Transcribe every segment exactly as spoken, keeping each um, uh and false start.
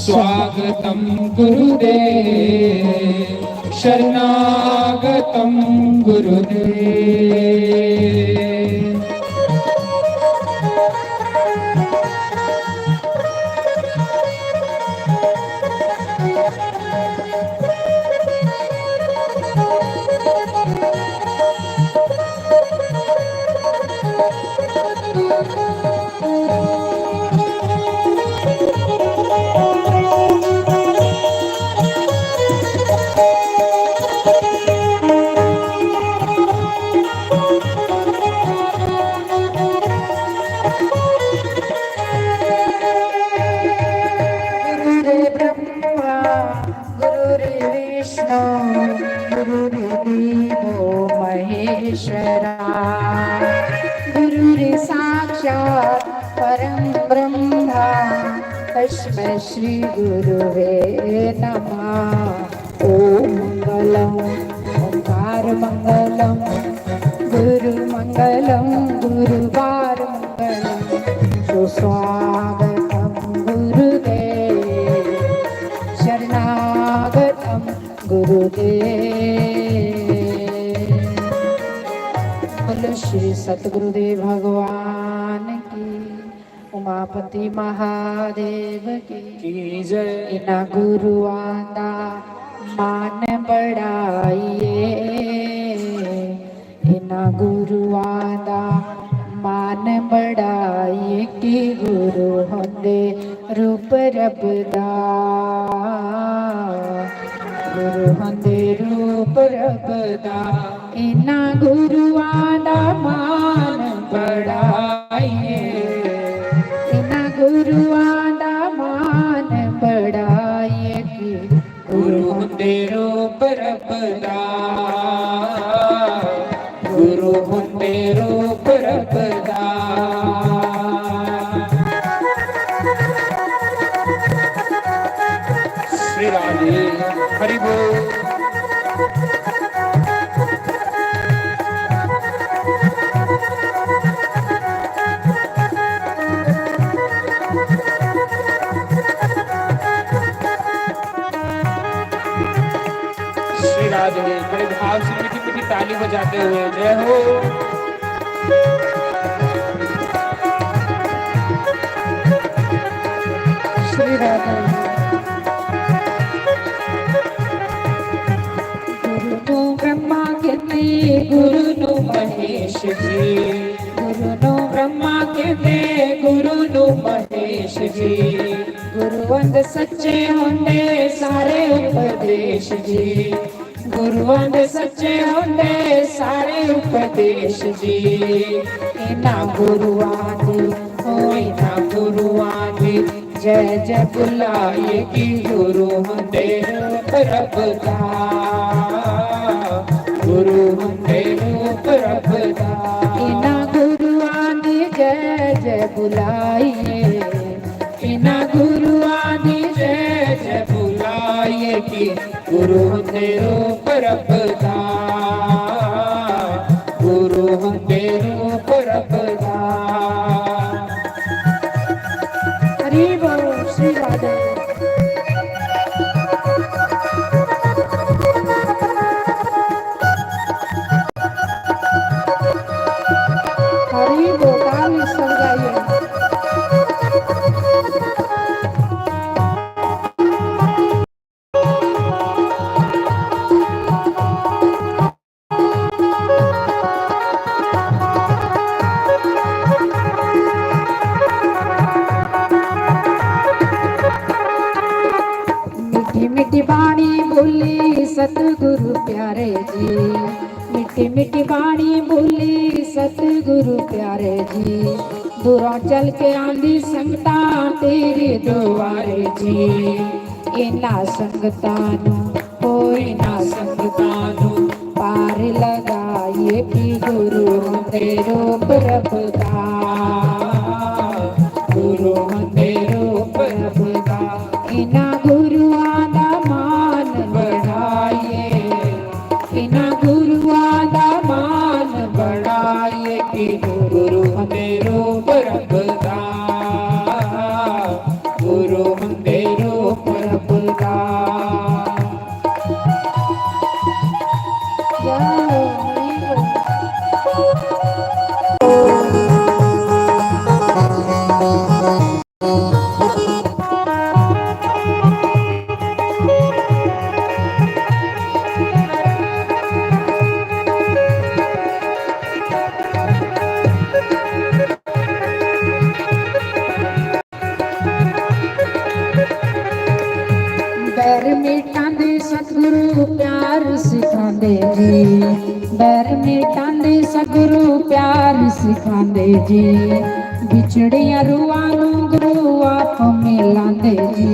स्वागतं गुरुदेव, शरणागतं गुरुदेव। गुरुर्ब्रह्मा गुरुर्विष्णु गुरुर्देवो महेश्वरा। गुरुर्साक्षात् परं ब्रह्मा तस्मै श्री गुरुवे नमः। ॐ मङ्गलम् ओङ्कार मङ्गलम् गुरु मङ्गलम् गुरुवार मङ्गलम्। सुस्वागतं गुरुदेव शरणागतं गुरुदेव। बोलो श्री सतगुरुदेव भगवान की, उमापति महादेव की। की जय। इन्हां गुरुआं दा मान बड़ाइए, इन्हां गुरुआं दा मान बड़ाइए कि गुरु होंदे रूप रब दा, गुरु होंदे रूप रब दा। इन्हां गुरुआं दा मान बड़ाइए, इन्हां गुरुआं दा मान बड़ाइए कि गुरु होंदे रूप रब दा, गुरु होंदे रूप रब दा। श्री राधे, हरि बोल। श्री राधे, बड़े भाव से मीठी मीठी ताली बजाते हुए, जय हो। श्री राधे। गुरु नू ब्रह्मा कहते, गुरु नू महेश जी। गुरु नू ब्रह्मा कहते, गुरु नू महेश जी। गुरु अंद सच्चे होंदे सारे उपदेश जी। गुरुआं दे सच्चे होंदे सारे उपदेश जी। इन्हां गुरुआं दी, ओ इन्हां गुरुआं दी जय जय बुलाइए कि गुरु होंदे रूप रब दा, गुरु होंदे रूप रब दा। इन्हां गुरुआं दी जय जय बुलाइए, इन्हां गुरुआं दी जय जय बुलाइए कि गुरु होंदे रूप रब दा, गुरु होंदे रूप रब दा। हरि बोल श्री राधे। हरि बोल, ताली सब गाइए। मीठी मीठी बाणी बोली सतगुरु प्यारे जी। मीठी मीठी बाणी बोली सतगुरु प्यारे जी। दूरों चल के आंदी संगतां तेरे दुआरे जी। इन्हां संगतां नू, ओ इन्हां संगतां नू पार लगाइए कि गुरु होंदे रूप रब दा, गुरु होंदे रूप रब दा। इन्हां गुरुआं दा मान बढ़ाइए, इन्हां गुरुआं दा मान बढ़ाइए कि गुरु होंदे रूप रब दा, गुरु होंदे रूप बैर मिटांदे सतगुरु प्यार सिखांदे जी, बैर मिटांदे सतगुरु प्यार सिखांदे जी। बिछड़ियां रूहां नू गुरु आप मिलांदे जी,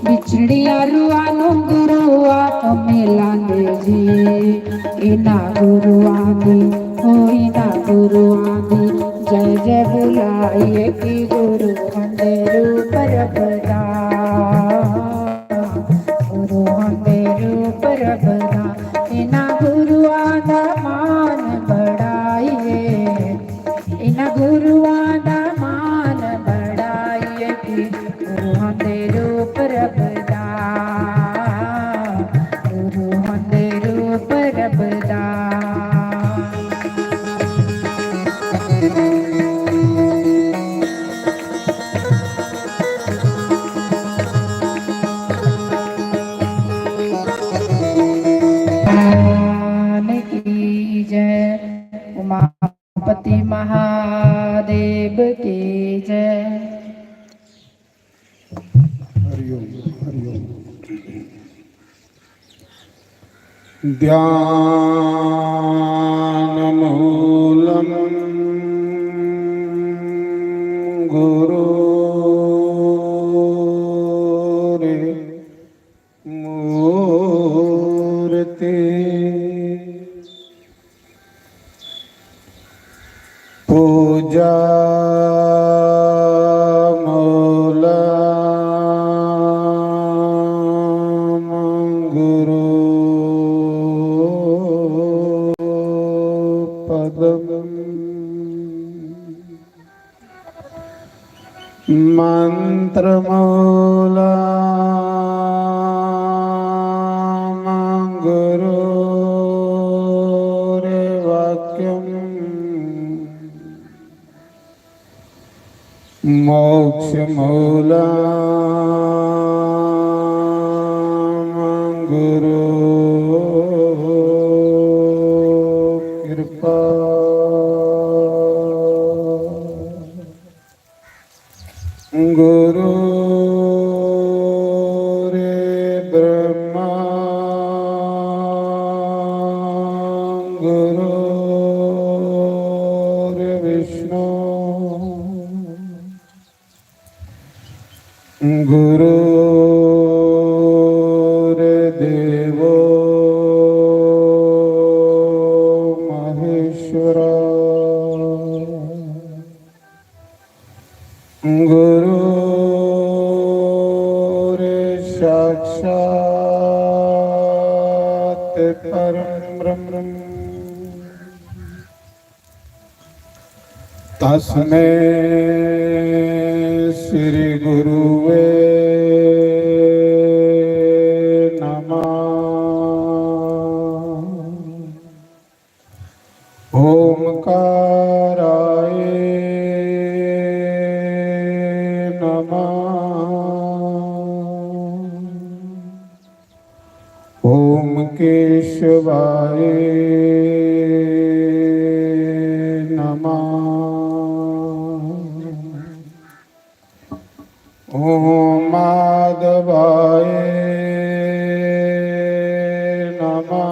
बिछड़ियां रूहां नू गुरु आप मिलांदे जी। इन्हां गुरुआं दी, ओ इन्हां गुरुआं दी जय जय बुलाइए कि गुरु होंदे रूप रब दा, गुरु होंदे रूप रब दा। इन्हां गुरुआं दा मान बढ़ाइए, इन्हां गुरुआं दा मान बढ़ाइए कि गुरु होंदे रूप रब दा, गुरु होंदे रूप रब दा। भगवान की जय, उमापति महादेव की जय। हरि ओम, हरि ओम। ध्यानमूलं गुरोरे मूर्ति। पूजा मूलं गुरु पदम। मन्त्रमूलं गुरोर्वाक्यम्। मोक्षमूलं गुरु कृपा। गुरु रे ब्रह्मा गुरु रे विष्णु। गुरु रे देवो महेश्वरा। गुरु रे साक्षात परम ब्रह्म। तस्मे श्री गुरुवे नमः। ओमकाराय नमः। ओम केशवाय नमः। ओम माधवाय नमः।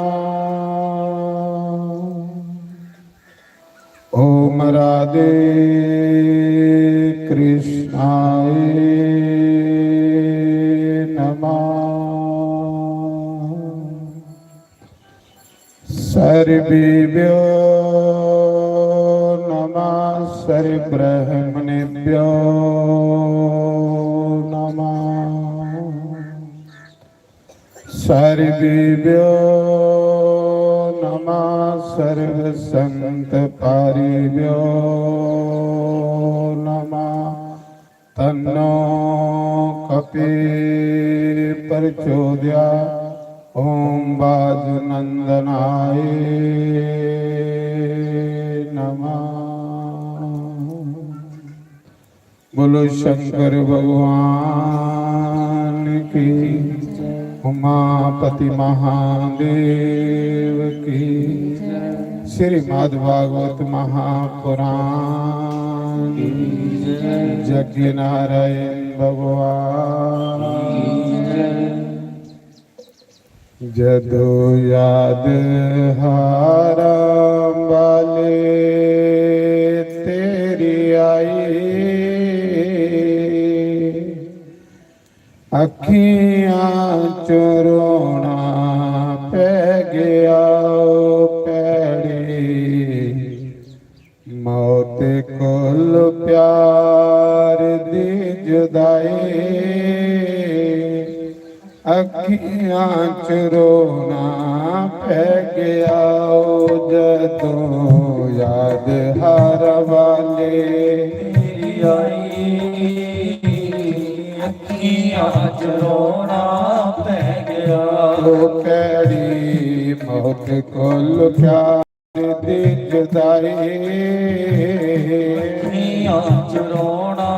ओम राधे कृष्णाय नमः। सर्वेभ्यो नमः, सर्वब्राह्मणेभ्यो नमः। सर्वेभ्यो नमः, सर्वसंतपारिभ्यो नमः। तन्नो कपि प्रचोदया। ओम वाजुनंदनाय नमः। बोलो शंकर भगवान की, उमापति महादेव की, श्रीमद् भागवत महापुराण, यज्ञ नारायण भगवान। जदों याद हारां वाले तेरी आई, अखियां च रोना पै गया ओ भैड़ी। मौत कोल प्यार दी जुदाई, अखियां च रोना पै गया ओ जदों याद हारां वाले तेरी आई। अखियां च रोना पै गया ओ भैड़ी, मौत कोल प्यार दी जुदाई। अखियां च रोना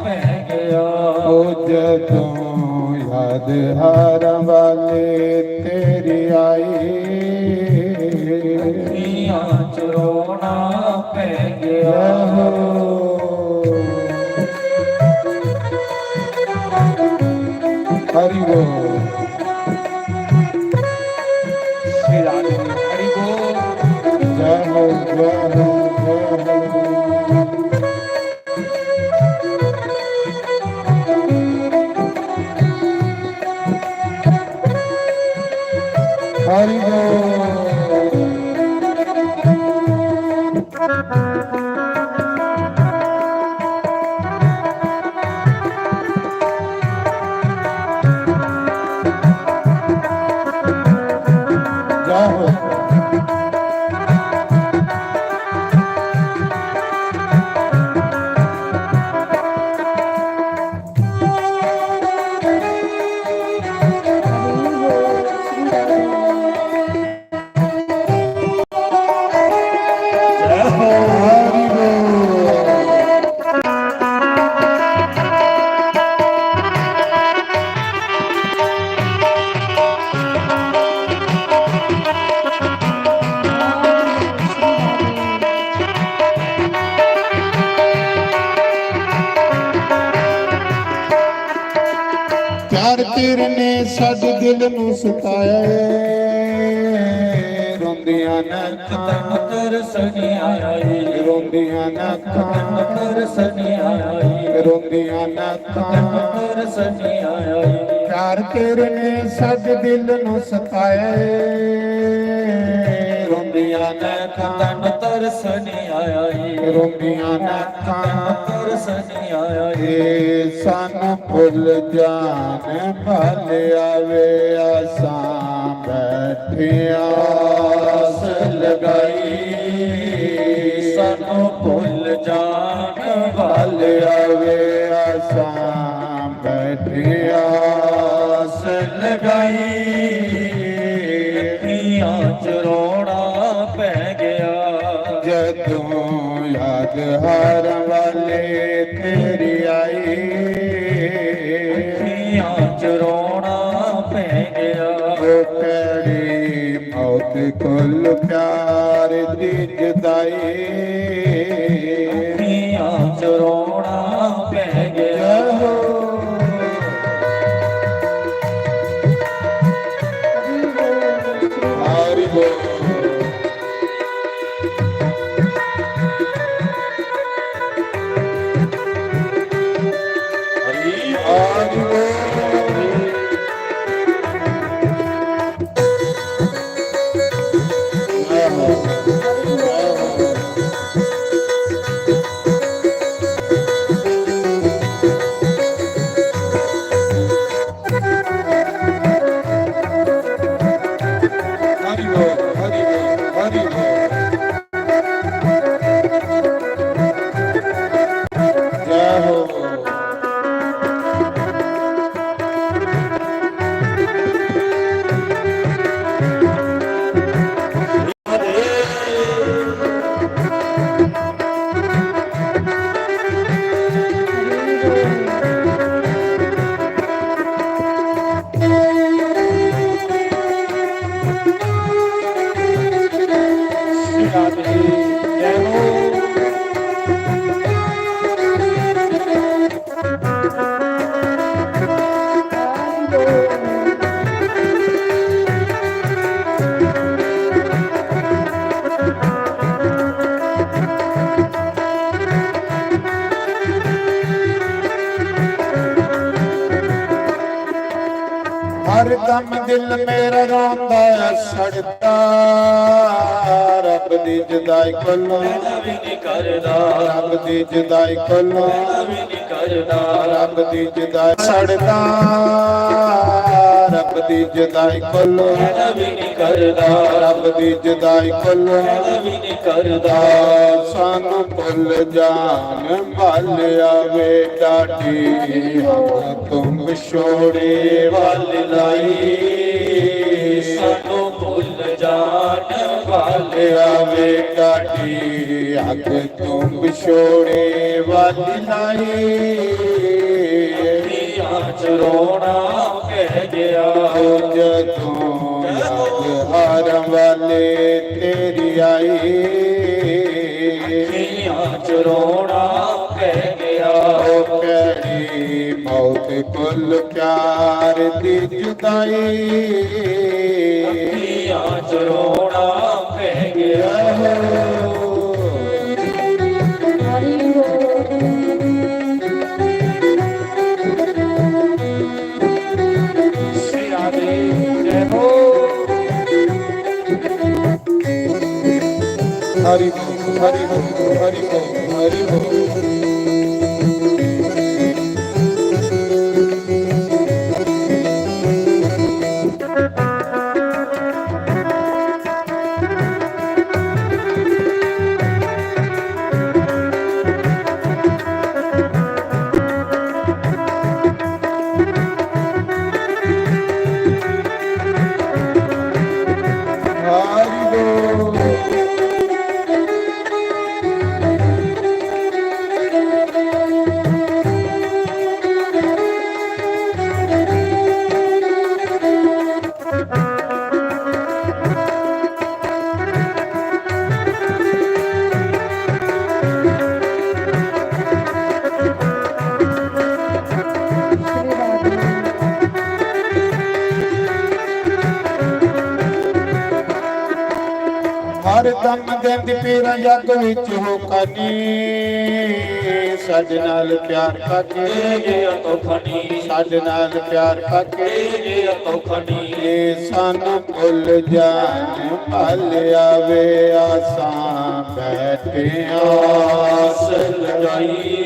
पै गया ओ जदों याद हारां वाले तेरी आई। अखियां च रोना पै गया। हरि बोल। श्री राधे हरि बोल। जय हो, जय हो, जय हो। हरि बोल। जय हो। प्यार तेरे ने साडे दिल नू सताया है। रोंदियां न अखां, तरस नहीं आया है। रोंदियां न अखां, तरस नहीं आया है। रोंदियां न अखां, तरस नहीं आया है। प्यार तेरे ने साडे दिल नू सताया है। रोंदियां न अखां, तरस नहीं आया है। रोंदियां न अखां, तरस नहीं आया है। सानू भुल जान भल आवे, असां बैठे आस लगाई। सानू भुल जान भल आवे, असां बैठे आस लगाई। अखियां च रोना पै गया। जदों याद हारां वाले तेरी आई। अखियां च रोना पै गया। ओ भैड़ी मौत कोल प्यार दी जुदाई। अखियां च रोना पै गया। जय हो। हरि बोल। हरि बोल। हर दम दिल मेरा रोंदा ऐ सड़दा, रब दी जुदाई कोलों। करदा। रब दी जुदाई कोलों। करदा। रब दी जुदाई सड़दा, रब दी जुदाई कोलों। करदा। रब दी जुदाई कोलों। करदा। सानू भुल जान वाले आवे डाटी, हम तुम छोड़े वाली लाई। सानू भुल जान वाले आवे डाटी, हक तुम छोड़े वाली लाई। अखियां च रोना पै गया। जदों याद हार वाले तेरी आई। अखियां च रोना पै गया। ओ प्यारी मौत कोल प्यार दी जुदाई। अखियां च रोना पै गया। श्री राधे, जय हो। हरि बोल, हरि बोल, हरि बोल, हरि बोल। हर दम देंदी पीरां जग विच होका नी, साडे नाल प्यार करके। साडे नाल प्यार करके। ए सानू भुल जान भल आवे, आसां बैठे आस लगाई।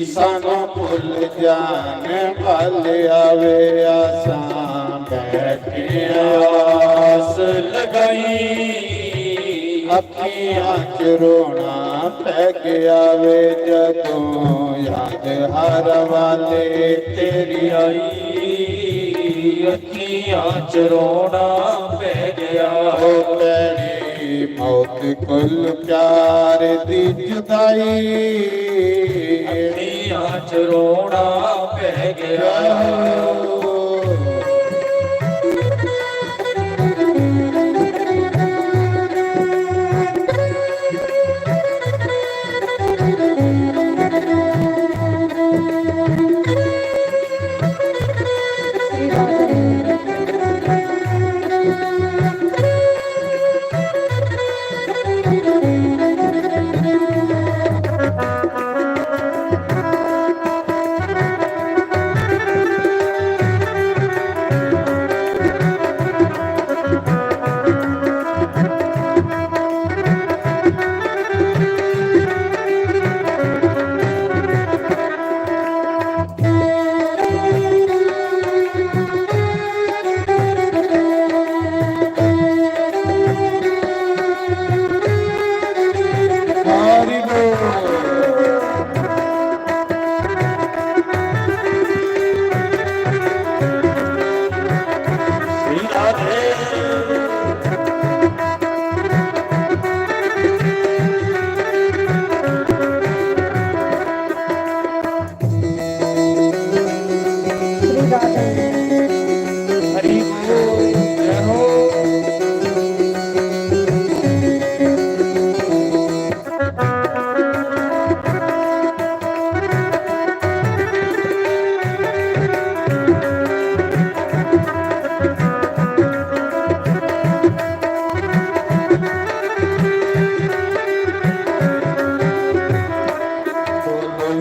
सानू भुल जान भल आवे, आसां बैठे आस लगाई। अखियां च रोना पै गया वे, जदों याद हार वाले तेरी आई। अखियां च रोना पै गया। ओ भैड़ी मौत कोल प्यार दी जुदाई। अखियां च रोना पै गया।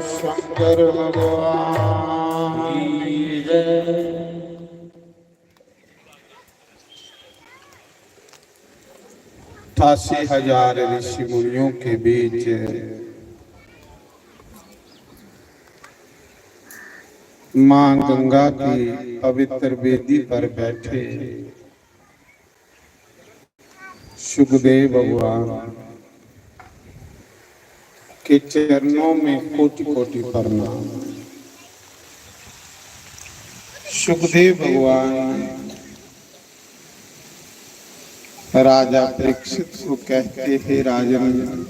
शंकर भगवान की जय। अठासी हजार ऋषि मुनियों के बीच माँ गंगा की पवित्र वेदी पर बैठे सुखदेव भगवान के चरणों में कोटि कोटि प्रणाम। सुखदेव भगवान राजा परीक्षित को कहते हैं, राजन,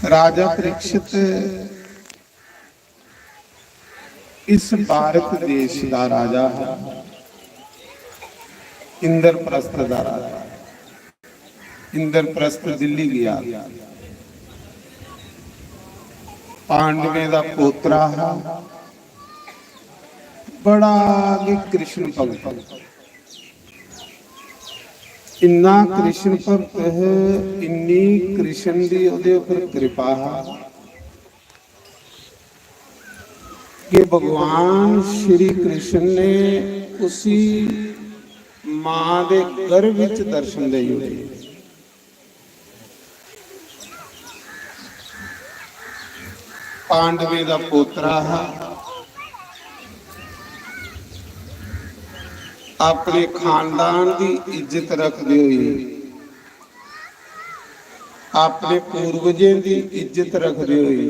राजा परीक्षित इस भारत देश का राजा है, इंद्रप्रस्थ का राजा। इंद्रप्रस्थ दिल्ली गया। पांडवें का पोतरा है, बड़ा गै कृष्ण भक्त। इन्ना कृष्ण भक्त है, इन्नी कृष्ण दी ओहदे उपर कृपा है कि भगवान श्री कृष्ण ने उसी मां दे गर्भ विच दर्शन दे दित्ते। पांडवें दा पोतरा हा, अपने खानदान दी इज्जत रखदे होए, अपने पूर्वजें दी इज्जत रखदे होए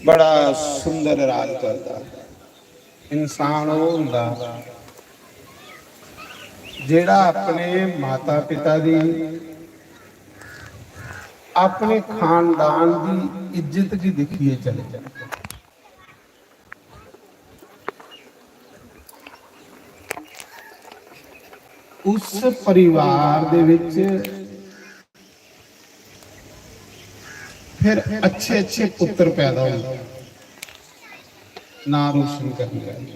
बड़ा सुंदर राज करदा। इंसान ओह हुंदा जेहड़ा अपने माता पिता दी, अपने खानदान दी इज्जत गी दिक्खियै चले। उस परिवार दे विच फिर अच्छे अच्छे पुत्र पैदा होंदे, नां रोशन करने आह्ले।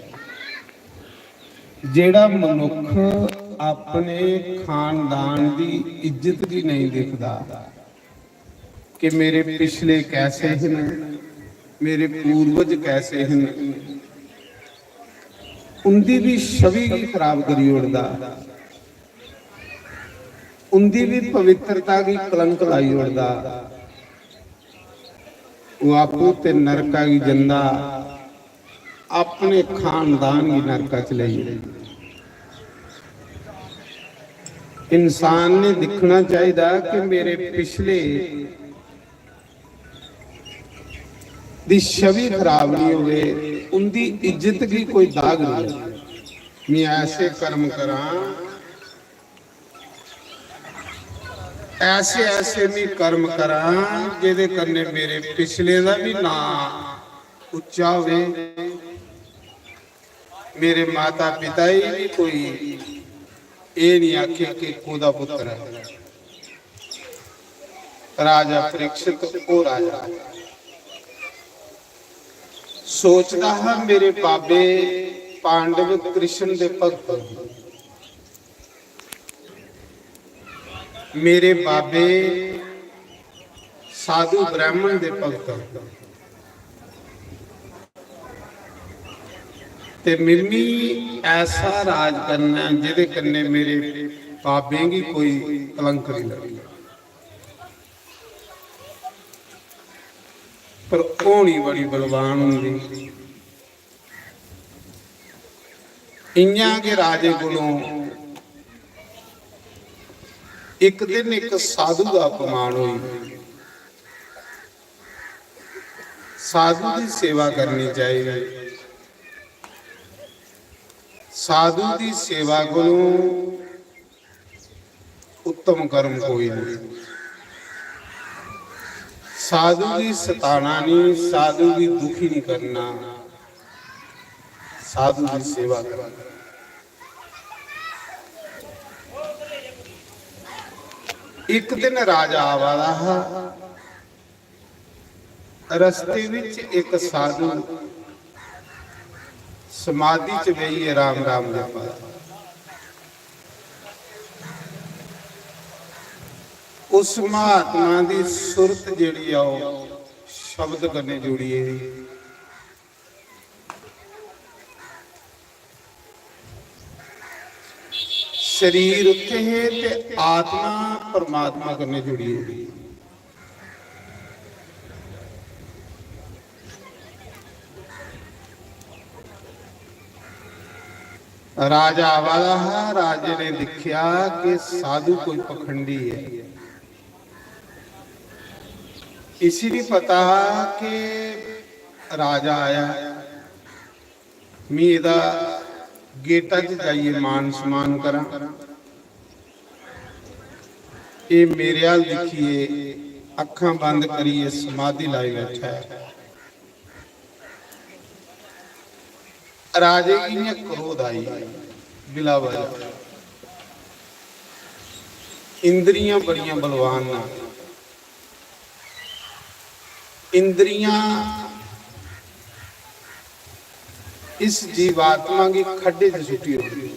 जेहड़ा मनुख अपने खानदान दी इज्जत गी नहीं दिखदा कि मेरे पिछले कैसे हन, मेरे पूर्वज कैसे हन, उंदी भी छवि गी खराब करी ओड़दा, उंदी भी पवित्रता गी कलंक लाई ओड़दा। ओह आपू ते नरका गी जंदा, अपने खानदान गी नरका च लेई जंदा। इंसान ने दिक्खना चाहिदा कि मेरे पिछले दी छवि खराब नहीं होवे, उंदी इज्जत गी कोई दाग नहीं लगे। मैं ऐसे कर्म करां, ऐसे ऐसे मैं कर्म करां जेहदे कन्नै मेरे पिछले दा भी नां उच्चा होवे, मेरे माता पिता गी भी कोई एह नहीं आखे कि कोदा पुत्र है। राजा परीक्षित ओह राजा सोचदा हा, मेरे बाबे पांडव कृष्ण दे भक्त, मेरे बाबे साधु ब्राह्मण दे भक्त, ते मिम्मी ऐसा राज करना जेहदे कन्नै मेरे बाबें गी कोई कलंक नहीं लगे। पर होनी बड़ी बलवान होंदी। इयां गै राजे कोलों इक दिन इक साधु दा अपमान होई। साधु दी सेवा करनी चाहिदी। साधु दी सेवा कोलों उत्तम कर्म कोई नहीं। साधु गी सताना नहीं, साधु गी दुखी नहीं करना, साधु दी सेवा करना। एक दिन राजा आवा दा हा, रस्ते विच एक साधु समाधि च बेहियै राम राम जपा दा। उस महात्मा दी सुरत जेह्ड़ी आ, ओह् शब्द कन्नै जुड़ी गेदी। शरीर उत्थे हे ते आत्मा परमात्मा कन्नै जुड़ी होई। राजा आवा दा हा, राजे ने दिक्खेआ कि साधु कोई पखंडी ऐ। इसी भी पता हा कि राजा आया, मी एह्दा गेटा च जाइयै मान सम्मान करां। एह् मेरे अल दिक्खियै अक्खां बंद करियै समाधि लाई बैठा ऐ। राजे गी इ'यां क्रोध आई, बिला वजह। इंद्रियां बड़ियां बलवान न। इंद्रियां इस जीवात्मा गी खड्डे च सुट्टी ओड़दी।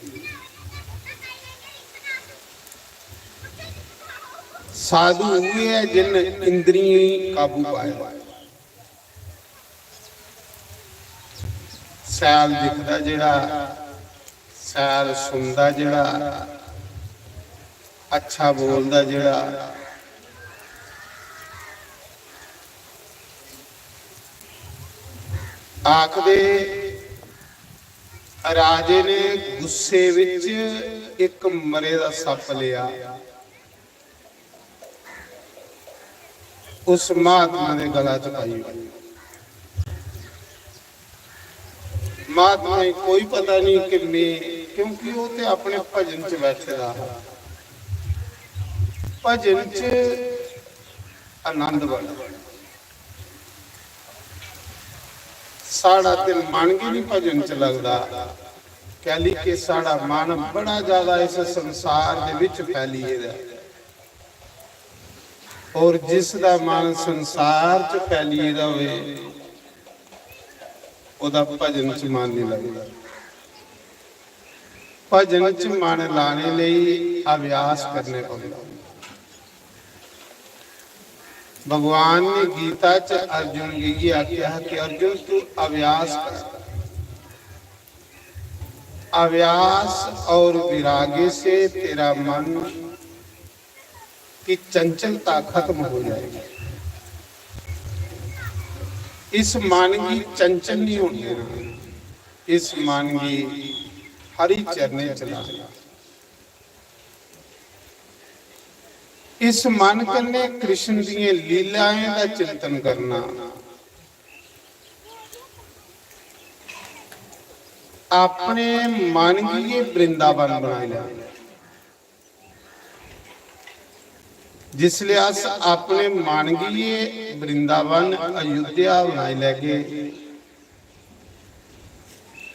साधु उ'ऐ ऐ जिन इंद्रियें गी काबू पाए दा। सैल दिखदा जेह्ड़ा, सैल सुनदा जेह्ड़ा, अच्छा बोलदा जेह्ड़ा, आखदे राजे ने गुस्से विच इक मरे दा सप्प लेआ, उस महात्मा दे गला च पाई ओड़ी। महात्मा गी कोई पता नहीं कि मैं, क्योंकि वो ते अपने भजन च बैठे दा हा। भजन च आनंद बड़ा। साढ़ा ते मन गै नहीं भजन च लगदा, कैली कि साढ़ा मन बड़ा ज्यादा इस संसार दे विच फैली गेदा ऐ। और जिस दा मन संसार च फैली गेदा होवे, ओह्दा भजन च मन नहीं लगदा। भजन च मन लाने लेई अभ्यास करने पौंदा। भगवान ने गीता च अर्जुन गी ये आख्या कि अर्जुन, तू अभ्यास कर। अभ्यास और विरागे से तेरा मन की चंचलता खत्म हो जाएगी। इस मन गी चंचल नहीं होने देना, इस मन गी हरि चरणे च लाना। इस मन कन्नै कृष्ण दियें लीलाएं दा चिंतन करना, अपने मन गी गै वृंदावन बनाई लैना। जिसलै अस अपने मन गी गै वृंदावन, अयोध्या बनाई लैगे,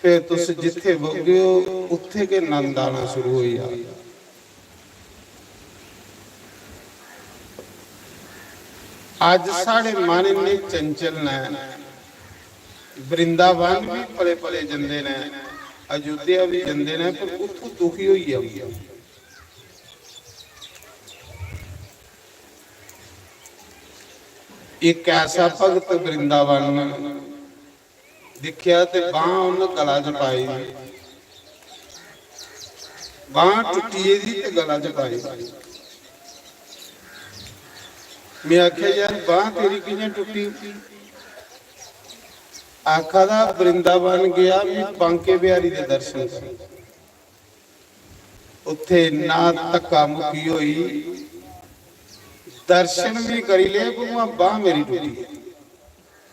फिर तुस जित्थे बौहगे ओ, उत्थे गै नंद आना शुरू होई जाग। अज्ज साढ़े मन इन्ने चंचल न, वृंदावन भी पले पले जंदे न, अयोध्या भी जंदे न, पर उत्थों दुखी होइयै औंदे। एक ऐसा भगत वृंदावन दिक्खेआ ते बांह उन्न गला च पाई, बांह टुट्टी गेदी ते गला च पाई। मैं आखेआ, "यार, बांह तेरी कि'यां टुट्टी?" आखा दा, "वृंदावन गेआ, मी बांके बिहारी दे दर्शन कर।" उत्थे इन्ना धक्का मुक्की होई, दर्शन भी करी ले, पर उ'आं बांह मेरी टुट्टी।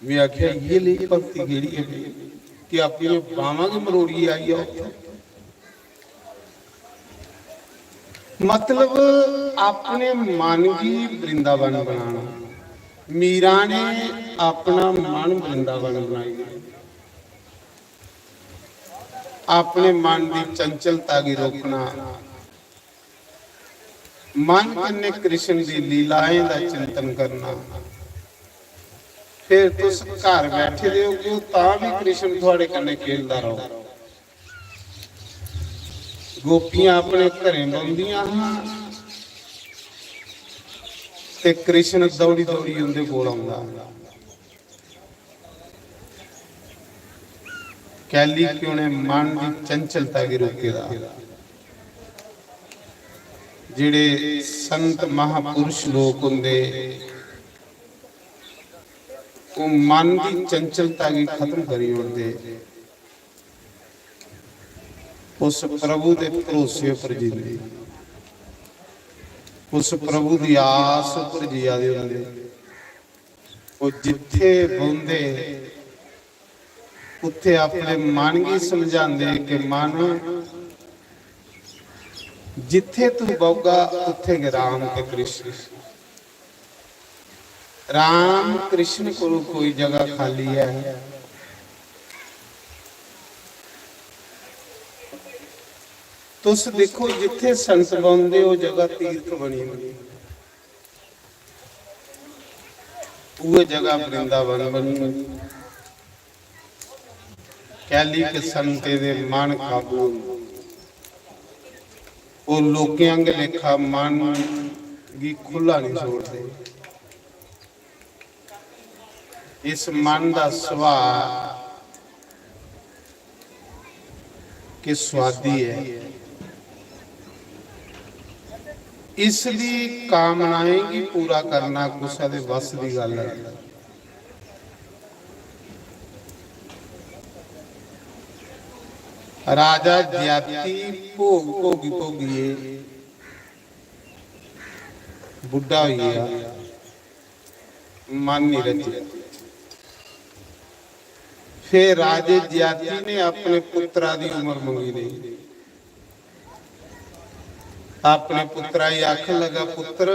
मैं आखेआ, "इ'यै लेई भक्ति केह्ड़ी ऐ कि अपनियां बांहवां गै मरोड़ियै आई जाओ?" मतलब, अपने मन गी वृंदावन बनाना। मीरा ने अपना मन वृंदावन बनाई ओड़ेआ। अपने मन दी चंचलता गी रोकना, मन कन्नै कृष्ण दी लीलाएं दा चिंतन करना। फिर तुस घर बैठे दे होगे ओ, तां भी कृष्ण थुआड़े कन्नै खेलदा रौह्ग। गोपियां अपने घरें बौंह्दियां हां ते कृष्ण दौड़ी दौड़ी उं'दे कोल औंदा। कैली कि उ'नें मन दी चंचलता गी रोके दा। जेह्ड़े संत महापुरुष लोक होंदे, ओह् मन दी चंचलता गी खत्म करी ओड़दे। उस प्रभु दे भरोसे उप्पर जींदे, उस प्रभु दी आस उप्पर जिया दे होंदे। ओह् जित्थे बौंह्दे, उत्थे अपने मन गी समझांदे कि मन, जित्थे तू बौह्गा, उत्थे गै राम ते कृष्ण। राम कृष्ण कोल कोई जगह खाली ऐ? तुस दिक्खो, जित्थे संत बौंह्दे, ओह् जगह तीर्थ बनी दी। उ'ऐ जगह वृंदावन बनी। कैली के संते दे मन काबू होंदे। ओह् लोकें आंगे लेखा मन गी खु'ल्ला निं छोड़दे। इस मन दा सुभाऽ कि स्वादी ऐ। इसदी कामनाएं गी पूरा करना कुसै दे बस दी गल्ल ऐ। राजा ज्याति भोग भोगी भोगिये बुड्ढा होई गेआ, मन नहीं रची। फिर राजे ज्याति ने अपने पुत्रा दी उम्र मंगी लेई। अपने पुत्रा गी आखन लगा, "पुत्र,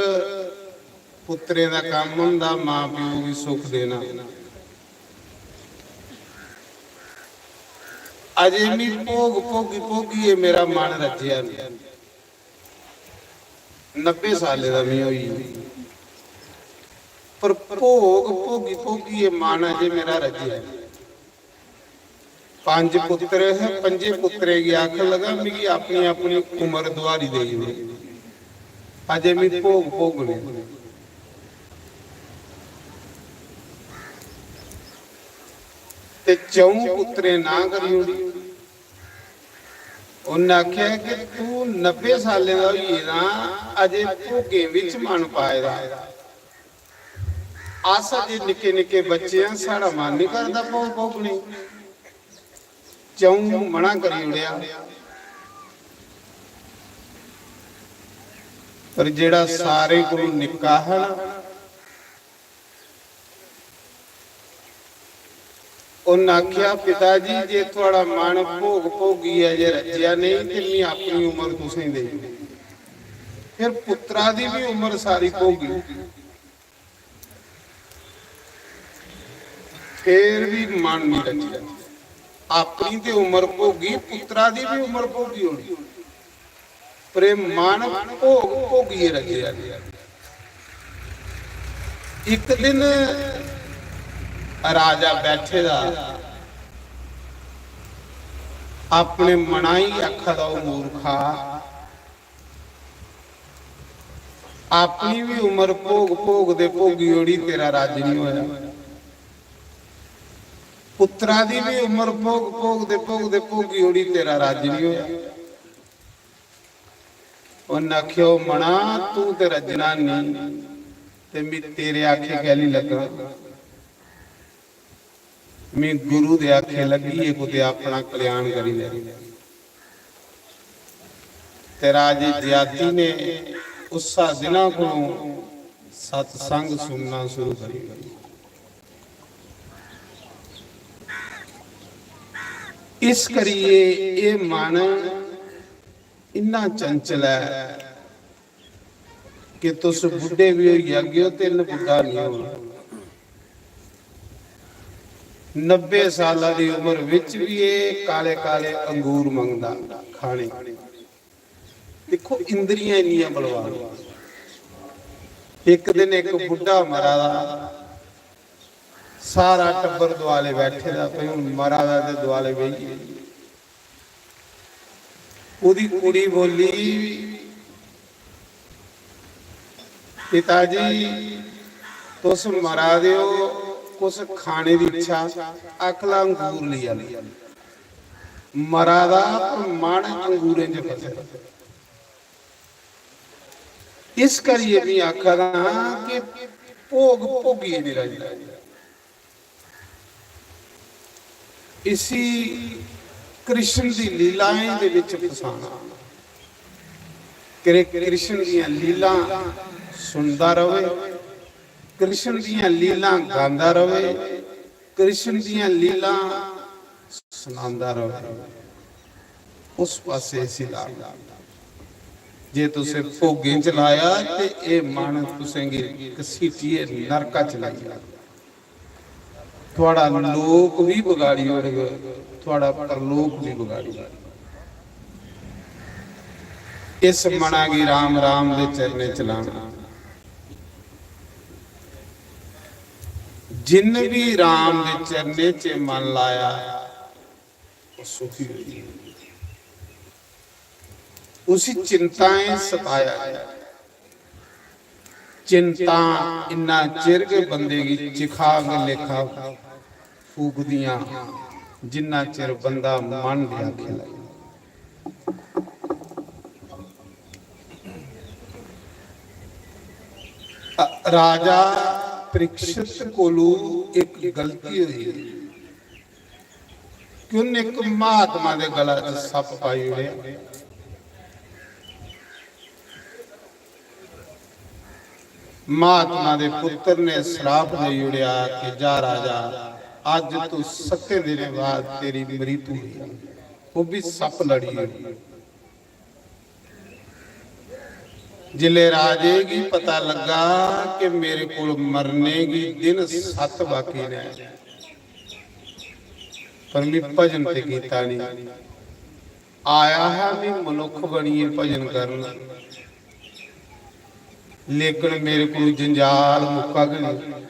पुत्रे दा कम्म होंदा मां प्यो गी सुख देना। अजे मी भोग भोगी भोगिये मेरा मन रज्जेआ नहीं।" नब्बे सालें दा में होई, पर भोग भोगी भोगिये मन अजे मेरा रज्जेआ। पंज पुत्र है, पंजे पुत्रे गी आखन लगा, "मिगी अपनी अपनी उम्र दुहारी देई ओड़ो, अजे मी भोग भोगने।" ते च'ऊं पुत्रें ना करी ओड़ी। उन्नै आखेआ कि तू नब्बे सालें दा होई गेदा, अजे भोगें बिच मन पाए दा। अस अजे निक्के निक्के बच्चे आं, साढ़ा मन निं करदा भोग भोगने गी। च'ऊं मना करी ओड़ेआ। पर जेह्ड़ा सारें कोलू निक्का हा ना, उन्न आखेआ, "पिता जी, जे थुआढ़ा मन भोग भोगियै जे रज्जेआ नेईं ते मी अपनी उमर तुसें देई ओड़ो।" फिर पुत्तरा दी बी उमर सारी भोगी, फिर बी मन निं रज्जेआ। अपनी ते उमर भोगी, पुत्तरा दी बी उमर भोगी होनी। प्रेम मन भोग भोगियै रज्जेआ। इक दिन राजा बैठे दा अपने मना गी आखा दा, "ओ मूर्खा, अपनी भी उम्र भोग भोग दे भोगी ओड़ी, तेरा राज नहीं होया। पुत्रा दी भी उम्र भोग भोग दे भोग दे भोगी ओड़ी, तेरा राज नहीं होया।" उन्न आखेआ, "ओ मना, तू ते रज्जना नहीं, ते मी तेरे आखे कैली लग्गा? मी गुरु दे आखे लग्गियै कुतै अपना कल्याण करी ले।" ते राजे ज्याति ने उस्सा दिना कोलों सत्संग सुनना शुरू करी दित्ता। इस करिए एह् मन इन्ना चंचल ऐ कि तुस बुड्ढे बी होई जागे ओ ते इन्न बुड्ढा निं होना। नब्बे साला दी उम्र विच भी एह् काले काले अंगूर मंगदा खाने। दिक्खो, इंद्रियां इन्नियां बलवान। इक दिन इक बुड्ढा मरा दा, सारा टब्बर दुआले बैठे दा, भई हुन मरा दा ते दुआले बेही गे। ओह्दी कुड़ी बोली, "पिता जी, तुस मरा दे ओ, कुछ खाने दी इच्छा, अकला अंगूर लेई आनी।" मरा दा, पर मन अंगूरें च फसे दा। इस करियै में आखा दा हां कि भोग भोगियै निं राजी। इसी कृष्ण दी लीलाएं दे विच फसाना। कृ-, कृष्ण दियां लीलां सुनदा रवे, कृष्ण दियां लीलां गांदा रवे, कृष्ण दियां लीलां सनांदा रवे, उस पासे इसी लाना। जे तुसें भोगें च लाया ते एह् मन तुसेंगी घसीटियै नरका च लेई जाग। थुआढ़ा लोक बी बगाड़ी ओड़ग, थुआढ़ा परलोक बी बगाड़ी ओड़ग। इस मना गी राम राम दे चरणें च लाना। जिन भी राम दे चरणें च मन लाया, ओह् सुखी होई गेआ। उसी चिंताएं सताया ऐ। चिंता इन्ना चिर गै बंदे गी चिखा आंगर लेखा फूकदियां, जिन्ना चिर बंदा मन दे आखे लगे। अ-, राजा परीक्षित कोलू एक गलती हुई कि उन्हें एक महात्मा दे गला च सप्प पाई ओड़ेआ। महात्मा दे पुत्र ने श्राप देई ओड़ेआ कि जा राजा, अज्ज तू सत्तें दिनें बाद तेरी मृत्यु होई। ओह् भी सप्प लड़ी ओड़ी। जिसले राजे गी पता लगा कि मेरे कोल मरने गी दिन सत्त बाकी ने, पर मैं भजन ते कीता नहीं। आया हा मैं मनुख बनिए भजन करन, लेकिन मेरे को जंजाल मुक्का गै नहीं।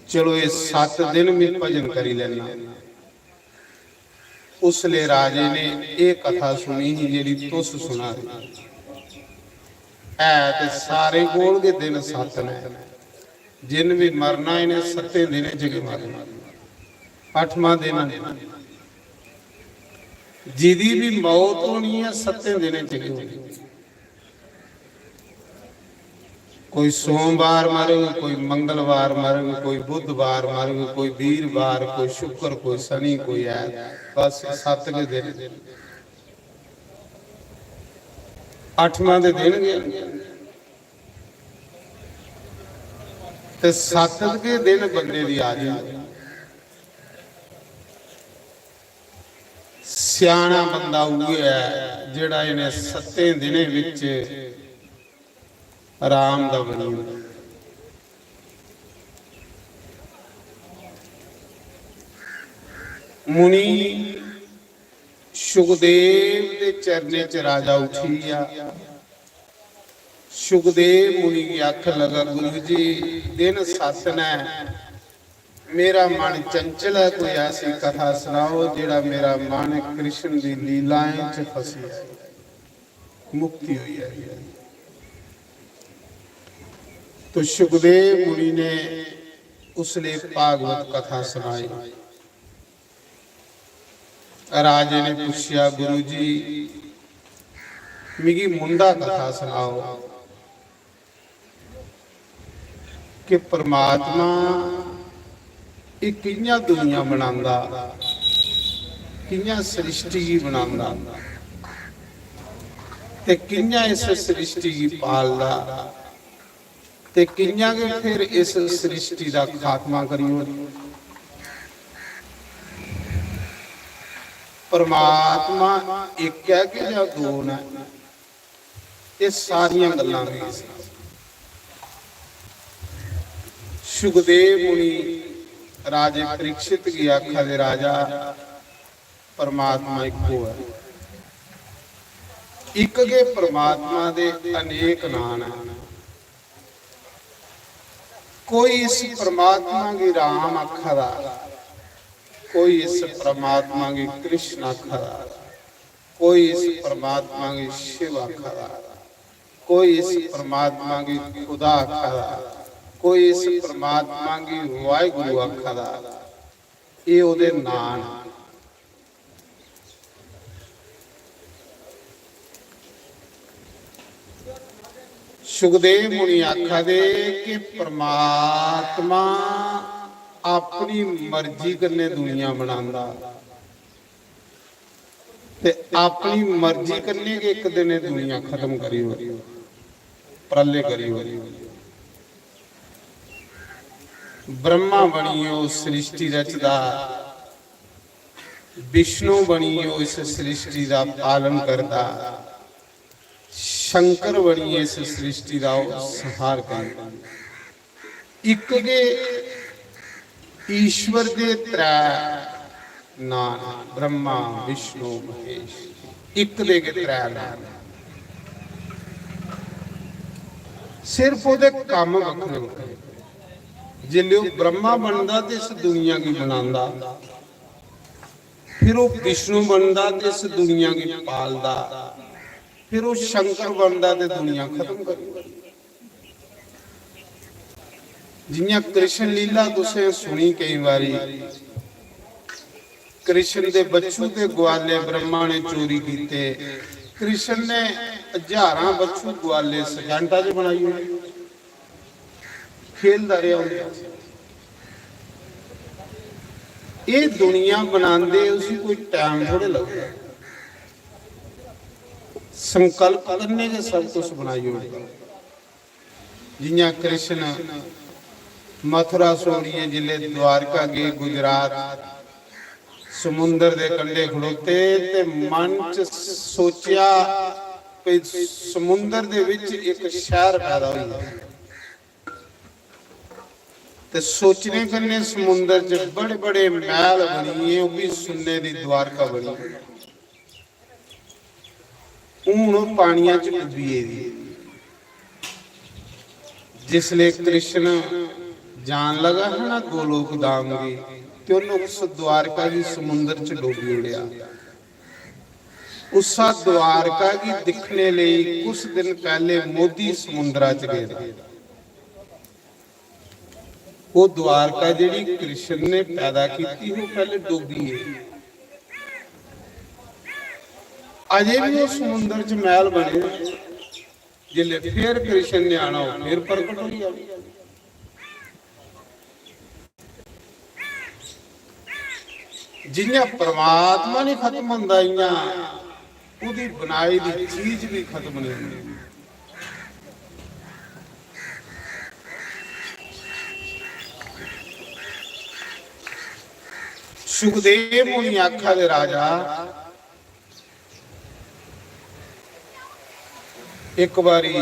चलो, ये सत्त दिन मैं भजन करी लेना। उसले राजे ने ये कथा सुनी ही, जेड़ी तुस सुना दे। है ते सारे कोल गै दिन सत्त ने। जिन भी मरना, इन्हें सत्तें दिनें च गै मरना। अठवां दिन, जिदी भी मौत होनी है, सत्तें दिनें च गै होनी। कोई सोमवार मरग, कोई मंगलवार मरग, कोई बुधवार मरग, कोई वीरवार, कोई शुक्र, कोई शनि, कोई ऐत। बस सत्त गै दिन। अठवां दे दिन गै। ते सत्त गै दिन बंदे दी आयु। स्याना बंदा उ'ऐ ऐ जेह्ड़ा इ'नें सत्तें दिनें बिच राम दा बनी। मुनि सुखदेव दे चरणें च राजा उठी गया। सुखदेव मुनि गी आखन लगा, "गुरु जी, दिन सत्त न, मेरा मन चंचल है, कोई ऐसी कथा सुनाओ जेड़ा मेरा मन कृष्ण दी लीलाएं च फसी जाए, मुक्ति होई जाए।" तो सुखदेव मुनि ने उसने भागवत कथा सुनाई। राजे ने पूछेआ, "गुरु जी, मिगी मुंडा कथा सनाओ कि परमात्मा एह् कि'यां दुनिया बनांदा, कि'यां सृष्टि गी बनांदा ते कि'यां इस सृष्टि गी पालदा?" ते कि'यां गै फिर इस सृष्टि दा खात्मा करी ओड़े। परमात्मा इक ऐ कि जां दो न? एह् सारियां गल्लां मिगी सनाओ। सुखदेव मुनि राजे परीक्षित गी आखा दे, "राजा, परमात्मा इक्को ऐ। इक गै परमात्मा दे अनेक नांऽ न। कोई इस परमात्मा गी राम आखा दा, कोई इस परमात्मा गी कृष्ण आखा दा, कोई इस परमात्मा गी शिव आखा दा, कोई इस परमात्मा गी खुदा आखा दा, कोई इस परमात्मा गी वाहेगुरु आखा दा।" एह् ओह्दे नांऽ न। सुखदेव मुनि आखा दे कि परमात्मा अपनी मर्जी कन्नै दुनिया बनांदा ते अपनी मर्जी कन्नै गै इक दिन एह् दुनिया खत्म करी ओड़ी, प्रलय करी ओड़ी। ब्रह्मा बनियै ओह् सृष्टि रचदा, विष्णु बनियै ओह् इस सृष्टि दा पालन करदा, शंकर बनियै इस सृष्टि दा ओह् संहार करदा। इक गै ईश्वर दे त्रै नांऽ न, ब्रह्मा, विष्णु, महेश। इक दे गै त्रै नांऽ न, सिर्फ ओह्दे कम्म बक्खरे बक्खरे। जिसलै ओह् ब्रह्मा बनदा ते इस दुनिया गी बनांदा, फिर ओह् विष्णु बनदा ते इस दुनिया गी पालदा, फिर ओह् शंकर बनदा ते दुनिया खत्म करी ओड़दा। जि'यां कृष्ण लीला तुसें सुनी केईं बारी, कृष्ण दे बच्छु ते ग्वाले ब्रह्मा ने चोरी कीते। कृष्ण ने हजारां बच्छु ग्वाले सकैंटा च बनाई ओड़े, खेलदा रेहा उं'दे। एह् दुनिया बनांदे उसी कोई टैम थोड़े लगदा, संकल्प कन्नै गै सब कुछ बनाई ओड़दा। जि'यां कृष्ण मथुरा छोड़ियै जिसलै द्वारका गे, गुजरात, समुंदर दे कंढे खड़ोते ते मन च सोचेआ कि समुंदर दे बिच इक शैह्र पैदा होई गेआ। ते सोचने कन्नै समुंदर च बड़े बड़े मैह्ल बनियै, ओह् बी सुन्ने दी द्वारका बनी। हून ओह् पानिया च डुब्बी गेदी। जिसले कृष्ण जान लगा हा ना गोलोक धाम गी, ते उन्हें उस द्वारका गी समुंदर च डुब्बी ओड़ेआ। उस द्वारका गी दिक्खने लेई कुछ दिन पैह्ले मोदी समुंदरा च गेदा। ओह् द्वारका जेह्ड़ी कृष्ण ने पैदा कीती ही, ओह् पैह्ले डुब्बी गेई। अजें बी ओह् समुंदर च मैह्ल बने। जिसलै फिर कृष्ण ने आना, ओह् फिर प्रकट होई जाना। जि'यां परमात्मा निं खत्म होंदा, इ'यां ओह्दी बनाई दी चीज बी खत्म निं होंदी। सुखदेव मुनि आखा दे, राजा, इक बारी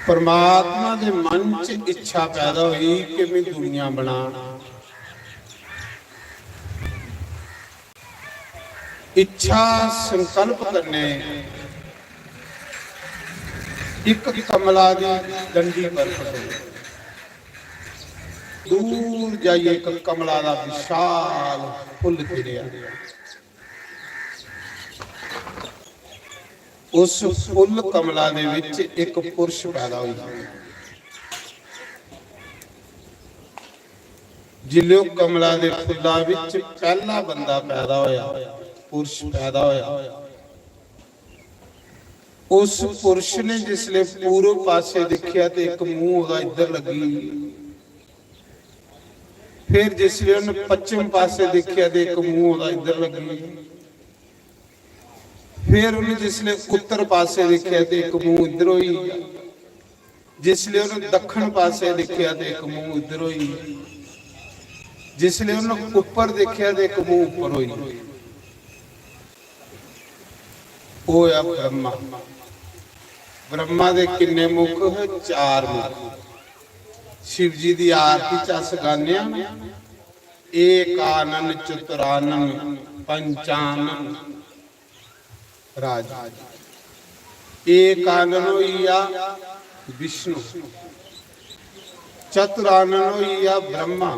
परमात्मा दे मन च इच्छा पैदा होई कि मैं दुनिया बनां। इच्छा संकल्प कन्नै इक कमला दी डंडी पर खड़ोई। दूर जाइयै इक कमला दा विशाल फुल्ल खिड़ेआ। उस फुल्ल कमला दे विच इक पुरुष पैदा होई। जिसलै ओह् कमला दे फुल्ला विच पैह्ला बंदा पैदा होया, पुरुष पैदा होया, उस पुरुष ने जिसलै पूर्व पासै दिक्खेआ ते इक मूंह ओह्दा इद्धर लग्गी। फिर जिसलै उन्नै पश्चिम पासै दिक्खेआ ते इक मूंह ओह्दा इद्धर लग्गी। फिर उन्नै जिसलै उत्तर पासै दिक्खेआ ते इक मूंह इद्धर होई। जिसलै उन्नै दक्खन पासै दिक्खेआ ते इक मूंह इद्धर होई। जिसलै उन्नै उप्पर दिक्खेआ ते इक मूंह उप्पर होई। ओह् होआ ब्रह्मा। ब्रह्मा दे किन्ने मुख हे? चार मुख। शिव जी दी आरती च अस गाने आं, एकानन चतुरानन पंचानन राज। एकानन होई गेआ विष्णु, चतुरानन होई गेआ ब्रह्मा,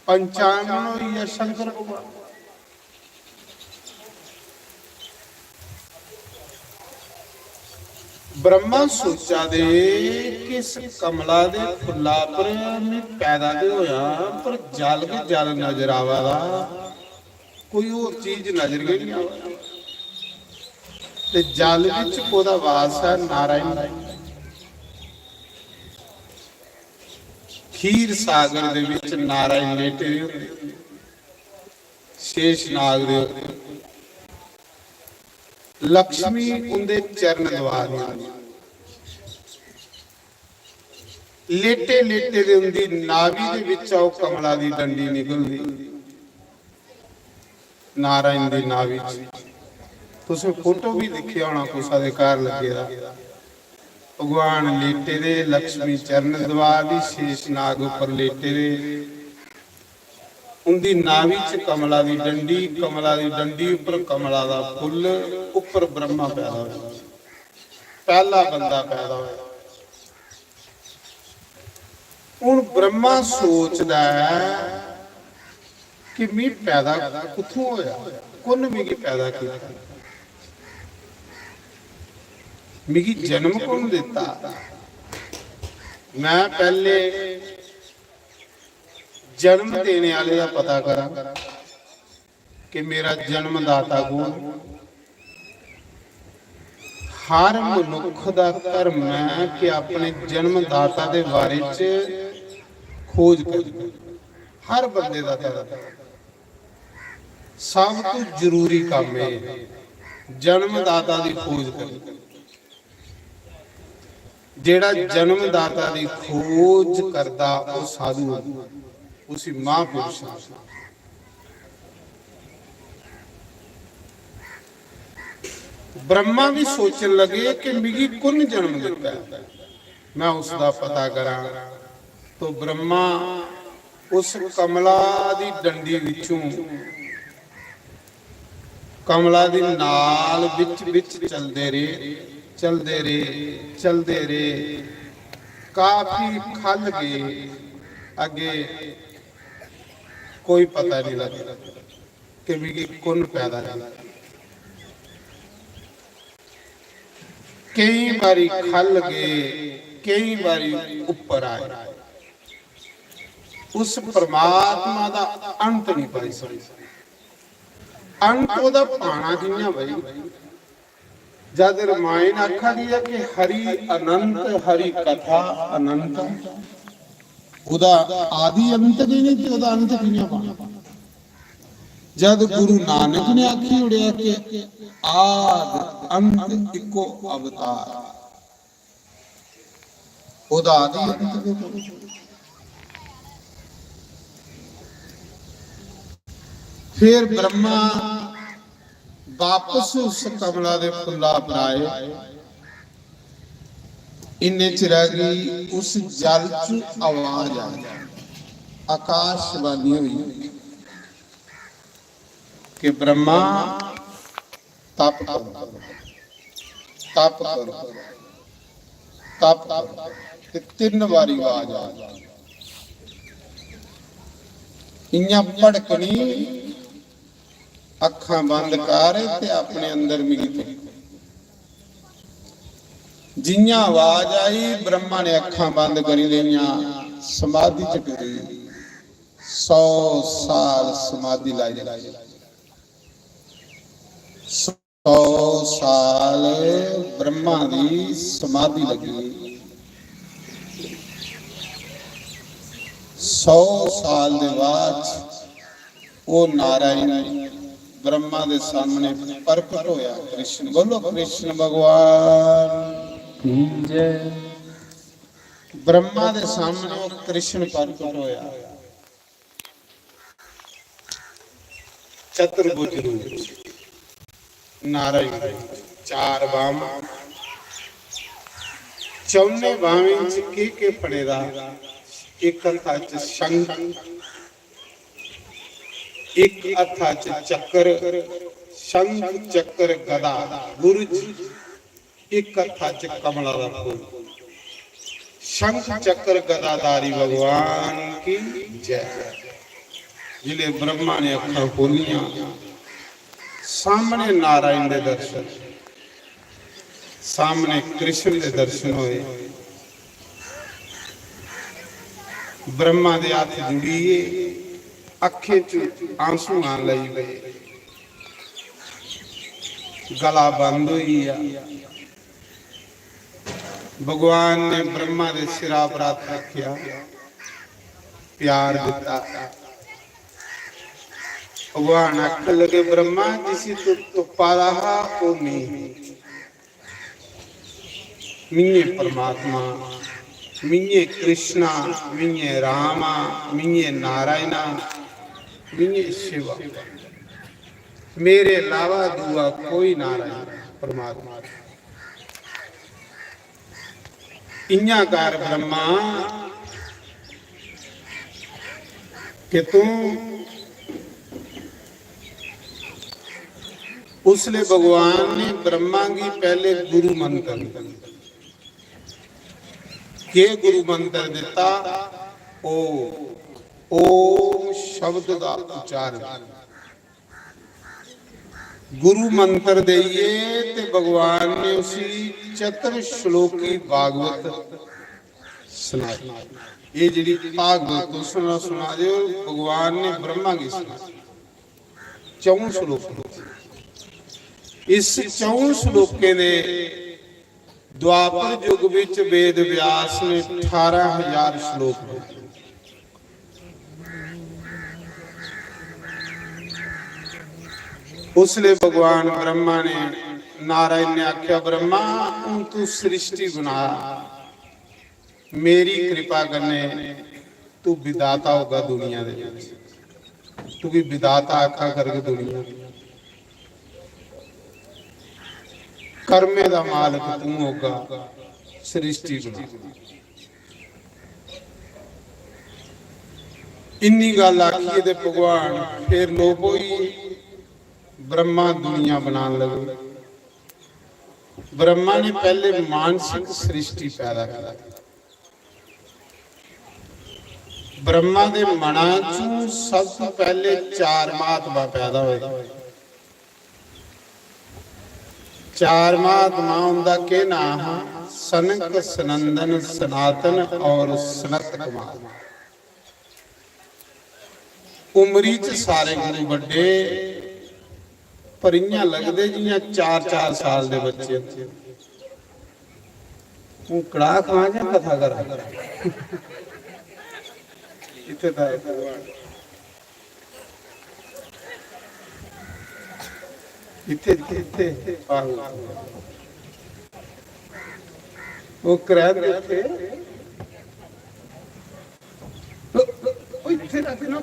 पंचानन होई गेआ शंकर भगवान। ब्रह्मा सोचा दे कि इस कमला दे फुल्ला पर मैं पैदा ते होया, पर जल गै जल नजर आवा दा, कोई होर चीज नजर गै नहीं आवा दी। ते जल बिच कोह्दा वास ऐ? नारायण। खीर सागर दे बिच नारायण लेटे दे होंदे, शेष नाग दे होंदे। लक्ष्मी उंदे चरण द्वार दी होंदी। लेटे लेटे दे उंदी नाभि दे बिच्चा ओह् कमला दी डंडी निकलदी, नारायण दी नाभि च। तुसें फोटो भी दिक्खेआ होना कुसा दे घर लग्गे दा, भगवान लेटे दे, लक्ष्मी चरण द्वार दी, शेष नाग उप्पर लेटे दे। उंदी नाभि च कमला दी डंडी, कमला दी डंडी उप्पर कमला दा फुल्ल, उप्पर ब्रह्मा पैदा होया, पैह्ला बंदा पैदा होया। हुन ब्रह्मा सोचदा ऐ कि मी पैदा कुत्थों होया, कुन्न मिगी पैदा कीता, मिगी जन्म कुन्न दित्ता? मैं पैह्ले जन्म देने आह्ले दा पता करां कि मेरा जन्मदाता कौन। हर मनुक्ख दा धर्म ऐ कि अपने जन्मदाता दे बारे च खोज करनी। हर बंदे दा धर्म ऐ। सब तो जरूरी काम एह् ऐ, जन्मदाता दी खोज करनी। जेह्ड़ा जन्मदाता दी खोज करदा, ओह् साधु होंदा, उसी महापुरुष आखदे। ब्रह्मा भी सोचन लगे कि मिगी कुन जन्म दिता ऐ, मैं उसदा पता करां। तो ब्रह्मा उस कमला दी डंडी विचों, कमला दी नाल बिच बिच चलदे रेह्, चलदे रेह्, चलदे रेह्, काफी खल गे। अग्गे कोई पता नहीं लगा कि मिगी कुन पैदा कीता। केई बारी खल गे, केई बारी उप्पर आए। उस परमात्मा दा अंत नहीं पाई सकदे। अंत ओह्दा पाना कि'यां भाई? जद रामायण आखा दी ऐ कि हरि अनंत, हरि कथा अनंत, ओह्दा आदि अंत गै नहीं ते ओह्दा अंत कि'यां पाना? जद गुरु नानक ने आखी ओड़ेआ कि आद अंत इक्को अवतार, ओह्दा आदि अंत गै कोई। फिर ब्रह्मा बापस उस कमला दे फुल्ला पर आए। इन्ने चिरा गी उस जल च आवाज आई, आकाशवाणी हुई कि ब्रह्मा तप करो, तप करो, तप करो। ते तिन्न बारी आवाज आई। इ'यां भड़कनी, अक्खां बंद कर ते अपने अंदर मिगी दिक्ख। जि'यां आवाज आई, ब्रह्मा ने अक्खां बंद करी लेइयां, समाधि च टुरी। सौ साल समाधि लाई रखी। सौ साल ब्रह्मा दी समाधि लगी। सौ साल दे बाद ओह् नारायण ब्रह्मा दे सामने प्रकट होया। कृष्ण, बोलो कृष्ण भगवान की जय। ब्रह्मा दे सामने ओह् कृष्ण प्रकट होया। चतुर्भुज रूप च नारायण दे चार बांह, चौने बांहें च केह् केह् फड़े दा? इक हत्था च शंख, इक हत्था च चक्कर, शंख चक्कर गदा गुरज, इक हत्था च कमला दा फुल्ल। शंख चक्र गदाधारी भगवान की जय। जिले ब्रह्मा ने अखां खोलियां, सामने नारायण दे दर्शन, सामने कृष्ण दे दर्शन होए। ब्रह्मा दे हत्थ जुड़िए, अखें च आंसू आन लगी पे। गला बंद होई गेआ। भगवान ने ब्रह्मा दे सिरा पर हत्थ रखेआ, प्यार दिता। भगवान आखन लगे, "ब्रह्मा, जिसी तू तुप्पा दा हा, ओह नेईं। मिये परमात्मा, मिये कृष्णा, मिये रामा, मिये नारायणा, मिये शिवा। मेरे अलावा दूआ कोई नारायण परमात्मा।" इयां कर ब्रह्मा कि तू, उसले भगवान ने ब्रह्मा गी पहले गुरु मंत्र, के गुरु मंत्र दिता? ओ, ओम शब्द का उच्चारण। गुरु मंत्र देइए ते भगवान ने उसी चतुर श्लोकी भागवत सुनाई। ये जेह्ड़ी भागवत तुस सुना, सुना दे ओ, भगवान ने ब्रह्मा गी सुनाई। चौं श्लोक। इस चौं श्लोकें दे द्वापर युग विच वेद व्यास ने अठारह हजार श्लोक बोले। उसले भगवान ब्रह्मा ने, नारायण ने आख्या, "ब्रह्मा, हूं तू सृष्टि बना, मेरी कृपा कन्नै तू विधाता होगा दुनिया दे विच, तुगी विधाता आखा करग दुनिया, कर्मे दा मालक तू होगा, सृष्टि बना।" इन्नी गल्ल आखिए ते भगवान फिर लोप होई, ब्रह्मा दुनिया बनान लगे। ब्रह्मा ने पहले मानसिक सृष्टि पैदा की। ब्रह्मा दे मना चों सब तो पहले चार महात्मा पैदा हुए। चार महात्मा, उंदा केह् नांऽ हा? सनक, सनंदन, सनातन और सनत कुमार। उमरी च सारे कोलू बड्डे, पर इ'यां लगदे जि'यां चार चार साल दे बच्चे। हून कड़ाह खां जां कथा करां? इत्थै तां इत्थै, इत्थै, इत्थै। आहो। ओह् करैंह्दे इत्थै। ओह् इत्थै रख ना।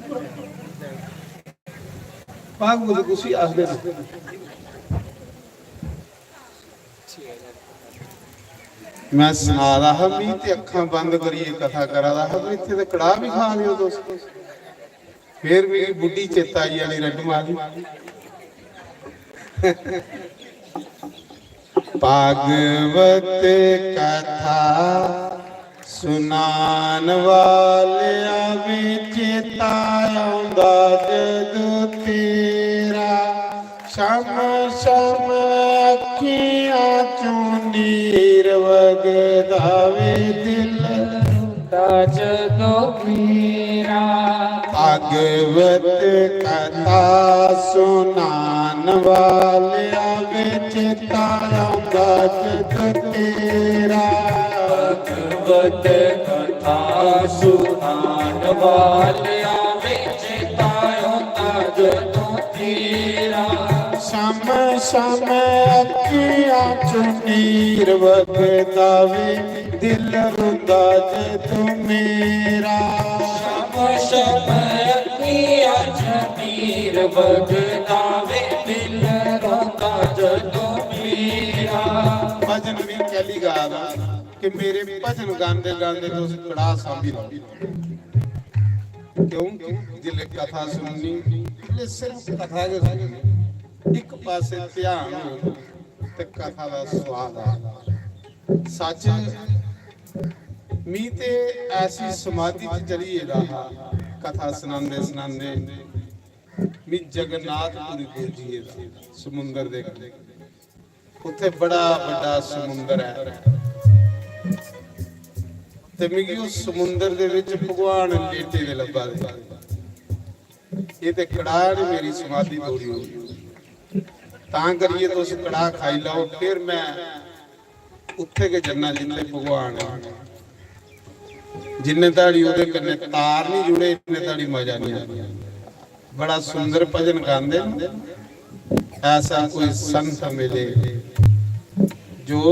भागवत कुसी आखदे न? मैं सना दा हा, मी ते अक्खां बंद करियै कथा करा दा हा, पर इत्थै ते कड़ाह बी खा दे ओ तुस। फिर मिगी बुड्ढी चेता आई जानी रड्डू आह्ली। भागवत कथा सुनान वालेआ, विच तां औंदा जदू तेरा। छम छम अक्खियां चों नीर वगदा वे, दिल रोंदा जदों मेरा। भागवत कथा सुनान वालेआ, विच तां औंदा जदों तेरा। भागवत कथा सुनान वालेआ, विच तां औंदा जदों तेरा। छम छम अक्खियां चों नीर वगदा वे, दिल रोंदा जदों मेरा। छम छम अक्खियां चों नीर वगदा वे, दिल रोंदा जदों मेरा। भजन में कैली गा दा कि मेरे भजन गांदे गांदे तुस कड़ाह सांभी लैओ। क्योंकि जिसलै कथा सुननी, जिसलै सिर्फ कथा गै सुननी, इक पासै ध्यान होग ते कथा दा स्वाद आ। सच, मी ते ऐसी समाधि च चली गेदा हा, कथा सनांदे सनांदे मी जगन्नाथपुरी पुज्जी गेदा, समुंदर दे कंढे। उत्थे बड़ा बड्डा समुंदर ऐ। ते मिगी उस समुंदर दे विच भगवान लेटे दे लब्भा दे। एह् ते कड़ाह ने मेरी समाधि तोड़ी ओड़ी। तां करियै तुस कड़ाह खाई लैओ, फिर मैं उत्थे गै जन्ना जित्थे भगवान ऐ। जिन्ने धड़ी ओह्दे कन्नै तार नहीं जुड़े, इन्ने धड़ी मजा नहीं आता। बड़ा सुंदर भजन गांदे न, ऐसा कोई संत मिले जो,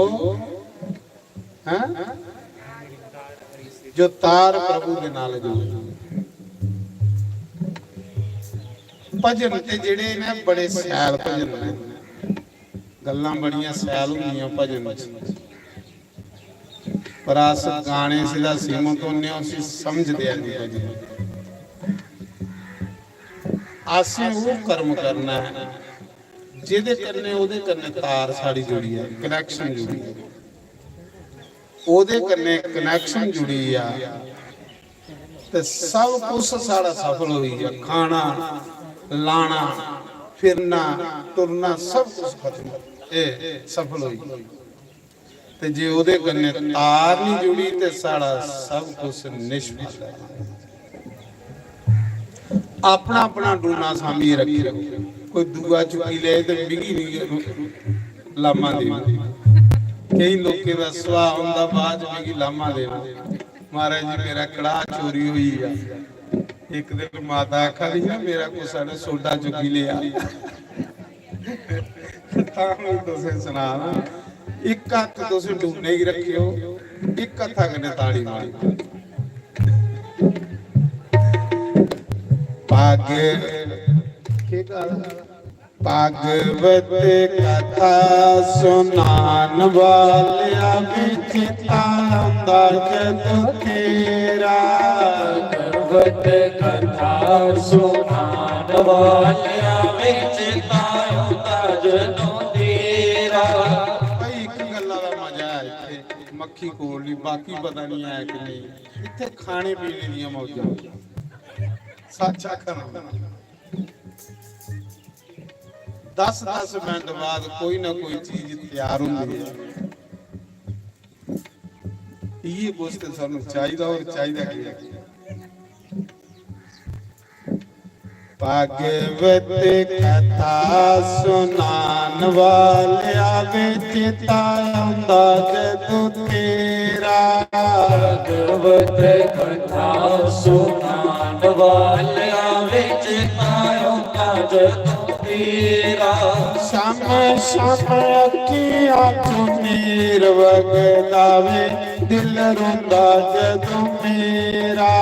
हैं, जो तार प्रभु दे नाल जुड़े। भजन ते जेड़े ने बड़े सैल भजन ने, गल्लां बड़ियां सैल होंदियां भजन च, पर अस गाने सिद्धा सीमत होने आं, उसी समझदे हैं नहीं भजन। असें वो कर्म करना है जेदे कन्नै ओदे कन्नै तार साढ़ी जुड़ी है, कनेक्शन जुड़ी है। ओदे कन्नै कनेक्शन जुड़ी आ ते सब कुछ साढ़ा सफल होई गेआ। खाना, लाना, फिरना, टुरना, सब कुछ खत्म, ए, सफल होई गेआ। ते जे ओदे कन्नै तार नहीं जुड़ी ते साढ़ा सब कुछ निष्फल है। अपना अपना डूना सामी रखियो, कोई दूआ चुकी ले ते मिगी नहीं लामा दे। कई लोकें दा सुभाऽ होंदा बाद च मिगी लामा देना, "महाराज जी, मेरा कड़ाह चोरी होई गेआ।" एक दिन माता आखा दी ना, "मेरा कुसै ने सोडा चुकी लिया।" तां में तुसें सनाना, इक हत्थ तुस डूने गी रखेओ, इक हत्था कन्नै ताड़ी मारो। भाग, केह् गल्ल? भागवत कथा सुनान वालिया, विचेता आंदा जदों तेरा। भागवत कथा सुनान वालिया, विचेता आंदा जदों तेरा। भाई, इक गल्ला दा मजा ऐ इत्थे, मक्खी कोल नहीं, बाकी पता नहीं है कि नहीं। इत्थे खाने पीने दियां मौजां, सच्च आखना। दस दस मिनट बाद कोई ना कोई चीज तैयार होंदी है। इये कुछ ते सानू चाहिदा, और चाहिदा केह् है? भागवत कथा सुनान वालिया, विचेता आंदा जदों तेरा। भागवत कथा सुनान वालिया, विचेता आंदा जदों तेरा। शम शम अखियां चों नीर वगदा वे, दिल रोंदा जदों मेरा।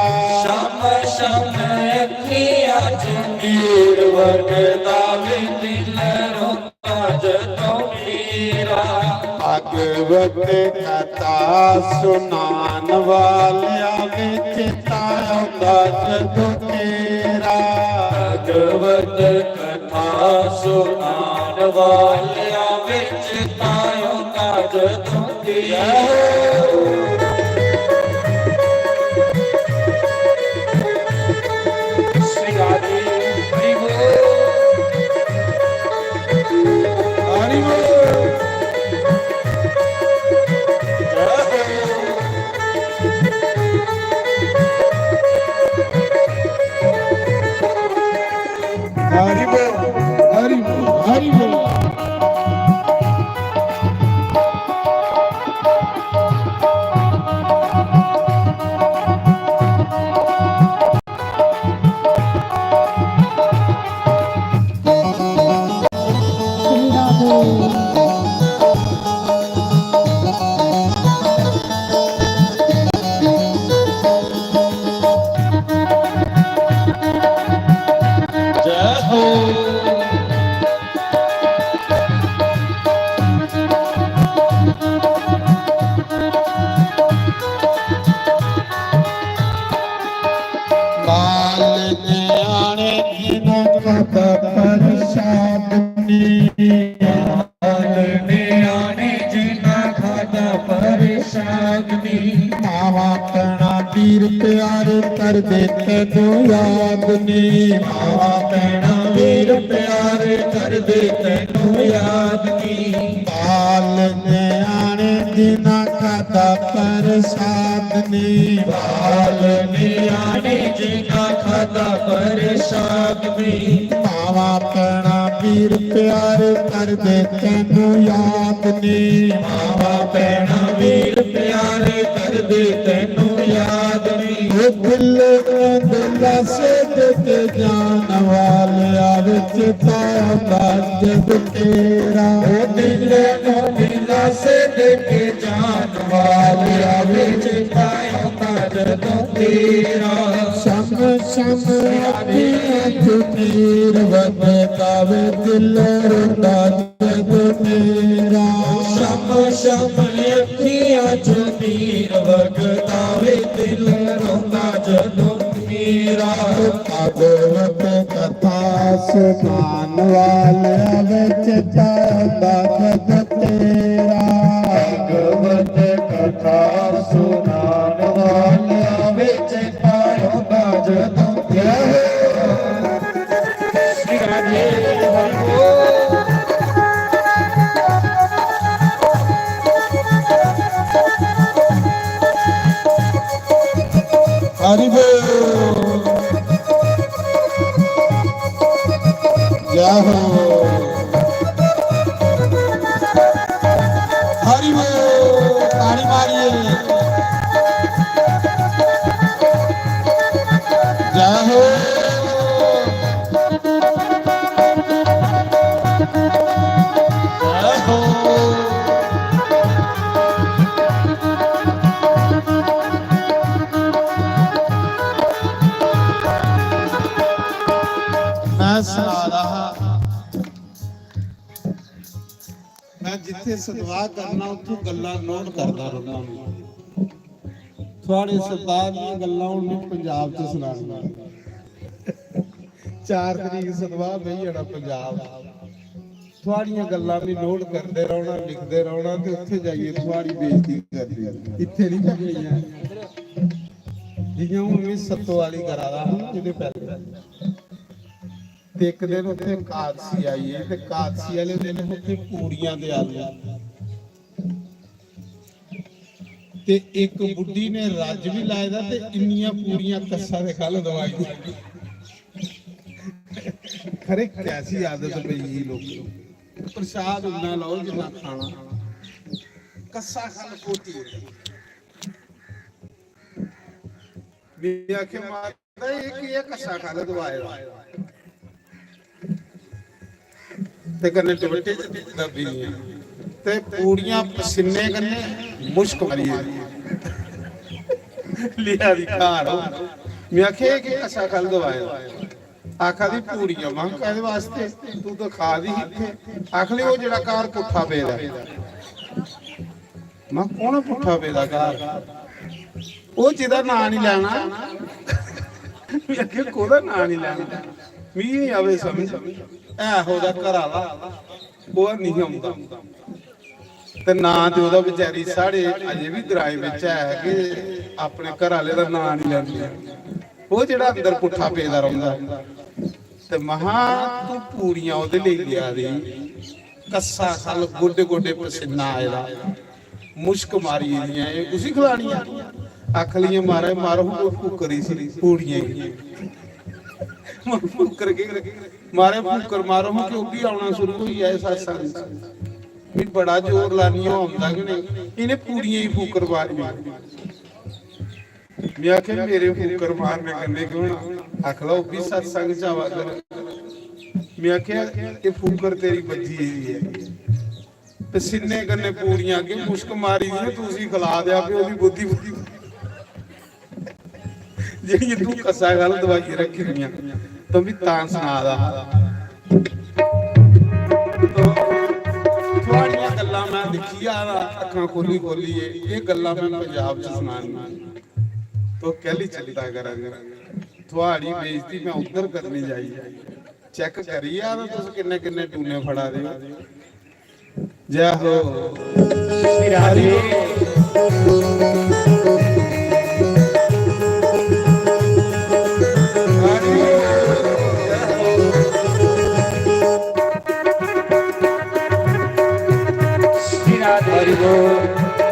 शम शम अखियां चों नीर वगदा वे, दिल रोंदा जदों मेरा। भागवत कथा सुनान वालिया, विचेता आंदा जदों तेरा। भागवत कथा सुनान वालिया, विचेता आंदा जदों तेरा। श्री राधे हरि बोल। हरि बोल। जय हो। हरि बोल, हरि बोल, हरि बोल। जय हो। बाल न्याणे जिन्हां खादा प्रसाद नी। बाल न्याणे जिन्हां खादा प्रसाद नी। मावां भैणां वीर प्यारे करदे तैनू याद नी। मावां भैणां वीर प्यारे करदे तैनू याद नी। बाल न्याणे जिन्ना खादा प्रसाद नी। बाल न्याणे जिन्ना खादा प्रसाद नी। मावां भैणां वीर प्यार करदे तैनू याद नी। मावां भैणां वीर प्यार करदे तैनू याद नी। ओ दिल नू दिलासे दे के जान वाले आवे चेता आंदा जद तेरा। ओ दिल नू दिलासे दे के जान वाले आवे चेता आंदा जद तेरा। शम शम अखियां चों नीर वगदा वे दिल रोंदा जद तेरा। शम शम अखियां चों नीर वगदा वे दिल रोंदा जद तेरा। भागवत कथा सुनान वाले वे चेता आंदा जद तेरा। भागवत कथा सुनान वाले वे चेता आंदा जद तेरा। श्री राधे। हरि बोल। जय हो। हरि बोल। ताड़ी मारिए। जय हो। जय हो। मैं सना दा हा, मैं जित्थे सतवाह करना, उत्थों गल्लां नोट करदा रौहना। थुआड़े सरदार दियां गल्लां हुन में पंजाब च सनानियां। चार तरीक सतवाह बेही जाना पंजाब। थुआड़ियां गल्लां में नोट करदे रौहना, लिखदे रौहना ते उत्थे जाइयै थुआड़ी बेइज्जती करनी। इत्थे नहीं करनी ऐ। जियां हुन में सत्तो आली करा दा हा ना, जेह्दे पैह्ले। ते इक दिन उत्थे कादसी आई गेई ते कादसी आह्ले दिन उत्थे पूड़ियां ते आलू। ते इक बुड्ढी ने रज्ज बी लाए दा ते इन्नियां पूड़ियां कस्सा दे ख'ल्ल दबाई दियां। खरे कैसी आदत पेई ही लोकें गी। प्रसाद उन्ना लैओ जिन्ना खाना। कस्सा ख'ल्ल घोटी ओड़ेआ। में आखेआ, "माता, एह् केह् ऐ, कस्सा ख'ल्ल दबाए दा?" ते कन्नै दुपट्टे च दब्बी दियां। ते पूड़ियां पसीने कन्नै मुश्क मारियै लेआ दी घर। में आखेआ, "एह् केह् कस्सा ख'ल्ल दबाए दा?" आखा दी, "पूड़ियां।" में, "कैह्दे वास्ते? तू ते खा दी ही इत्थै।" आखली, "ओह् जेह्ड़ा घर पुट्ठा पेदा ऐ।" में, "कौन पुट्ठा पेदा घर?" "ओह् जेह्दा नांऽ निं लैना।" में आखेआ, "कोह्दा नांऽ निं लैना?" मिगी निं आवे समझ। ऐ हा ओह्दा घरा दा, ओह् निं औंदा। ते नांऽ ते ओह्दा बेचारी साढ़े अजें बी ग्राएं बिच ऐ कि अपने घरा आह्ले दा नांऽ निं लैंदी। ओह् जेह्ड़ा अंदर पुट्ठा पेदा रौंह्दा। ते महां, तूं पूड़ियां ओह्दे लेई लेआ दी, कस्सा ख'ल्ल, गोड्डे गोड्डे पसीना आए दा, मुश्क मारी गेदियां, एह् उसी खलानियां? आखन लगियां, "महाराज, मारो हां कोई फुक्कर इसी, पूड़ियें गी।" महां, फुक्कर केह् करे? महाराज, फुक्कर मारो हां कि ओह् बी औना शुरू होई जाए सत्संग च। मी बड़ा जोर लानी, ओह् औंदा गै नेईं। इ'नें पूड़ियें गी फुक्कर मारी। में आखेआ, "मेरे फुक्कर मारने कन्नै केह् होना?" आखदा, "ओह् बी सत्संग च आवा कर।" में आखेआ, "एह् फुक्कर तेरी बज्जी गेदी ऐ, पसीने कन्नै पूड़ियां अग्गें मुश्क मारी दियां, तू उसी खला देआ, फ्ही ओह्दी बुद्धि, बुद्धि जेह्ड़ी तू कस्सा गल्ल दबाइयै रक्खी दियां।" तो में तां सना दा हा। तो थुआड़ियां गल्लां में दिक्खी जा दा, अक्खां खोली खोलियै, एह् गल्लां में पंजाब च सनानियां। तो कैह्ली चिंता करा दे? थुआड़ी बेइज्जती मैं उद्धर करने जाइयै। चेक करियै आ तां तुस किन्ने किन्ने टूने फड़ा दे ओ। जय हो। श्री राधे। श्री राधे। हरि बोल।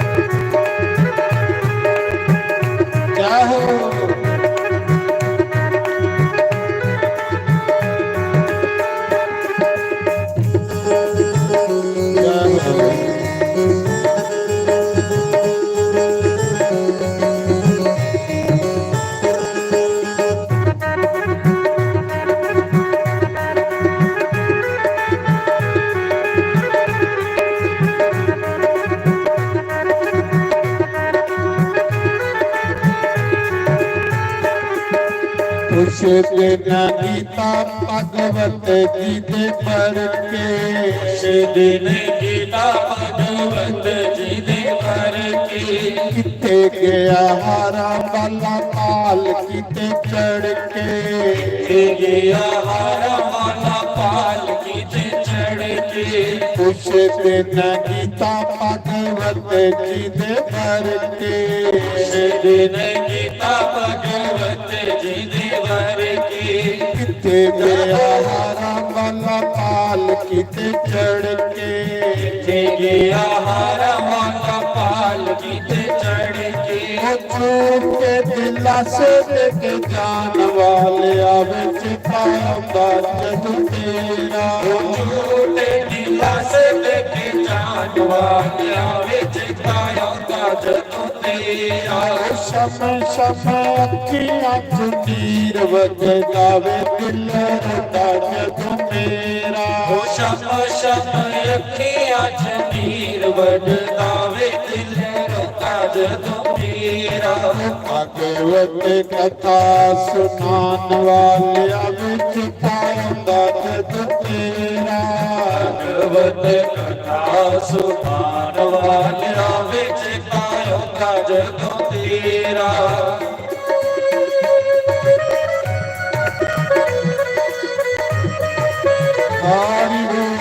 उस दिन गीता भगवत जी दे बर के। उस दिन गीता भगवत जी दे बर के। किथे गया हारा वाला पाल किथे चढ़ के। किथे गया हारा वाला पाल किथे चढ़ के। उस दिन गीता भगवत जी दे बर के। उस दिन गीता भगवत जी दे बर के। किथे गया हारा वाला पाल किथे चढ़ के। किथे गया हारा वाला पाल किथे चढ़ के। ओ झूठे दिलासे दे के जान वाले आवे चिताऊंगा जद तेरा। ओ झूठे दिलासे दे के जान वाले आवे चिताऊंगा जद तेरा। शम शम अखियां च नीर वगदा वे दिल रोंदा जदों मेरा। ओ शम शम अखियां च नीर वगदा वे दिल रोंदा जदों मेरा। भागवत कथा सुनान वालिया विच पाउंदा जद तेरा। भागवत कथा सुनान वालिया विच पाउंदा जद तेरा। हरि बोल।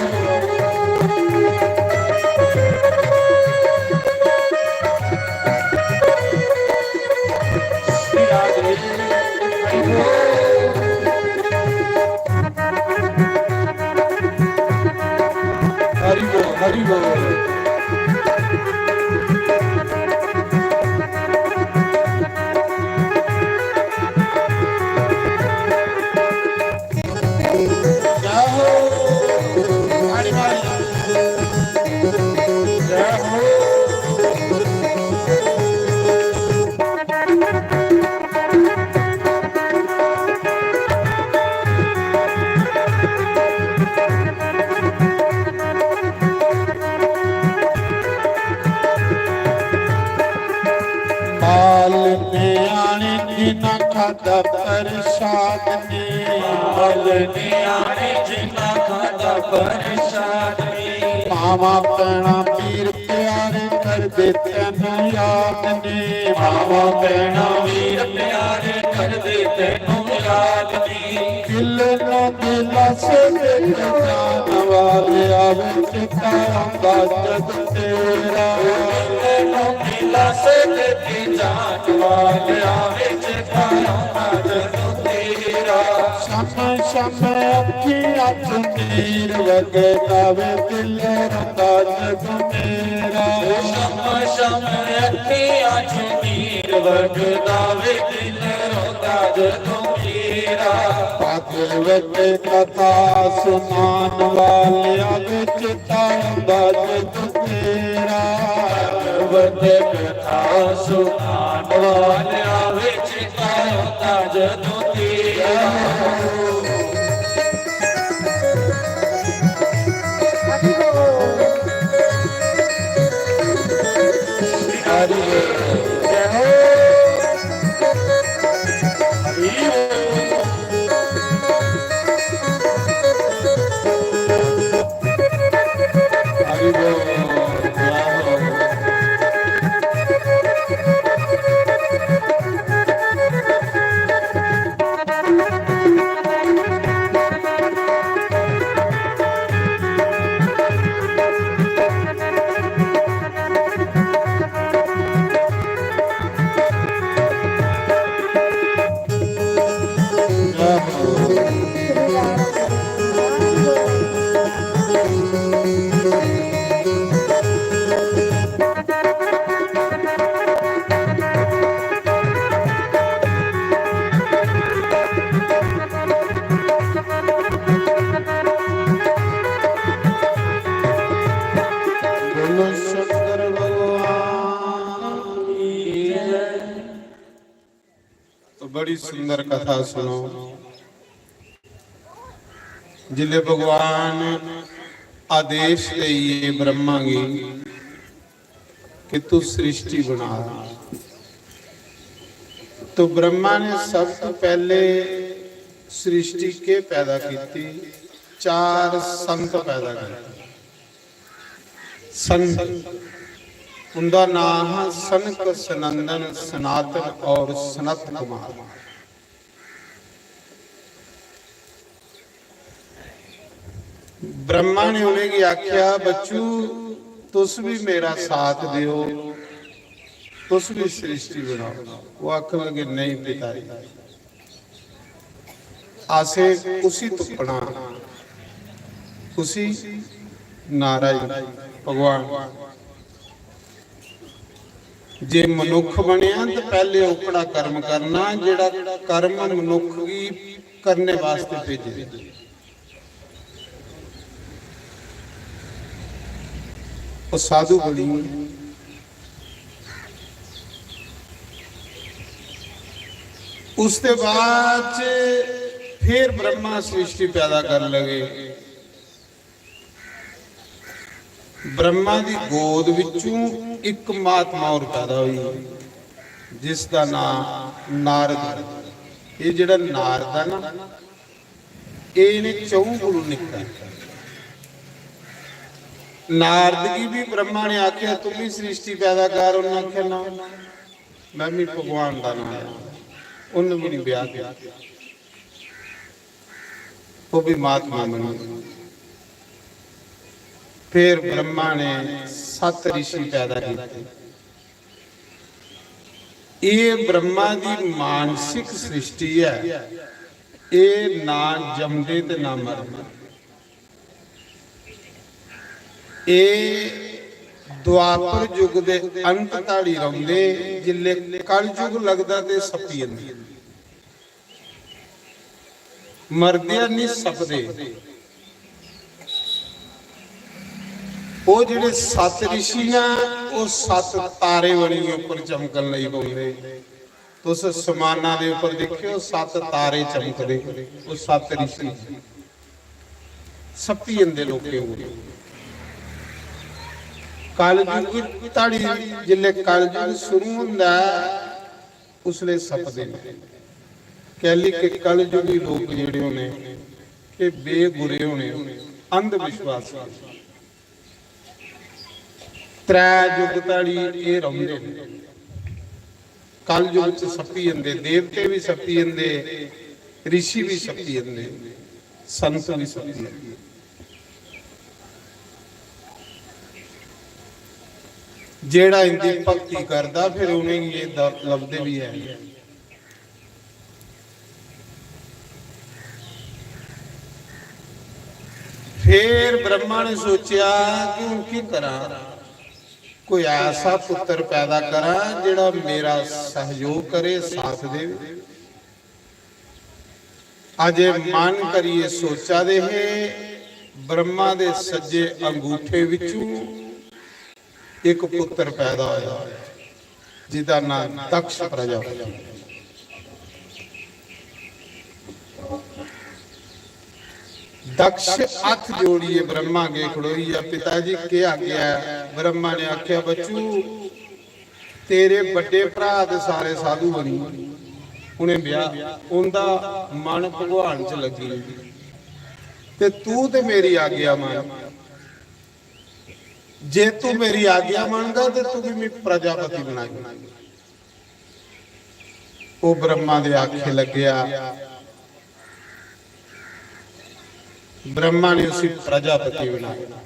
हरि बोल, हरि बोल। जय हो। जय हो। बाल न्याणे जिन्ना खादा प्रसाद ने। बाल न्याणे जिन्ना खादा प्रसाद ने। मावा भैणा वीर प्यारे करदे तैनू याद ने। मावा भैणा वीर प्यारे करदे तैनू याद ने। दिल नू दिलासे दे जान वाले आवे चिताऊंदा जद तेरा। दिल नू दिलासे दे जान वाले आवे चिताऊंदा जद तेरा। शम शम अखियां च नीर वगदा वे दिल रोंदा जद मेरा। शम शम अखियां च नीर वगदा वे दिल रोंदा जद मेरा। भागवत कथा सुनान वालिया विच तांदा जद तेरा। भागवत कथा सुनान वालिया विच तांदा जद तेरा। हरि बोल। जय हो। हरि बोल। हरि बोल। जय हो। बोलो शंकर भगवान की जय। तो बड़ी सुंदर कथा सुनो। जिले भगवान आदेश देइए ब्रह्मा गी कि तू सृष्टि बना, तो ब्रह्मा ने सब तो पहले सृष्टि के पैदा कीती? चार संत पैदा कीते। संत, उंदा नाम हा सनक, सनंदन, सनातन और सनत कुमार। ब्रह्मा ने उनेंगी आख्या, "बच्चू, तुस भी मेरा साथ दियो, तुस भी सृष्टि बनाओ।" वो आखन लगे, "नहीं पिता जी, असें कुसी तुप्पना, कुसी?" नारायण भगवान। जे मनुख बनया ते पैहले ओकड़ा कर्म करना जेड़ा कर्म मनुख गी करने वास्ते भेजे। वो साधु बनी। उसके बाद च फिर ब्रह्मा सृष्टि पैदा कर लगे। ब्रह्मा दी गोद विचों इक महात्मा और पैदा हुई, जिसदा नाम नारद। ये जेड़ा नारद है ना, ये इन्हें चौं कोलों निक्का है। नारद गी भी ब्रह्मा ने आख्या, "तुम ही सृष्टि पैदा कर।" उन्हें आख्या, "ना, मैं भी भगवान का नाम है।" उन्हें भी नहीं ब्याह किया। वो भी महात्मा बने। फिर ब्रह्मा ने सत ऋषि पैदा किए। ये ब्रह्मा दी मानसिक सृष्टि है। ये ना जमदे ते ना मरदे। ये द्वापर युग दे अंत धाड़ी रौंदे, जिल्ले कलयुग लगदा ते सप्पी जंदे। मरदे निं सपदे। ओह् जेह्ड़े सत्त रिशी न, ओह् सत्त तारे बनियै उप्पर चमकन लगी पौंदे। तुस समाना दे उप्पर दिक्खेओ, सत्त तारे चमकदे, ओह् सत्त रिशी सप्पी जंदे लोकें कोल। कलयुग धड़ी, जिसलै कलयुग शुरू होंदा ऐ, उसलै सपदे न। कैली के कलयुगी लोक जेह्ड़े होने, एह् बेगुरे होने, अंधविश्वासी। त्रै युग धड़ी एह् रौंह्दे न। कलयुग च सप्पी जंदे, देवते बी सप्पी जंदे, रिशी बी सप्पी जंदे, संत बी सप्पी जंदे। जेह्ड़ा इंदी भक्ति करदा, फिर उ'नेंगी एह् द-, लभदे बी हैन। फिर ब्रह्मा ने सोचेआ कि हून की करां, कोई ऐसा पुत्र पैदा करां जेह्ड़ा मेरा सहयोग करे, साथ देवे। अजे मन करियै सोचा दे हे, ब्रह्मा दे सज्जे अंगूठे विचों इक पुत्र पैदा होया, जिदा नां दक्ष प्रजापति। दक्ष हत्थ जोड़ियै ब्रह्मा अगे खड़ोई गेआ, "पिता जी, केह् आज्ञा ऐ?" ब्रह्मा ने आख्या, "बच्चू, तेरे बड्डे भ्राऽ ते सारे साधु बनी, उ'नें ब्याह, उं'दा मन भगवान च लग्गी गेआ, ते तू ते मेरी आज्ञा मन, जे तू मेरी आज्ञा मनगा ते तुगी मैं प्रजापति बनाई।" ओह् ब्रह्मा दे आखे लग्गेआ, ब्रह्मा ने उसी प्रजापति बनाया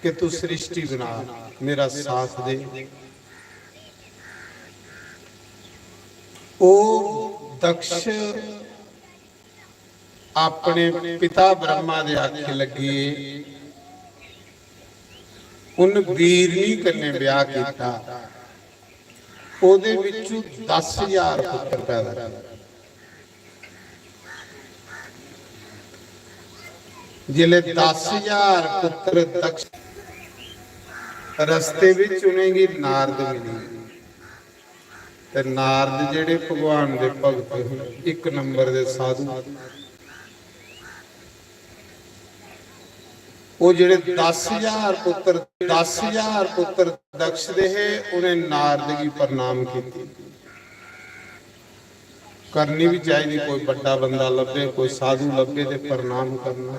कि तू सृष्टि बना, मेरा साथ दे। ओह् दक्ष अपने पिता ब्रह्मा दे आखे लग्गी, उन बीरनी कन्नै ब्याह कीता, ओह्दे विचों दस हजार पुत्र पैदा किए। जिसलै दस हजार पुत्र दक्ष, रस्ते विच उ'नेंगी नारद मिले, ते नारद जेह्ड़े भगवान दे भगत हे, इक नंबर दे साधु, ओह् जेह्ड़े दस हजार पुत्र, दस हजार पुत्र दक्ष दे हे, उ'नें नारद गी प्रणाम कीती। करनी बी चाहिदी। कोई बड्डा बंदा लब्भे, कोई साधु लब्भे ते प्रणाम करना।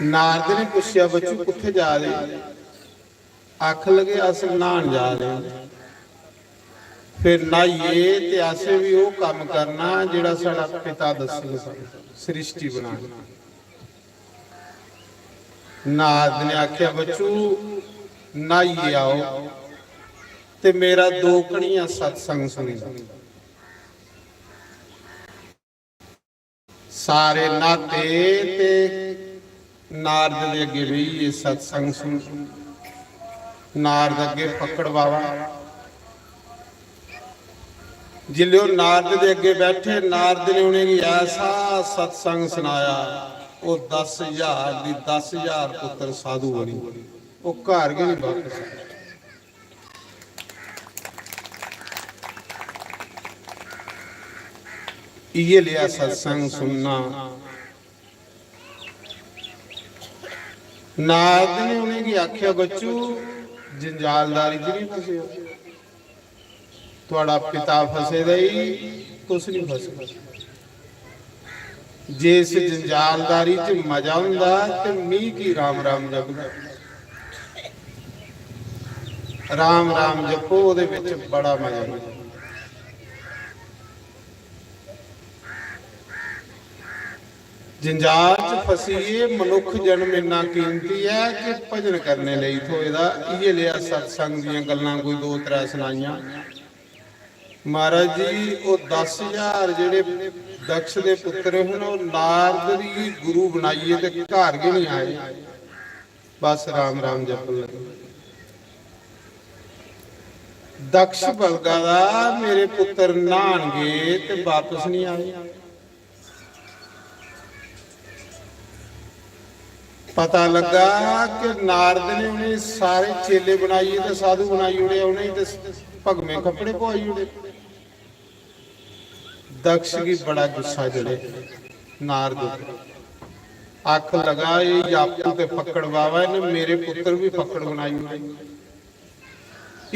नारद ने पुच्छेआ, "बच्चू, कुत्थै जा दे?" आखन लगे, "अस न्हान जा दे आं।" फिर न्हाइयै ते असें बी ओह् कम्म करना जेह्ड़ा साढ़ा पिता दस्सग, सृष्टि बनानी। नारद ने आखेआ, "बच्चू, न्हाइयै आओ ते मेरा दो घड़ियां सत्संग सुनी लैओ।" सारे न्हाते ते नारद दे अग्गे बेहियै सत्संग सुन। नारद अग्गे फक्कड़ बावा। जिसलै ओह् नारद दे अग्गे बैठे, नारद ने उ'नेंगी ऐसा सत्संग सनाया, ओह् दस ज्हार दी दस ज्हार पुत्तर साधु बनी। ओह् घर गै नहीं बापस आए। इ'यै लेआ सत्संग सुनना। नारद ने उ'नेंगी आखेआ, "बच्चू, जंजालदारी च नहीं फसे हो, थुआढ़ा पिता फसे दा ही, तुस नहीं फसे।" जे इस जंजालदारी च मजा होंदा ते मी की राम राम जपदा। राम राम जपो, ओह्दे बिच बड़ा मजा होंदा। जंजाल च फसियै मनुक्ख जन्म इन्ना कीमती ऐ कि भजन करने लेई थ्होए दा। इ'यै लेआ सत्संग दियां गल्लां कोई दो त्रै सनाइयां। महाराज जी, ओह् दस ज्हार जेह्ड़े दक्ष दे पुत्तर हे ना, ओह् नारद गी गुरु बनाइयै ते घर गै निं आए। बस राम राम जपन लगे। दक्ष बलगा दा, "मेरे पुत्तर न्हान गे ते बापस निं आए।" पता लग्गा कि नारद ने उ'नें सारे चेले बनाइयै ते साधु बनाई ओड़े, उ'नें ते भगमें कपड़े पोआई ओड़े। दक्ष गी बड़ा गुस्सा चढ़े नारद उप्पर। आखन लगा, "एह् याकू ते फक्कड़ बावा, इ'नें मेरे पुत्तर बी फक्कड़ बनाई ओड़े।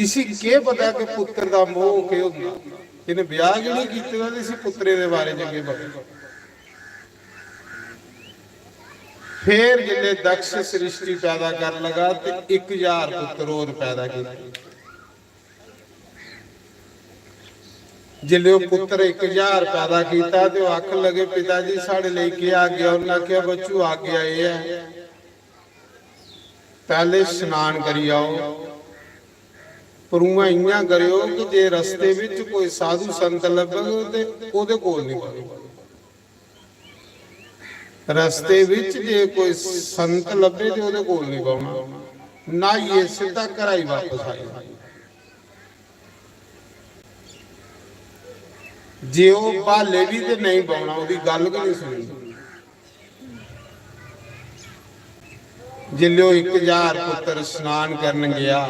इसी केह् पता कि पुत्तर दा मोह् केह् होंदा? इ'नें ब्याह् गै निं कीते दा ते इसी पुत्तरे दे बारे च केह् पता?" फिर जिसलै दक्ष सृष्टि पैदा कर लगा ते इक ज्हार पुत्तर होर पैदा कीते। जिसलै ओह् पुत्तर इक ज्हार पैदा कीता ते ओह् आखन लगे, "पिता जी, साढ़े लेई केह् आज्ञा?" उ'न्नै आखेआ, "बच्चू, आज्ञा एह् ऐ, पैह्ले स्नान करी आओ, पर उ'आं इ'यां करेओ कि जे रस्ते बिच कोई साधु संत लब्भग ते ओह्दे कोल निं बवो।" रस्ते बिच जे कोई संत लब्भे ते ओह्दे कोल निं बौह्ना, न्हाइयै सिद्धा घरा गी बापस आई जाना। जे ओह् ब्हाले बी ते नेईं बौह्ना, ओह्दी गल्ल गै निं सुननी। जिसलै ओह् इक ज्हार पुत्तर स्नान करन गेआ,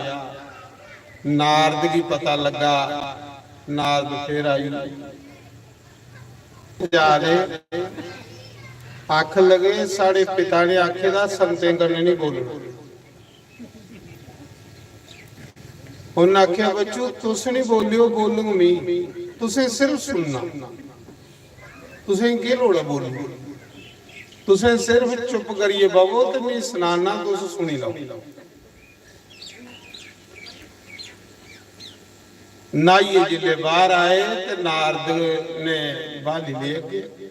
नारद गी पता लग्गा, नारद फिर आई जा दे, आखन लगे, "साढ़े पिता ने आखे दा संतें कन्नै नहीं बोलना।" उन्नै आखेआ, "बच्चू, तुस नहीं बोलियो, बोलूंग मी, तुसें सिर्फ सुनना, तुसें केह् लोड़ ऐ बोलने दी? तुसें सिर्फ चुप करियै बवो ते मी सनाना, तुस सुनी लैओ।" न्हाइयै जिसलै बाहर आए ते नारद ने ब्हाली लेई अग्गें,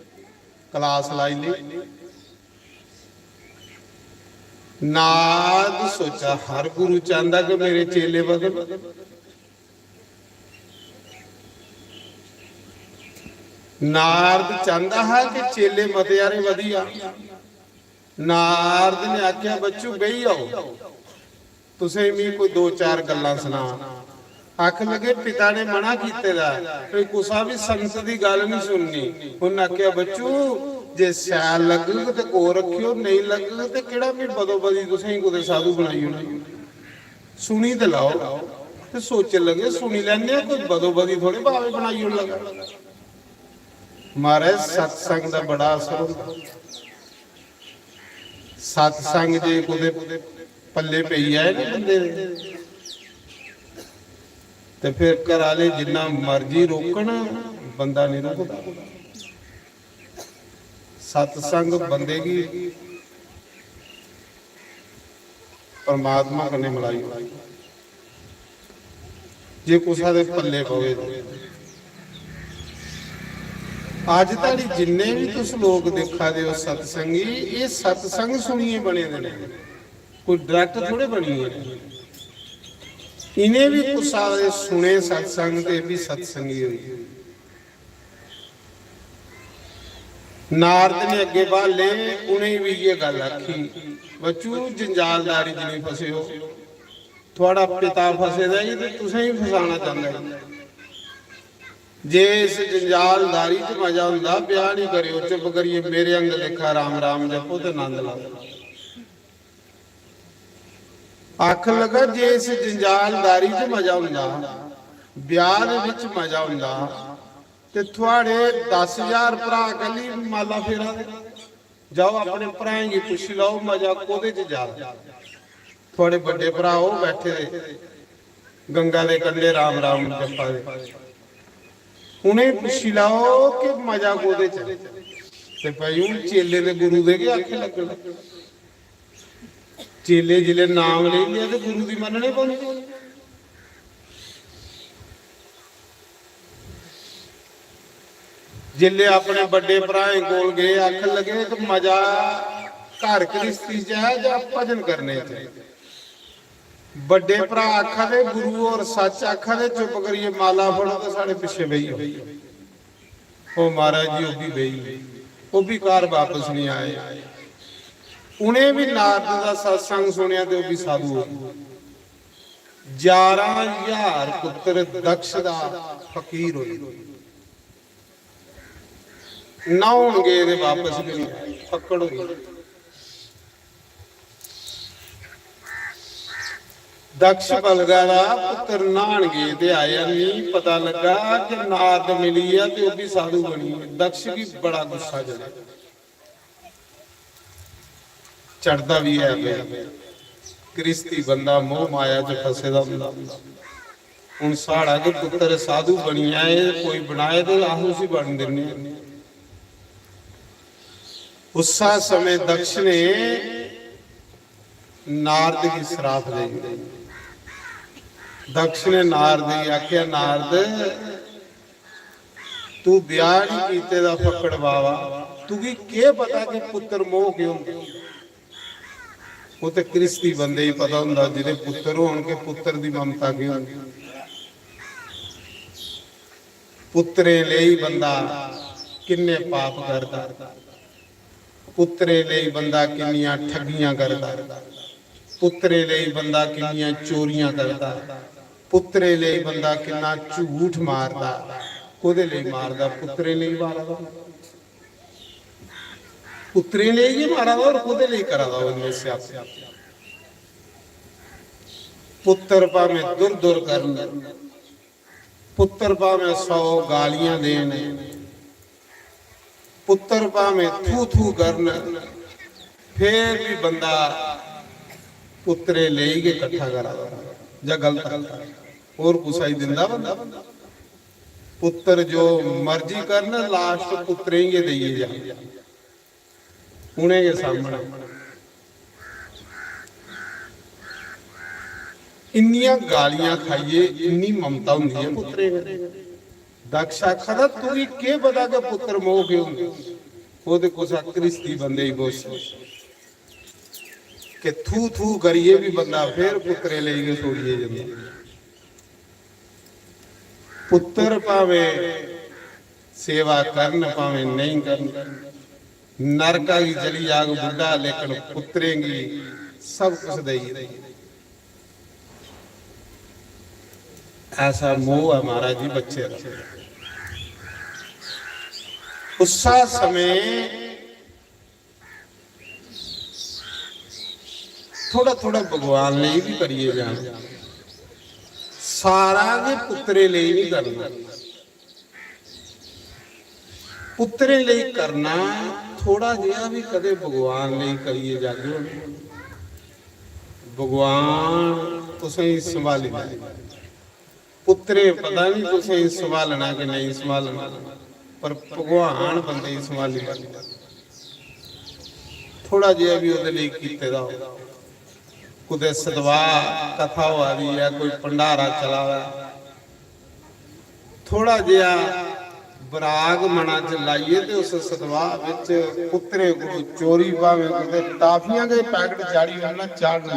क्लास लाई लेई। नारद सोचा, हर गुरु चांहदा कि मेरे चेले बधन। नारद चांहदा हा कि चेले मते हारे बधी जान। नारद ने आखेआ, "बच्चू, बेही जाओ, तुसें मी कोई दो चार गल्लां सनां।" आखन लगे, "पिता ने मना कीते दा ऐ, कोई कुसा बी संत दी गल्ल नहीं सुननी।" उन्नै आखेआ, "बच्चू, जे शैल लग्गग ते कोल रक्खेओ, नेईं लग्गग ते केह्ड़ा मी बदो बदी तुसेंगी कुतै साधु बनाई ओड़ना। सुनी ते लैओ।" ते सोचन लगे, "सुनी लैने आं, कोई बदो बदी थोड़े बाबे बनाई ओड़न लगा।" महाराज, सत्संग दा बड़ा असर होंदा। सत्संग जे कुतै पल्ले पेई जाए ना बंदे दे, ते फिर घर आह्ले जिन्ना मर्जी रोकन, बंदा नहीं रुकदा। सत्संग बंदे गी परमात्मा कन्नै मलाई ओड़दा, जे कुसै दे पल्ले पवे ते। अज्ज धोड़ी जिन्ने बी तुस लोक दिक्खा दे ओ सत्संगी, एह् सत्संग सुनियै बने दे न, कोई डायरेक्ट थोड़े बनी गे। इ'नें बी कुसै दे सुने सत्संग ते एह् बी सत्संगी होई। नारद ने अग्गे ब्हाले, उ'नें बी इ'यै गल्ल आखी, "बच्चू, जंजालदारी च निं फसेओ, थुआढ़ा पिता फसे दा ई ते तुसें बी फसाना चांह्दा ई। जे इस जंजालदारी च मजा होंदा, ब्याह् निं करेओ, चुप्प करियै मेरे आंह्गर लेखा राम राम जपो ते नंद लैओ।" आखन लगा, "जे इस जंजालदारी च मजा होंदा, ब्याह् दे बिच मजा होंदा, ते थुआढ़े दस ज्हार भ्राऽ कैह्ली माला फेरा दे? जाओ, अपने भ्राएं गी पुच्छी लैओ, मजा कोह्दे च ज्यादा? थुआढ़े बड्डे भ्राऽ ओह् बैठे दे गंगा दे कंढे राम राम जप्पा दे, उ'नेंगी पुच्छी लैओ कि मजा कोह्दे च ऐ।" ते भाई, हून चेले ते गुरु दे गै आखे लग्गन। चेले जिसलै नाम लेई लेआ ते गुरु दी मन्ननी पौंदी। जिसलै अपने बड्डे भ्राएं कोल गे, आखन लगे कि मजा घर घ्रिस्ती च ऐ जां भजन करने च? बड्डे भ्राऽ आखा दे, "गुरु होर सच्च आखा दे, चुप्प करियै माला फड़ो ते साढ़े पिच्छे बेही जाओ।" ओह् महाराज जी, ओह् बी बेही गे, ओह् बी घर बापस निं आए। उ'नें बी नारद दा सत्संग सुनेआ ते ओह् बी साधु होई गे। ग्यारह ज्हार पुत्तर दक्ष दा फकीर होई गे। न्हौन गे ते बापस बी निं आए, फक्कड़ होई गे। दक्ष बलगा दा पुत्तर न्हान गे ते आया, मी पता लग्गा कि नारद मिली गेआ ते ओह् बी साधु बनी गे। दक्ष गी बड़ा गुस्सा चढ़ेआ, चढ़दा बी ऐ भाई, गृहस्थी बंदा मोह माया च फसे दा होंदा। हून साढ़ा गै पुत्तर साधु बनी जाए, कोई बनाए ते अस उसी बन दिन्ने आं। उस्सै समें दक्ष ने नारद गी श्राप देई दित्ता। दक्ष ने नारद गी आखेआ, "नारद, तू ब्याह नहीं कीते दा फक्कड़ बावा, तुगी केह पता कि पुत्र मोह केह होंदा?" ओह ते गृहस्थी बंदे गी पता होंदा, जिदे पुत्र होन कि पुत्र दी ममता केह होंदी। पुत्तरें लेई बंदा किन्ने पाप करदा, पुत्तरें लेई बंदा किन्नियां ठगियां करदा, पुत्तरें लेई बंदा किन्नियां चोरियां करदा, पुत्तरें लेई बंदा किन्ना झूठ मारदा। कोहदे लेई मारदा? पुत्तरें लेई मारा दा। पुत्तरें लेई गै मारा दा, होर कोहदे लेई करा दा ओह् इन्ने स्यापे? पुत्तर भामें दुर दुर करन, पुत्तर भामें सौ गालियां देन, पुत्तर भामें थू थू करन, फिर भी बंदा पुत्तरे लेई गै कट्ठा करा दा जां गलत करदा। होर कुसै गी दिंदा बंदा? पुत्तर जो मर्जी करन, लास्ट पुत्तरें गी गै देइयै जा। उ'नें गै सामनै इन्नियां गालियां खाइयै इन्नी ममता होंदी ऐ पुत्तरें कन्नै। दक्ष आखा दा, "तुगी केह् पता कि पुत्तर मोह केह् होंदे?" ओह् ते कुसै घ्रिस्ती बंदे गी पुच्छ कि थू थू करियै बी बंदा फिर पुत्तरे लेई गै छोड़ियै जंदा। पुत्तर भावें सेवा करन, भावें नेईं करन, नरका गी चली जाग बुड्ढा, लेकिन पुत्तरें गी सब कुछ देई देई। ऐसा मोह ऐ महाराज जी बच्चे दा। उस्सा समें थोड़ा थोड़ा भगवान लेई भी करिए जाना, सारा गै पुत्तरे लेई नहीं करना। पुत्तरें लेई करना, थोड़ा जेहा भी कदे भगवान लेई करिए जागे, भगवान तुसेंगी संभाली लैग। पुत्तरें पता नहीं तुसें संभालना कि नेईं संभालना, पर भगवान बंदे गी संभाली लैंदा। थोड़ा जेहा बी ओह्दे लेई कीते दा हो, कुतै सतवाह् कथा होआ दी ऐ, कोई भंडारा चला दा ऐ, थोड़ा जेहा बराग मना च लाइयै ते उस सतवाह् बिच पुत्तरें कोलों चोरी भावें कुतै टाफियां दे पैकेट चाढ़ी ओड़ना, चाढ़न।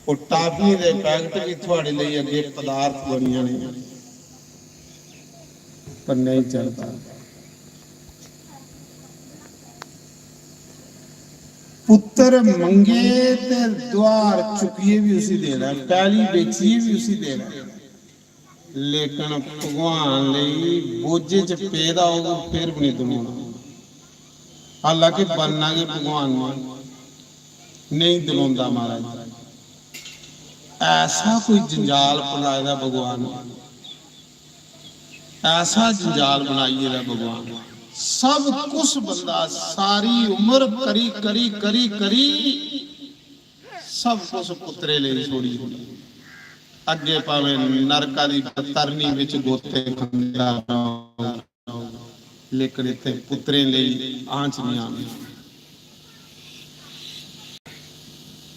ओह् टाफियें दे पैकेट बी थुआड़े लेई अग्गे पदार्थ बनी जाने, पर नेईं चलदा। पुत्तर मंगे ते दुआर चुक्कियै बी उसी देना, पैली बेचियै बी उसी देना, लेकिन भगवान लेई बोझे च पेदा होग, फिर बी नेईं दलोना। हालांकि बनना गै भगवान ने, नेईं दलोंदा महाराज। ऐसा कोई जंजाल बनाए दा भगवान ने, ऐसा जंजाल बनाइए दा भगवान। सब कुछ बंदा सारी उम्र करी, करी, करी, करी सब कुछ पुत्तरे लेई छोड़ी दिंदा। अग्गे भावें नरका दी तरनी विच गोते खंदा रहो, लेकिन इत्थे पुत्तरें लेई आंच नहीं आनी।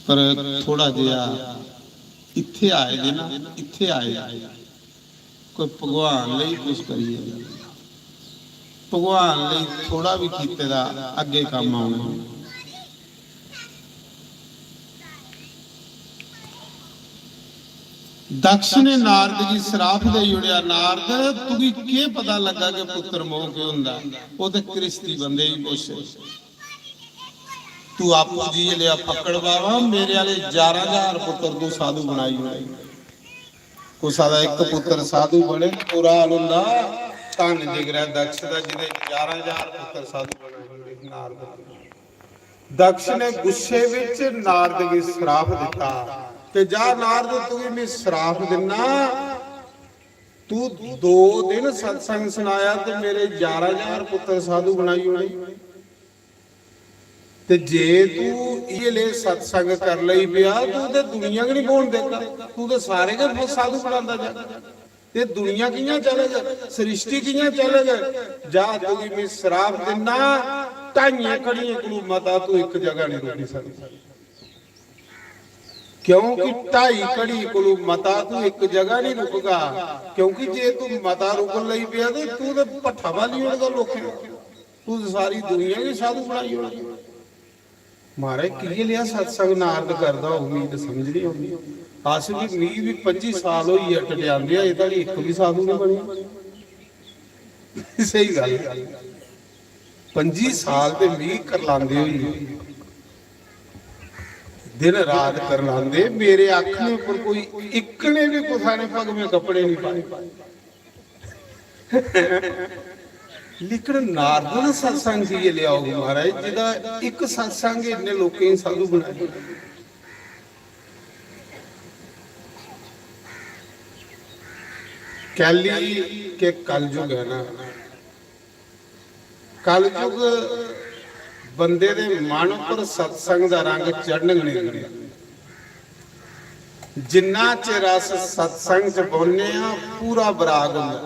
पर थोड़ा जेहा इत्थे आए दे ना, इत्थे आए दे, कोई भगवान लेई कुछ करिए, भगवान लेई थोड़ा भी कीते दा अग्गे कम्म आना। दक्ष ने नारद गी श्राप देई ओड़ेआ, "नारद, तुगी केह् पता लग्गा कि पुत्तर मोह केह् होंदा? ओह् ते घ्रिस्ती बंदे गी पुच्छे। तू आपूं जी लिया फक्कड़ बाबा, मेरे आह्ले ग्यारह हजार पुत्तर तू साधु बनाई ओड़े।" कुसा दा इक पुत्तर साधु बने ते बुरा हाल होंदा। धन जिगरै दक्ष दा, जिदे ग्यारह हजार पुत्तर साधु बनाई ओड़े नारद ने। दक्ष ने गुस्से विच नारद गी श्राप दिता कि जा नारद, तुगी मैं श्राप दिना, तू दो दिन सत्संग सुनाया ते मेरे ग्यारह हजार पुत्तर साधु बनाई ओड़े। ते जे तू इये ले सत्संग कर लेई पेआ, तू ते दुनिया गै नहीं बौहन देगा, तू ते सारे गै साधु बनांदा जा। ते दुनिया कियां चलग, सृष्टि कियां चलग? जा तुगी मैं श्राप दिना, ढाइयें घड़ियें कोलू मता तू इक जगह नहीं रुकी सकदा, क्योंकि ढाई घड़ी कोलू मता तू इक जगह नहीं रुकगा, क्योंकि जे तू मता रुकन लगी पेआ ते तू ते भट्ठा बाली ओड़गा लोकें दा, तू ते सारी दुनिया गै साधु बनाई ओड़गा। महाराज, किये लिया सत्संग नारद करदा होग, मिगी ते समझ नहीं औंदी। अस भी, मिगी भी पंजी साल होई गे टटियांदे, अजें तक इक भी साधु नहीं बनेआ। स्हेई गल्ल। पंजी साल ते मिगी करलांदे होई गे। दिन रात करलांदे, मेरे आखने पर कोई इक ने भी कुसै ने भगमें कपड़े नहीं पाए। लेकिन नारद दा सत्संग किये लिया होग महाराज, जिदा इक सत्संग इन्ने लोकें गी साधु बनाया। कैली के कलयुग है ना, कलयुग बंदे दे मन पर सत्संग दा रंग चढ़न गै नहीं दिंदा। जिन्ना चिर अस सत्संग च बौह्ने आं, पूरा बराग होंदा,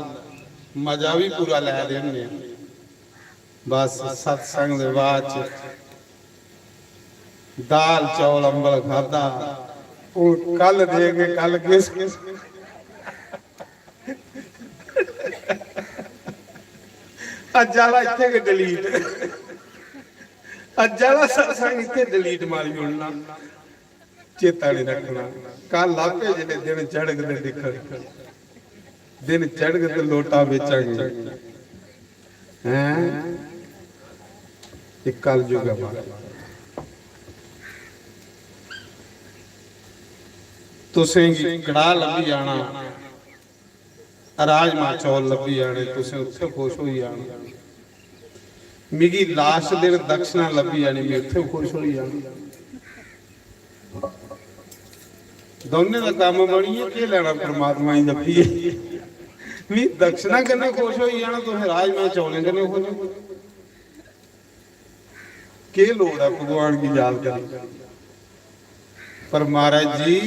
मजा भी पूरा लै दे होंदे आं। बस सत्संग दे बाद च दाल चौल अम्बल खादा, हून कल देंगे, कल किस, किस। अज्ज आह्ला इत्थै गै delete, अज्ज आह्ला सत्संग इत्थै delete मारी ओड़ना। चेता नहीं रखना, कल आपे जिसले दिन चढ़ग ते दिक्खग, दिन चढ़ग ते लोटा बेचांगे। हैं? ये कलयुग है महाराज। तुसेंगी कड़ाह लब्भी जाना, राजमा चौल लब्भी जाने, तुसें उत्थे खुश होई जाना। मिगी लास्ट दिन दक्षिणा लब्भी जानी, मैं उत्थे खुश होई जाना। दोनें दा कम्म बनियै केह् लैना परमात्मा गी जप्पियै? मी दक्षिणा कन्नै खुश होई जाना, तुसें राजमा चौलें कन्नै खुश होई। केह् लोड़ ऐ भगवान गी याद करने? पर महाराज जी,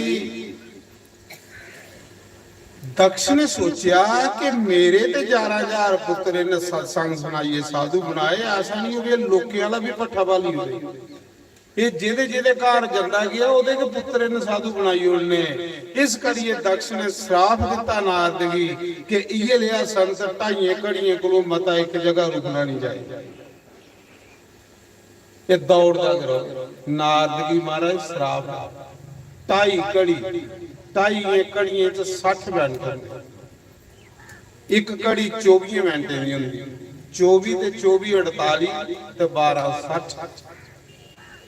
दक्ष ने सोचेआ कि मेरे ते ग्यारह हजार पुत्तर इ'नें सत्संग सुनाइयै साधु बनाए, ऐसा नहीं होवे लोकें आह्ला भी भट्ठा बाली होवे। एह् जेह्दे जेह्दे घर जंदा गेआ, ओह्दे गै पुत्तर इ'नें साधु बनाई ओड़ने। इस करियै दक्ष ने श्राप दित्ता नारद गी कि इ'यै लेआ संत ढाइयें घड़ियें कोलों मता इक जगह रुकना नहीं चाहिदा। एह् दौड़दा गै रौह्ग। नारद गी महाराज श्राप ऐ। ढाई घड़ी, ढाइयें घड़ियें च सट्ठ मिंट होंदे। इक घड़ी चौबियें मिंटें दी होंदी। चौबी ते चौबी अड़ताली ते बारां सट्ठ।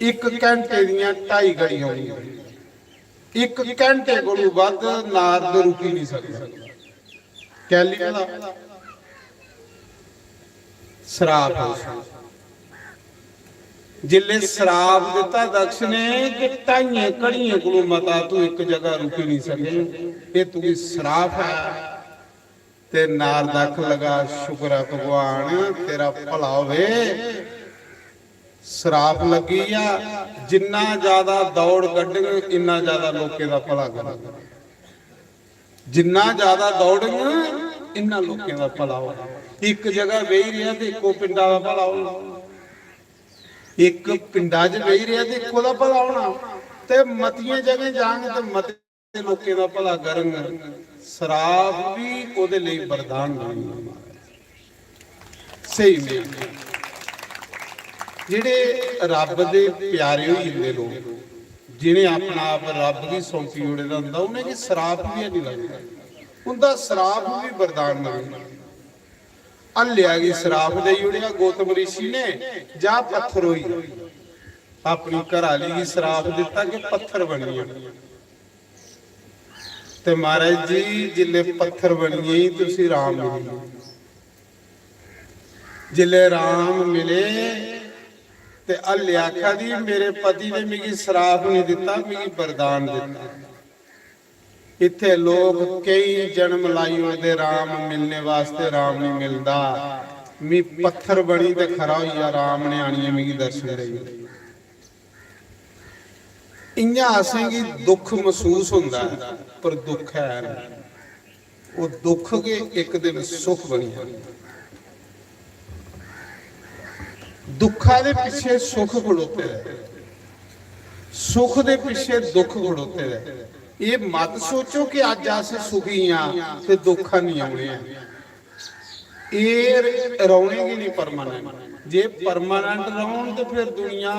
इक घैंटे दियां ढाई घड़ियां होंदियां। इक घैंटे कोलू बद्ध नारद रुकी नहीं सकदा। कैली भला? श्राप है उसी। जिसले श्राप दिता दक्ष ने कि ढाइयें घड़ियें कोलू मता तू इक जगह रुकी नहीं सके, ये तुगी श्राप है। ते नारद आखन लगा, शुक्र है भगवान, तेरा भला होवे। श्राप लग्गी गया। जिन्ना ज्यादा दौड़ कड्ढग, इन्ना ज्यादा लोकें दा भला करग। जिन्ना ज्यादा दौड़ग, इन्ना लोकें दा भला होग। इक जगह बेही रेहा ते इक्को पिंडा दा भला होना, इक पिंडा च बेही रेहा ते इक्को दा भला होना, ते मतियें जगह जांग ते मते लोकें दा भला करंग। श्राप भी ओदे लेई वरदान बनी। स्हेई मेल। जेह्ड़े रब दे प्यारे होई जंदे लोक, जिनें अपना आप रब गी सौंपी ओड़े दा होंदा, उनेंगी श्राप बी हैनी लगदा। उंदा श्राप बी वरदान बनी। हल्लेआ गी श्राप देई ओड़ेआ गौतम ऋषि ने, जा पत्थर होई। अपनी घराली गी श्राप दित्ता कि पत्थर बनी जा। ते महाराज जी, जिसले पत्थर बनी गई ते उसी राम मिली। जिसले राम मिले ते हल्ले आखा दी, मेरे पति ने मिगी श्राप नहीं दिता, मिगी वरदान दिता। इत्थे लोक केई जन्म लाई ओड़दे राम मिलने वास्ते, राम नहीं मिलदा। मी पत्थर बनी ते खरा होई गेआ, राम ने आनियै मिगी दर्शन देई। इ'यां असेंगी दुख मसूस होंदा ऐ, पर दुख है नहीं। ओह् दुख गै इक दिन सुख बनी जाना। दुखा दे पिच्छे सुख खड़ोते दा ऐ, सुख दे पिच्छे दुख खड़ोते दा ऐ। एह् मत सोचो कि अज्ज अस सुखी आं ते दुख नहीं औने ऐ। एह् रौह्ने गी नहीं परमानेंट। जे परमानेंट रौह्न ते फिर दुनिया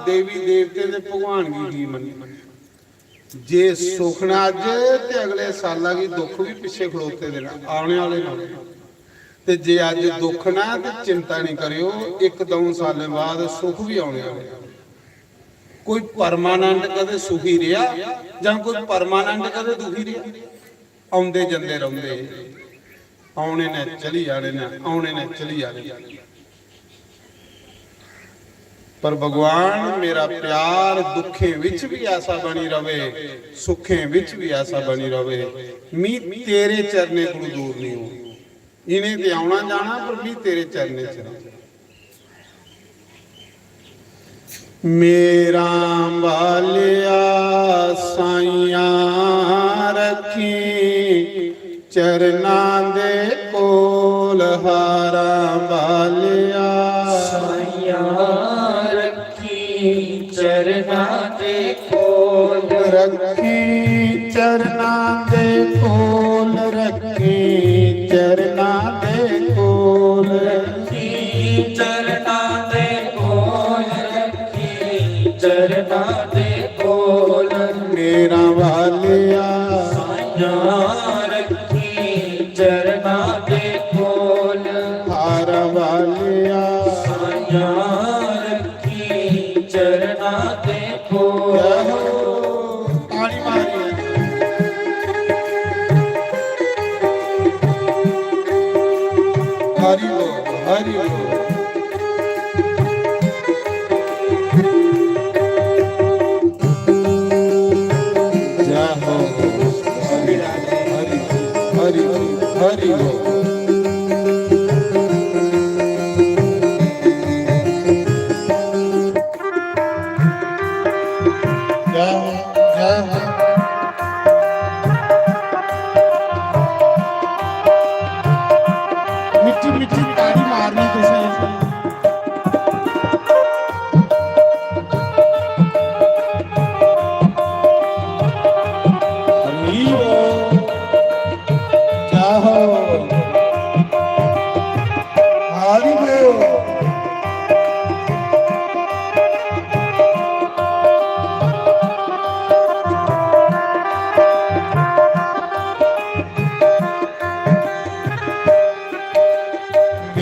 देवी देवते ते भगवान गी की मन्ने? जे सुखना अज्ज ते अगले साला गी दुख भी पिच्छे खड़ोते दे न, औने आह्ले न। ते जे अज्ज दुख ना ते चिंता नहीं करेओ, इक दऊं सालें बाद सुख भी औने आह्ले। कोई परमानेंट कदें सुखी रेहा जां कोई परमानेंट कदें दुखी रेहा? औंदे जंदे रौंह्दे, औने ने चली जाने ने, औने ने चली जाने ने। पर भगवान, मेरा प्यार दुखें विच भी ऐसा बनी रवे, सुखें विच भी ऐसा बनी रवे। मी तेरे चरणें कोलू दूर नहीं हो। इ'नें ते औना जाना, पर मी तेरे चरणें च रौह्ना। मेरा बालिया साइयां रखी चरना दे कोल, हारा बालिया। साइयां रखी चरना दे कोल। रखी चरना दे कोल, रखी चरना दे कोल। रखी चरना दे कोल, रखी चरना दे कोल। मेरा वालिया। साइयां रखी चरना दे कोल। हारा वालिया। साइयां रखी चरना दे कोल। ताड़ी मारिए। हरि बोल, हरि बोल। जय हो। हरि, हरि, हरि, हरि बोल। जय हो, जय हो।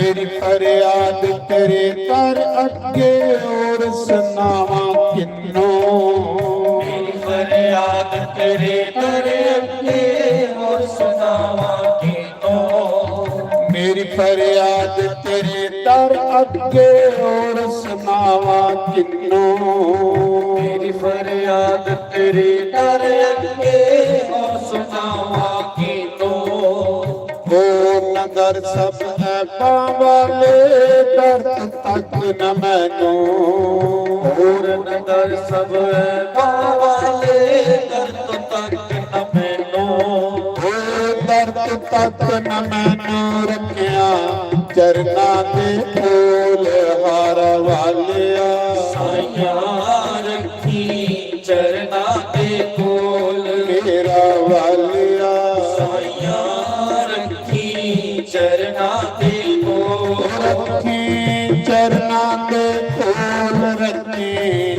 मेरी फरियाद तेरे दर अगे और सुनावा किन्नो। मेरी फरियाद तेरे दर अगे और सुनावा किन्नो। मेरी फरियाद तेरे दर अगे और सुनावा किन्नो। मेरी फरियाद तेरे दर अगे और सुनावा किन्नो। और न दर सब ऐबां वाले दर्द तक न मैनू। और न दर सब ऐबां वाले दर्द तक न मैनू। ओ दर्द तक न मैनू रखिया चरना दे कोल हारा वालिया। साइयां रखी चरना दे कोल मेरा वालिया। साइयां रखी चरना दे कोल। रखी चरना दे कोल, रखी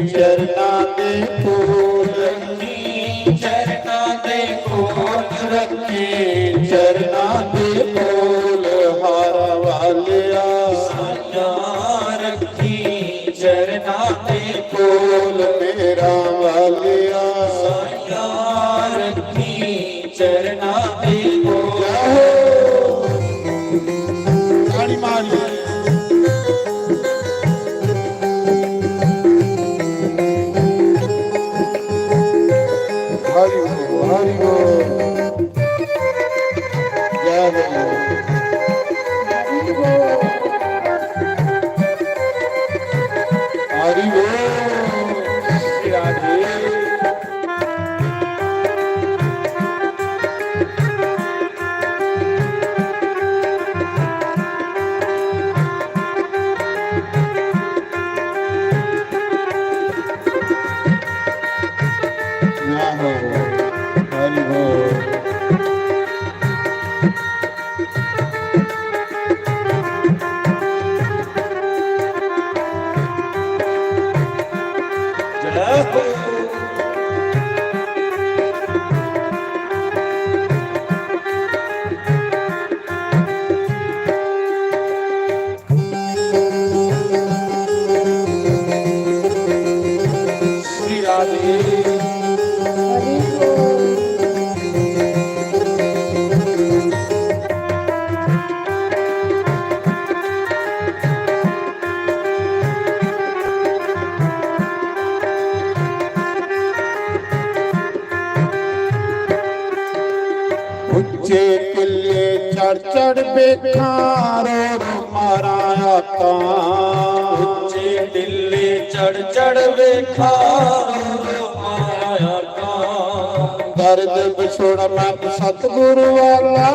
चरना दे कोल। रखी चरना दे कोल। रखी चरना दे कोल हारा वालिया। साइयां रखी चरना दे कोल मेरा वालिया। साइयां रखी चरना दे कोल। ताड़ी मारिए। हरि बोल, हरि बोल। जय बोल। हरि बोल। श्री राधे। जय हो। हरि बोल। जय हो। श्री राधे। उच्चे टिल्ले चढ़ चढ़ वेखां रो रो मारा आकां। उच्चे टिल्ले चढ़ चढ़ वेखां रो रो मारा आकां। दर्द विछोड़ मैनू सतगुरु वाला,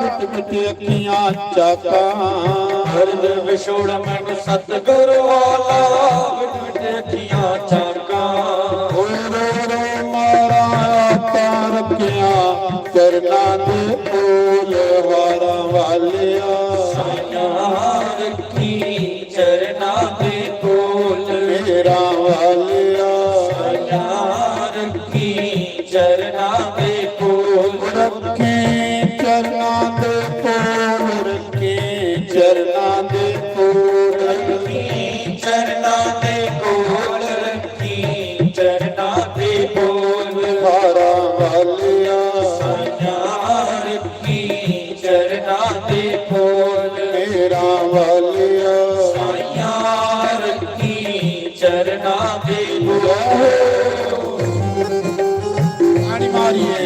मिट मिट अखियां चाकां। दर्द विछोड़ मैनू सतगुरु वाला, मिट मिट अखियां चाकां। ओ रो रो मारा आकां रखियां चरना दे कोल हारा वालिया। साइयां रखी चरना दे कोल मेरा वालिया। साइयां रखी चरना दे कोल। रखी चरना दे कोल, रखी चरना दे कोल। रखी चरना दे कोल, रखी चरना दे कोल। हारा वालिया। साइयां रखी चरना दे कोल। मेरा वालिया। साइयां रखी चरना दे कोल। ताड़ी मारिए।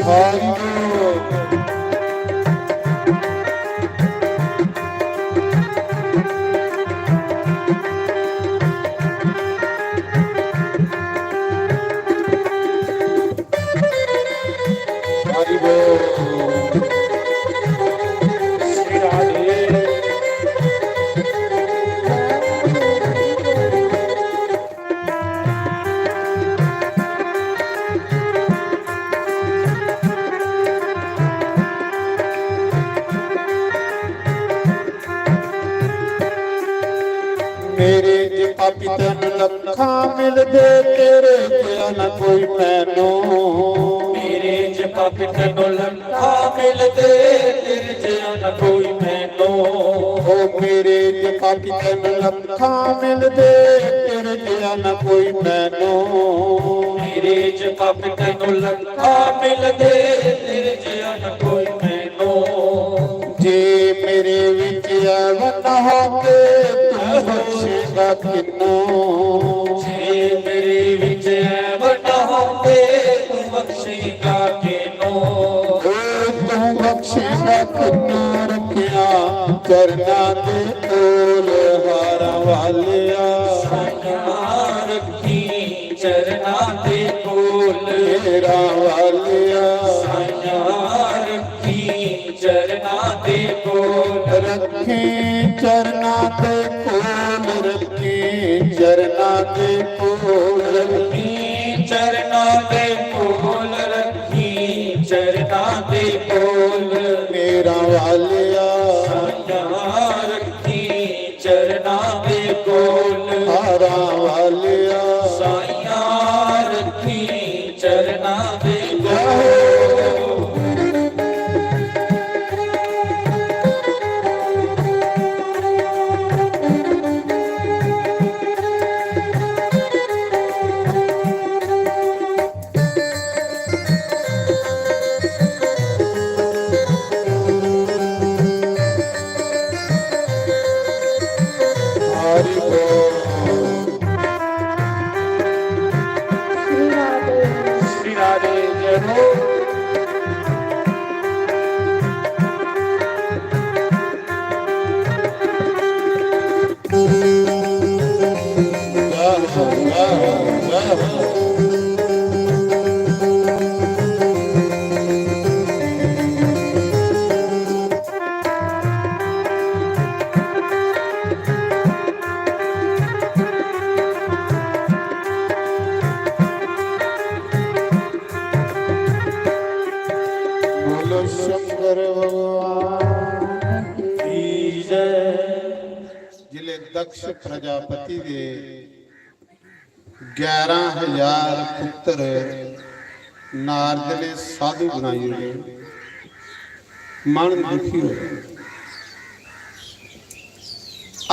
हरि बोल। हरि बोल। ਤੈਨੂੰ ਲੱਖਾਂ ਮਿਲਦੇ, ਤੇਰੇ ਜਿਹਾ ਨਾ ਕੋਈ ਮੈਨੂੰ। ਮੇਰੇ ਚ ਪਾਪੀ ਤੈਨੂੰ ਲੱਖਾਂ ਮਿਲਦੇ, ਤੇਰੇ ਜਿਹਾ ਨਾ ਕੋਈ ਮੈਨੂੰ। ਓ ਮੇਰੇ ਚ ਪਾਪੀ ਤੈਨੂੰ ਲੱਖਾਂ ਮਿਲਦੇ, ਤੇਰੇ ਜਿਹਾ ਨਾ ਕੋਈ ਮੈਨੂੰ। ਮੇਰੇ ਚ ਪਾਪੀ ਤੈਨੂੰ ਲੱਖਾਂ ਮਿਲਦੇ, ਤੇਰੇ ਜਿਹਾ ਨਾ ਕੋਈ ਮੈਨੂੰ। ਜੇ ਮੇਰੇ ਵਿੱਚ ਐ ਵਨ ਹੋਵੇ, ਤੂੰ ਬਖਸ਼ੇਗਾ ਕਿਨੂੰ? ਜੇ ਮੇਰੇ ਵਿੱਚ ਐ ਵਨ ਹੋਵੇ, ਤੂੰ ਬਖਸ਼ੇਗਾ ਕਿਨੂੰ? ਓ ਤੂੰ ਬਖਸ਼ੇਗਾ ਕਿਨੂੰ? ਰੱਖਿਆ ਚਰਨਾਂ ਦੇ ਕੋਲ, ਹਾਰਾਂ ਵਾਲਿਆ। ਸਾਈਆਂ, ਰੱਖੀ ਚਰਨਾਂ ਦੇ ਕੋਲ। ਹੀਰਾਂ ਵਾਲਿਆ। ਸਾਈਆਂ, ਰੱਖੀ ਚਰਨਾਂ ਦੇ ਕੋਲ। ਰੱਖੀ ਚਰਨਾਂ ਦੇ ਕੋਲ, ਰੱਖੀ ਚਰਨਾਂ ਦੇ ਕੋਲ। ਰੱਖੀ ਚਰਨਾਂ ਦੇ ਕੋਲ, ਰੱਖੀ ਚਰਨਾਂ ਦੇ ਕੋਲ। ਹੀਰਾਂ ਵਾਲਿਆ। ਸਾਈਆਂ, ਰੱਖੀ ਚਰਨਾਂ ਦੇ ਕੋਲ। ਹਾਰਾਂ ਵਾਲਿਆ। ਸਾਈਆਂ, ਰੱਖੀ ਚਰਨਾਂ ਦੇ ਕੋਲ। हरि बोल। श्री राधे। श्री राधे, जय हो। बोलो शंकर भगवान की जय। जिले दक्ष प्रजापति दे ग्यारह हजार पुत्र नारद ने साधु बनाई ओड़े। मन दुखी होया,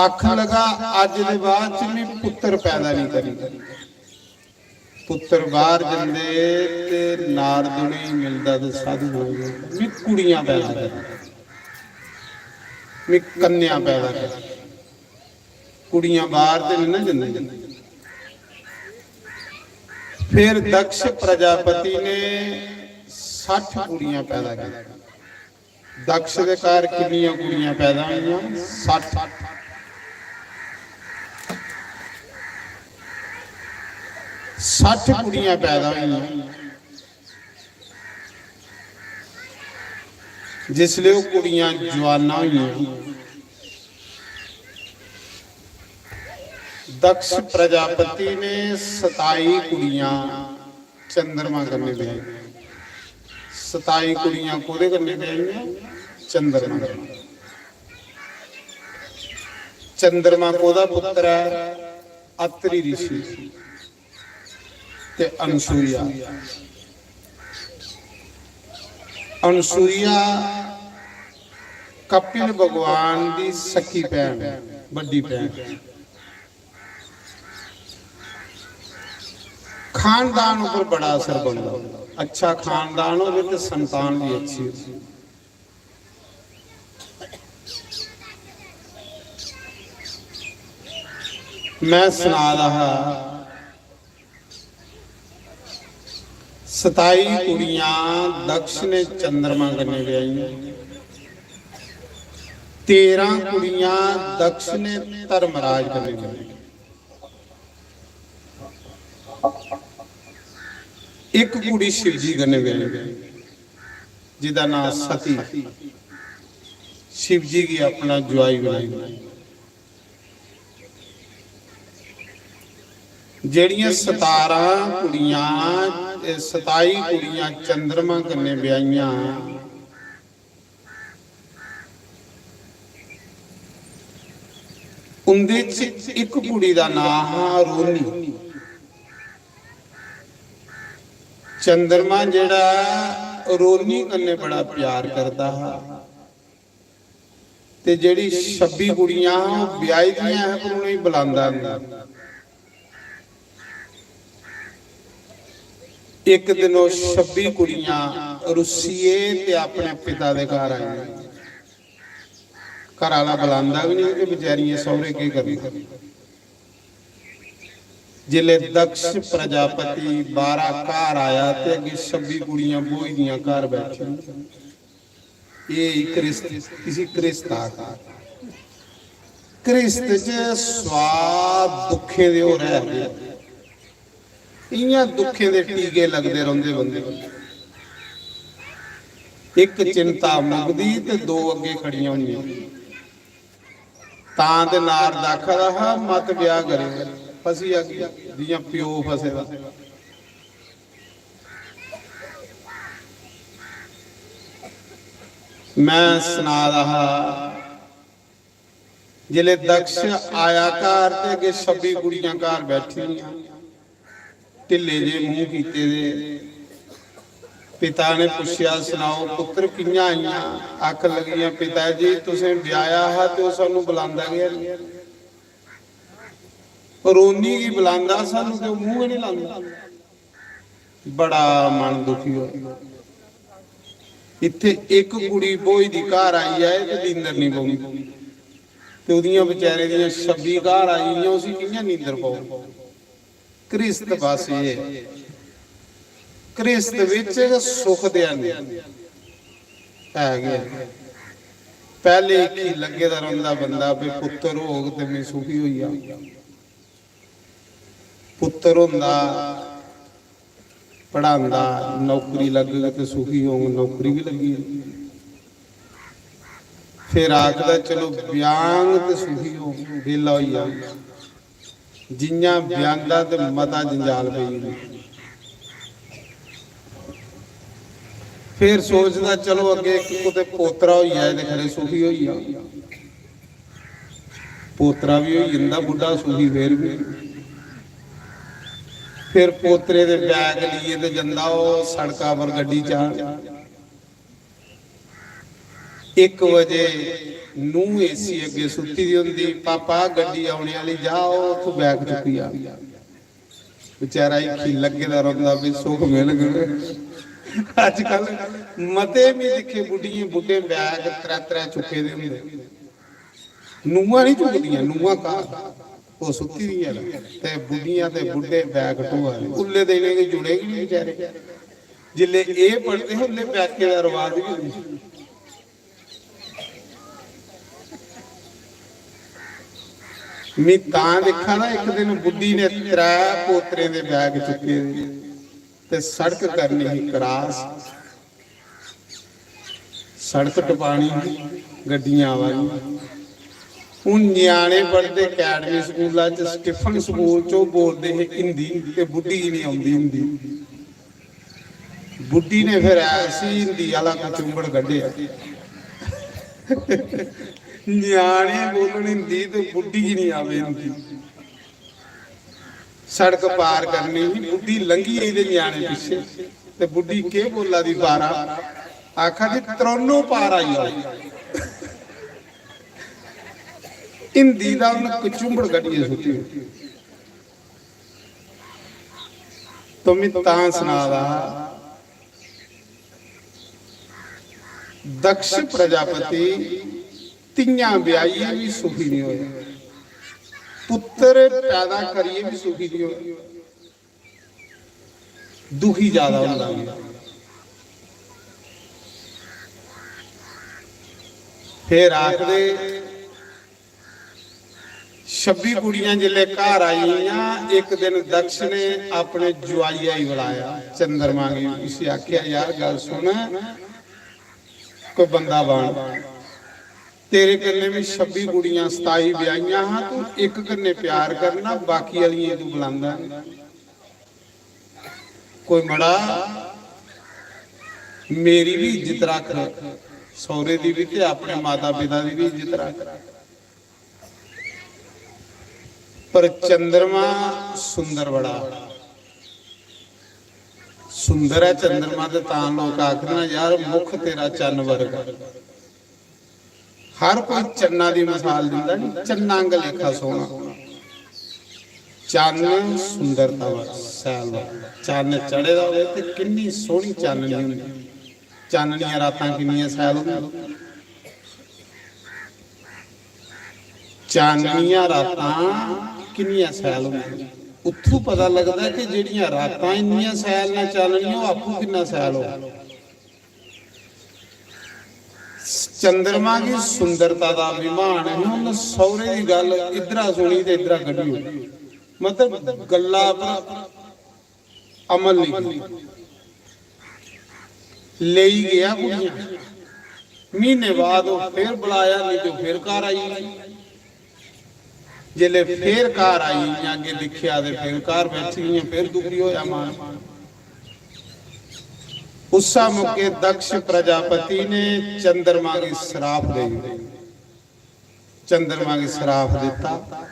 आखन लगा, "अज दे बाद च मैं पुत्र पैदा नहीं करना।" पुत्र बाहर जंदे ते नारद उ'नेंगी मिलदा ते साधु बनाई ओड़दा। "मैं कुड़ियां पैदा करना, मैं कन्या पैदा करना।" कुड़ियां बाहर ते नहीं ना जंदियां। फिर दक्ष प्रजापति ने सठ कुड़ियां पैदा की। दक्ष दे घर किन्नियां कुड़ियां पैदा होइयां? सठ। सठ कुड़ियां पैदा होइयां। जिसले ओह कुड़ियां जवानां होइयां, दक्ष प्रजापति ने सताई कुड़ियां चंद्रमा कन्नै ब्याहियां। सताई कुड़ियां कोह्दे कन्नै ब्याहियां? चंद्रमा कन्नै। चंद्रमा कोह्दा पुत्र ऐ? अत्रि ऋषि। ते अनुसुईया, अनुसुईया कपिल भगवान दी सक्की भैन, बड्डी भैन। खानदान उप्पर बड़ा असर बनदा। अच्छा खानदान होवे ते संतान भी अच्छी होवे। मैं सना दा हा, सताई कुड़ियां दक्ष ने चंद्रमा कन्नै ब्याहियां, तेरां कुड़ियां दक्ष ने धर्मराज कन्नै ब्याहियां। इक कुड़ी शिवजी कन्नै ब्याही, जिदा नां सती, शिवजी गी अपना जुआई बनाई। जेह्ड़ियां सतारां कुड़ियां, ए, सताई कुड़ियां चंद्रमा कन्नै ब्याहियां, उं'दे च इक कुड़ी दा नांऽ हा रोनी। चंद्रमा जेह्ड़ा रोनी कन्नै बड़ा प्यार करदा हा, ते जेह्ड़ी छब्बी कुड़ियां हां, ओह् ब्याही दियां हां, पर उ'नेंगी बलांदा नेईं। इक दिन ओह् छब्बी कुड़ियां रुस्सियै ते अपने पिता दे घर आइयां। घर आह्ला बलांदा बी नेईं ते बचैरियें सौह्रे केह् करना। जिसलै दक्ष प्रजापति बाह्रा घर आया ते अग्गें छब्बी कुड़ियां ब्होई दियां घर बैठी। एह् ही घृस्त, इसी घृस्त आखदे। घृस्त च स्वाद दुखें दे होर है। इ'यां दुखें दे टीके लगदे रौंह्दे बंदे। इक चिंता मुकदी ते दो अग्गें खड़ियां होंदियां। तां ते नारद आखा दा हा, "मत ब्याह करे, फसी जागी, जि'यां प्यो फसे दा।" मैं सना दा हा, जिसलै दक्ष आया घर ते अग्गें छब्बी कुड़ियां घर बैठी दियां, ढिल्ले जे मूंह कीते दे। पिता ने पुच्छेआ, "सनाओ पुत्तर, कि'यां आइयां?" आखन लगियां, "पिता जी, तुसें ब्याहेआ हा ते ओह् सानू बलांदा गै नेईं। रोनी गी बलांदा, सानू ते ओह् मूंह गै नेईं लांदा।" बड़ा मन दुखी होआ। इत्थे इक कुड़ी ब्होई दी घर आई जाए ते नींदर निं पौंदी, ते ओह्दियां बचैरे दियां छब्बी घर आई गेइयां, उसी कि'यां नींदर पौग? घृस्त बस एह् ऐ, घृस्त बिच गै सुख ते है निं, है गै। पैह्ले इक्की लग्गे दा रौंह्दा बंदा, "भाई पुत्तर होग ते में सुखी होई जाङ।" पुत्तर होंदा, पढ़ांदा, नौकरी लग्गग ते सुखी होङ, नौकरी बी लग्गी जंदी। फिर आखदा, "चलो ब्यांग ते सुखी होङ, बेह्ला होई जाङ।" जि'यां ब्यांदा ते मता जंजाल पेई जंदा। फिर सोचदा, "चलो अग्गें इक कुतै पोतरा होई जाए ते खरे सुखी होई जाङ।" पोतरा बी होई जंदा बुड्ढा सुखी, फिर बी। फिर पोतरे दे बैग लेइयै ते जंदा ओह् सड़का पर गड्डी चाढ़। इक बजे नूंह् एसी अग्गें सुत्ती दी होंदी, "पापा, गड्डी औने आह्ली, जा, ओह् उत्थूं बैग चुक्की आ।" बेचारा इक्खी लग्गे दा रौंह्दा, "भी सुख मिलग।" अजकल मते में दिक्खे बुड्ढियें बुड्ढे बैग त्रै त्रै चुक्के दे होंदे। नूंहां निं चुकदियां, नूंहां घर, ओह् सुत्ती दियां न, ते बुड्ढियां ते बुड्ढे बैग ढोआ दे। उल्ले ते इ'नेंगी जुड़े गै निं बेचारे। जिल्ले एह् पढ़दे हे, उल्ले बैकें दा रवाज बी निं हा। मी तां दिक्खा ना, इक दिन बुड्ढी ने त्रै पोतरें दे बैग चुक्के दे ते सड़क करनी ही क्रॉस। सड़क टपानी ही, गड्डियां आवा दियां। हून ञ्याणे पढ़दे अकैडमी स्कूला च, स्टीफन स्कूल च, ओह् बोलदे हे हिंदी, ते बुड्ढी गी निं औंदी हिंदी। बुड्ढी ने फिर ऐसी हिंदी आह्ला कचुंबड़ कड्ढेआ। ञ्याणे बोलन हिंदी ते बुड्ढी गी निं आवे हिंदी। सड़क पार करनी ही, बुड्ढी लंघी गेई ते ञ्याणे पिच्छे। ते बुड्ढी केह् बोला दी बारा, आखा दी, "त्रोनो पार आई जाओ।" हिंदी दा उन्न कचुंबड़ कड्ढियै सुट्टी ओड़ी। तो में तां सना दा हा, दक्ष प्रजापति धियां ब्याहियै बी सुखी निं होए, पुत्तर पैदा करियै बी सुखी निं होए, दुखी ज्यादा होंदा गेआ। फिर आखदे, छब्बी कुड़ियां जिसलै घर आई गेइयां, इक दिन दक्ष ने अपने जुआइया गी बुलाया, चंद्रमा गी, उसी आखेआ, "यार, गल्ल सुन, कोई बंदा बन। तेरे कन्नै बी छब्बी कुड़ियां, सताई ब्याहियां हां, तूं इक कन्नै प्यार करना, बाकी आह्लियें गी तूं बुलांदा नेईं। कोई मड़ा, मेरी बी इज्जत रक्ख, सौह्रे दी बी ते अपने माता पिता दी बी इज्जत रक्ख।" पर चंद्रमा सुंदर बड़ा। सुंदर ऐ चंद्रमा ते तां लोक आखदे न, "यार, मुख तेरा चन्न वर्गा।" हर कोई चन्ना दी मसाल दिंदा, "नी, चन्ना आंगर लेखा सोहना।" चन्न सुंदरता दा सैल दा। चन्न चढ़े दा होवे ते किन्नी सोहनी चाननी होंदी। चाननियां रातां किन्नियां सैल होंदियां। चाननियां रातां किन्नियां सैल होंदियां। उत्थूं पता लगदा कि जेह्ड़ियां रातां इन्नियां सैल न चाननियां, ओह् आपूं किन्ना सैल होग। चंद्रमा गी सुंदरता दा अभिमान ही। उन्न सौहरे दी गल्ल इद्धरा सुनी ते इद्धरा कड्ढी ओड़ी। मतलब, गल्ला पर अमल नहीं कीता। लेई गेआ कुड़ियां। म्हीने बाद ओह् फिर बुलाया, नहीं तो फिर घर आई गेई। जिसलै फिर घर आई गेइयां, अग्गें दिक्खेआ ते फिर घर बैठी गेइयां, फिर दुखी होया मन। उस्सै मौके दक्ष प्रजापति ने चंद्रमा गी श्राप दे दित्ता। चंद्रमा गी श्राप दित्ता,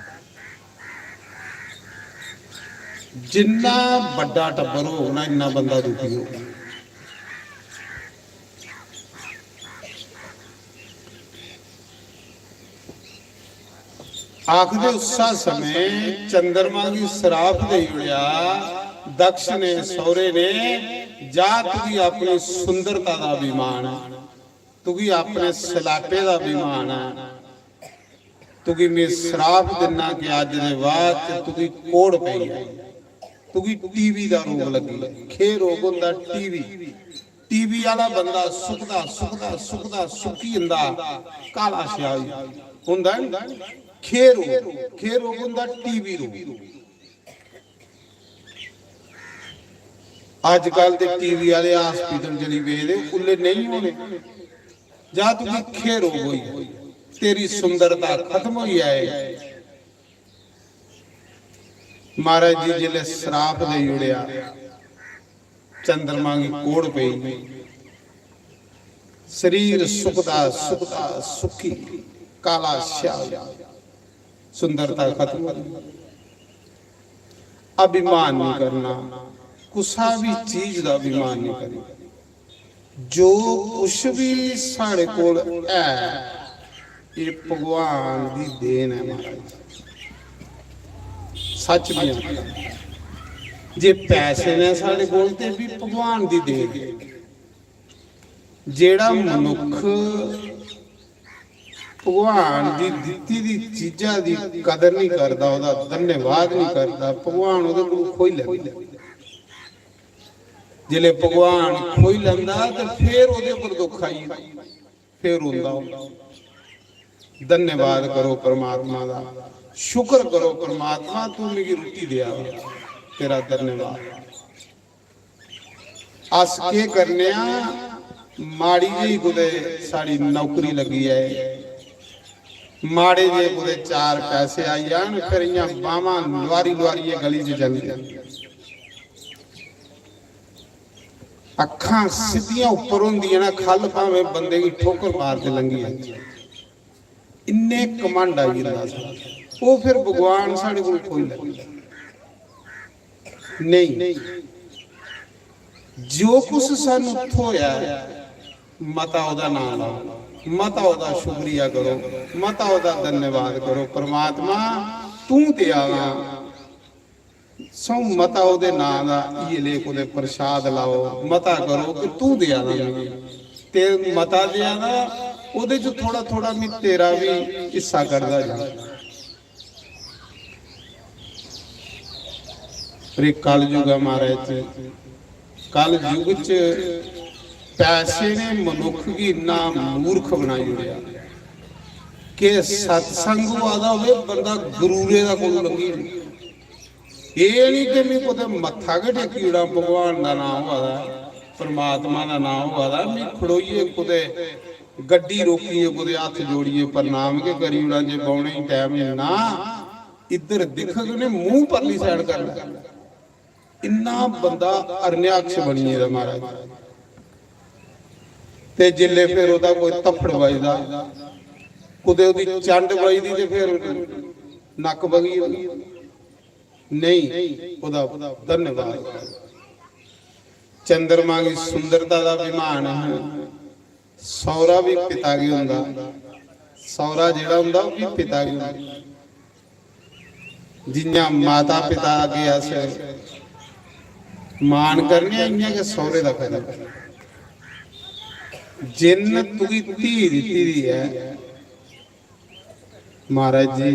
"जिन्ना बड्डा टब्बर होग ना, इन्ना बंदा दुखी होग।" आखदे उस्सै समें चंद्रमा गी श्राप देई ओड़ेआ दक्ष ने, सौहरे ने, "जा, तुगी अपनी सुंदरता दा अभिमान ऐ, तुगी अपने सलापे दा अभिमान ऐ, तुगी में श्राप दिन्ना कि अज्ज दे बाद च तुगी कोढ़ पेई ऐ, तुगी टीवी दा रोग लग्गी ऐ।" खे रोग होंदा टीवी। टीवी आह्ला बंदा सुकदा, सुकदा, सुकदा, सुक्की जंदा, काला स्याही होंदा नी। खे रोग, खे रोग होंदा टीवी रोग। अजकल ते टीवी आह्ले हॉस्पिटल चली पेदे, उल्ले नेईं होने। जा तुगी खे रोग होई, तेरी सुंदरता खत्म होई जाए। महाराज जी जिसलै श्राप देई ओड़ेआ, चंद्रमा गी कोढ़ पेई, शरीर सुकदा सुकदा सुक्की, काला स्याह होई, सुंदरता खत्म होई। अभिमान नहीं करना, कुसा भी चीज का अभिमान नहीं करना। जो कुछ भी साढ़े कोल है, ये भगवान दी देन है महाराज। सच में आखना, जे पैसे ने साढ़े कोल ते भी भगवान दी देन है। जेड़ा मनुख भगवान दी दित्ती दी चीजा दी कदर नहीं करदा, ओहदा धन्यवाद नहीं करदा, भगवान ओहदे कोल खोई लैंदा। जिसलै भगवान खोई लैंदा ते फिर ओहदे पर दुख आई जंदा, फिर रोंदा ओह्। धन्यवाद करो परमात्मा दा, शुक्र करो परमात्मा, तू मिगी रुट्टी देआ, तेरा धन्यवाद। अस केह् करने आं, माड़ी जेही कुतै साढ़ी नौकरी लग्गी जाए, माड़े जे कुतै चार पैसे आई जान, फिर इ'यां बाह्मां लुआरी लुआरियै गली च जंदे। अक्खां सिद्धियां उप्पर होंदियां न, ख'ल्ल भामें बंदे गी ठोकर मारदे लंघी जाए। इन्ने घमंड आई जंदा साढ़ा। ओह् फिर भगवान साढ़े कोल खोई लैंदा। नहीं, जो कुछ सानू थ्होया ऐ, मता ओह्दा नाम लाओ, मता ओह्दा शुक्रिया करो, मता ओह्दा धन्यवाद करो। परमात्मा, तू देआ दा, सौ मता ओह्दे नां दा इयै ले कुतै प्रसाद लाओ, मता करो कि तू देआ दा मिगी। ते मता देआ दा, ओह्दे च थोड़ा थोड़ा मी तेरा भी हिस्सा कढदा जा। पर एह् कलयुग ऐ महाराज जी। कलयुग च पैसे ने मनुक्ख गी इन्ना मूर्ख बनाई ओड़ेआ कि सत्संग होआ दा होवे, बंदा गरूरे दा कोल लंघी जंदा। एह् निं कि में कुतै मत्था गै टेकी ओड़ां, भगवान दा नांऽ होआ दा, परमात्मा दा नांऽ होआ दा, में खड़ोइयै कुतै गड्डी रोकियै कुतै हत्थ जोड़ियै प्रणाम गै करी ओड़ां जे बौह्ने गी टैम ऐ। ना, इद्धर दिक्खग ने, मूंह परली side कर लै। इन्ना बंदा अरण्याक्ष बनी गेदा महाराज। ते जिसलै फिर ओह्दा कोई धफ्फड़ बजदा, कुतै ओह्दी चंड बजदी ते फिर नक्क बगी जंदा। नेईं, ओह्दा धन्यवाद। चंद्रमा गी सुंदरता दा अभिमान हा, सौह्रा बी पिता गी होंदा, सौह्रा जेह्ड़ा होंदा, ओह् बी पिता गी होंदा। जि'यां माता पिता अग्गें अस मान करने आं, इ'यां गै सौह्रे दा करना। जिन्न तुगी धी दित्ती दी ऐ, महाराज जी,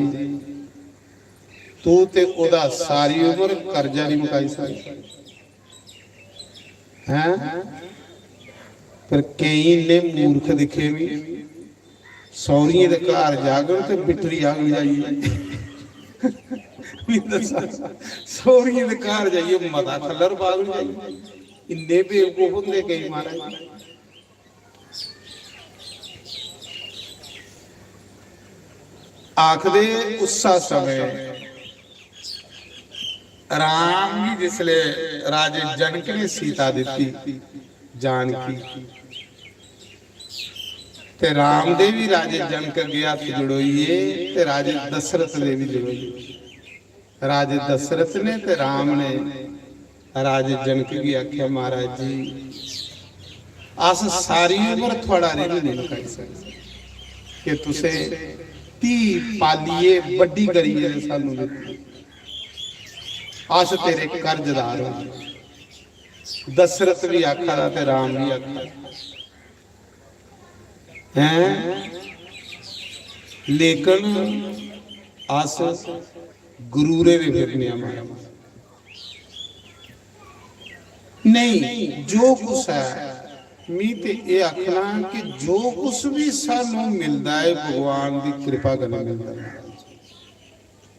तू ते ओह्दा सारी उम्र कर्जा निं मकाई सकदा। हैं? पर केईं इन्ने मूर्ख दिक्खे मी, सौह्रियें दे घर जागन ते बिटरी आंगन जाइयै। मी दस्सा, सौह्रियें दे घर जाइयै मता खल्लर पागन जाइयै। इन्ने बेवकूफ होंदे केईं, महाराज। आखदे उस्सा समें राम गी जिसले राजे जनक ने सीता दित्ती जानकी, ते राम दे बी राजे जनक अग्गे हत्थ जोड़ोइये ते राजे दशरथ दे बी जोड़ोइये। राजे दशरथ ने ते राम ने राजे जनक गी आखेआ, "महाराज जी, अस सारी उम्र थुआड़ा ऋण नेईं मकाई सकदे कि तुसें धी पालियै बड्डी करियै ते सानू दित्ती। अस तेरे कर्जदार हां।" दशरथ बी आखा दा ते राम बी आखा दा। हैं? लेकिन अस गरूरे दे फिरने आं, महाराज। नेईं, जो कुछ ऐ, मी ते एह् आखना कि जो कुछ बी सानू मिलदा ऐ, भगवान दी किरपा कन्नै मिलदा ऐ।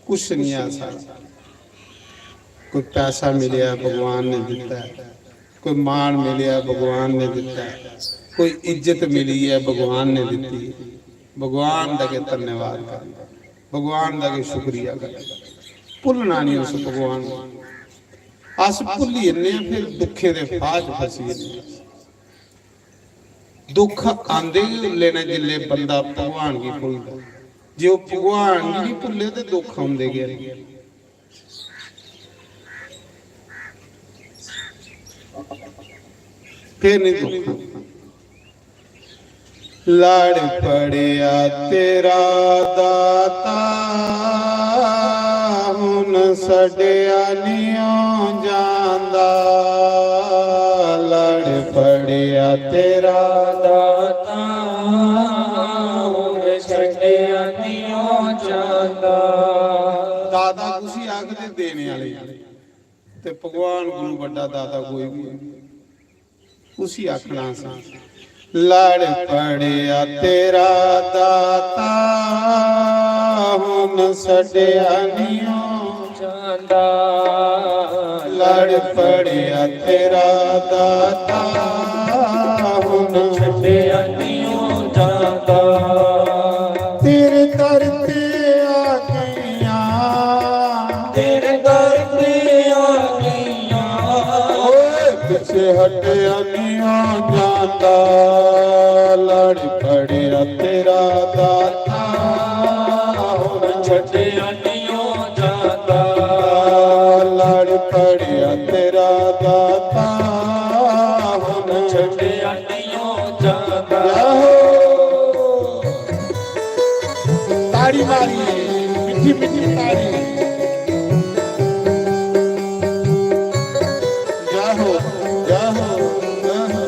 कुछ निं ऐ साढ़ा। कोई पैसा मिलेआ, भगवान ने दित्ता ऐ। कोई मान मिलेआ, भगवान ने दित्ता ऐ। कोई इज्जत मिली ऐ, भगवान ने दित्ती ऐ। भगवान दा गै धन्यवाद करना, भगवान दा गै शुक्रिया करना। भुल्लना निं उस भगवान गी। अस भुल्ली जन्ने आं, फिर दुक्खें दे फाह् च फसी जन्ने आं। दुख आंदे गै उसलै न जिसलै बंदा भगवान गी भुलदा। जे ओह् भगवान गी निं भुल्ले ते दुख औंदे गै न। फिर निं दुख औंदे। लड़ पड़ेआ तेरा दाता, हुन छड्डेआ निं ओ जांदा। लड़ पड़ेआ तेरा दाता, हुन छड्डेआ निं ओ जांदा। दाता कुसी आखदे? देने आह्ले। ते भगवान कोलू बड्डा दाता कोई बी है। उसी आखना असें। लड़ पड़ेआ तेरा दाता, हुन छड्डेआ निं ओ जांदा। लड़ पड़ेआ तेरा दाता, हुन छड्डेआ निं ओ जांदा। तेरे दर ते आ गईयां, तेरे दर ते आ गईयां। ओए पिछे हटिया निं ओ जांदा, लड़ पड़ेआ तेरा दाता, हुन छड्डेआ निं ओ जांदा। लड़ पड़ेआ तेरा दाता, हुन छड्डेआ निं ओ जांदा। जय हो। ताड़ी मारी, मिट्ठी मिट्ठी ताड़ी। जय हो, जय हो, जय हो।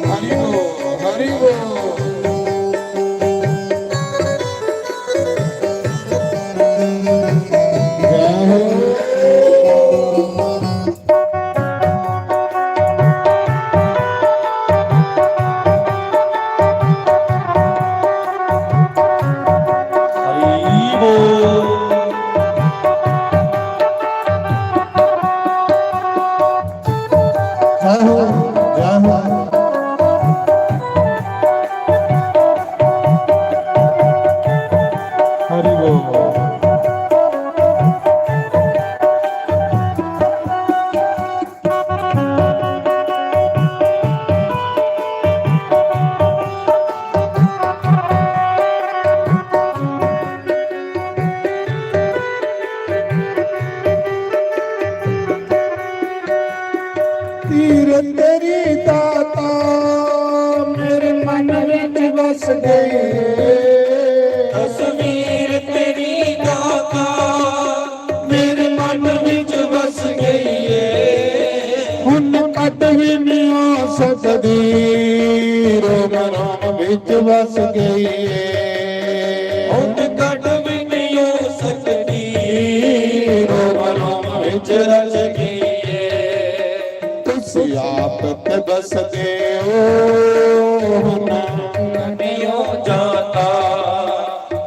हरि बोल, हरि बोल। जय हो। तस्वीर तेरी दाता मेरे मन विच बस गई है। हुन कट भी नहीं हो सकदी, रोम रोम विच बस गई है। हुन कट भी नहीं हो सकदी, रोम रोम विच रच गई है। तुसी आप ते बसदे हो हुन, नहीं हो जाता।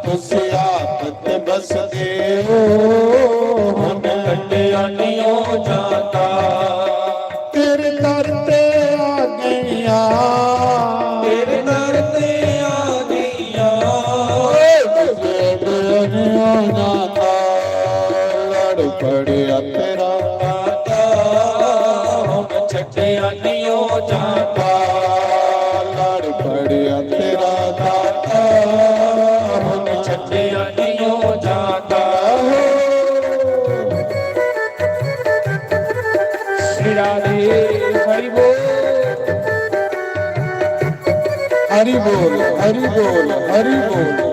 तुसी आप ते बसदे हो हुन, कटिया नहीं हो जाता। तेरे दर ते आ गईयां, तेरे दर ते आ गईयां। तुझे नहीं हो जाता, लड़ पड़िया तेरा दाता, हुन छड्डिया नहीं हो जाता। लड़ पड़िया तेरा दाता, हुन छड्डिया नहीं हो जाता। श्री राधे। हरि बोल। हरि बोल, हरि बोल, हरि बोल।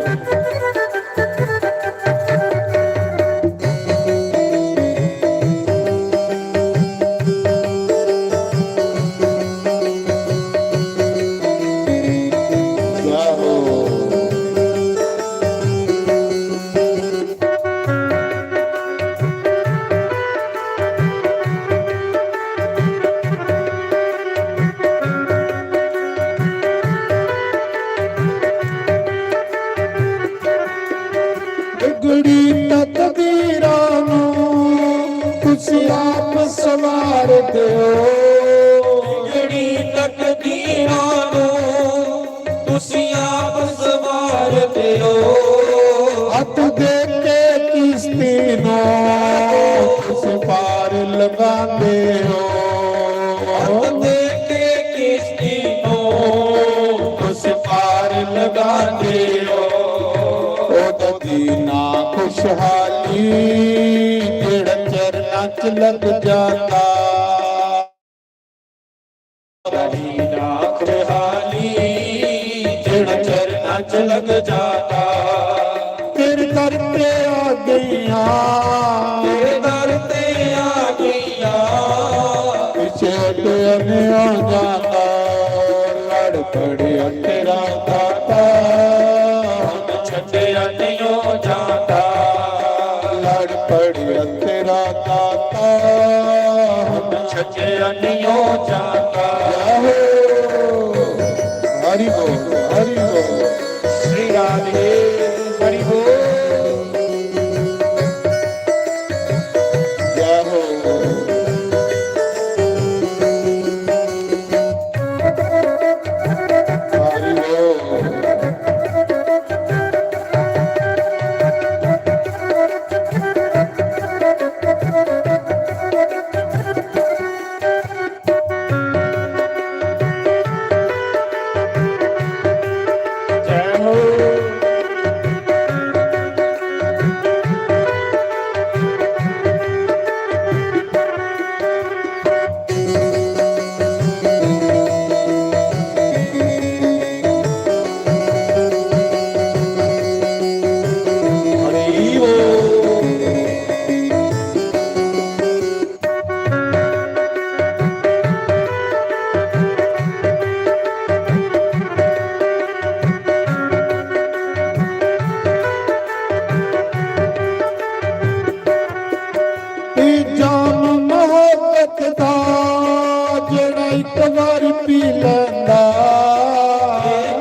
बिगड़ी तकदीरां नू तुसी आप संवार दियो। बिगड़ी तकदीरां नू तुसी आप संवार दियो। हथ दे के किश्ती नू तुसी पार लगांदे हो। हथ दे के किश्ती नू तुसी पार लगांदे हो। ओ दीना खुशहाली जेड़ा चरणां च लग जाता। दीना खुशहाली जेड़ा चरणां च लग जाता। तेरे दर ते आ गईयां, तेरे दर ते आ गईयां। पिछे हटिया नहीं हो जाता, लड़ पड़िया तेरा दाता। छड्डिया नहीं हो जाता, लड़ पड़िया तेरा दाता। छड्डिया नहीं हो जाता। हरि बोल, हरि बोल। श्री राधे। हरि बोल। जय हो। हरि बोल। जाम मोहब्बत दा जेड़ा एक बार पी लेंदा।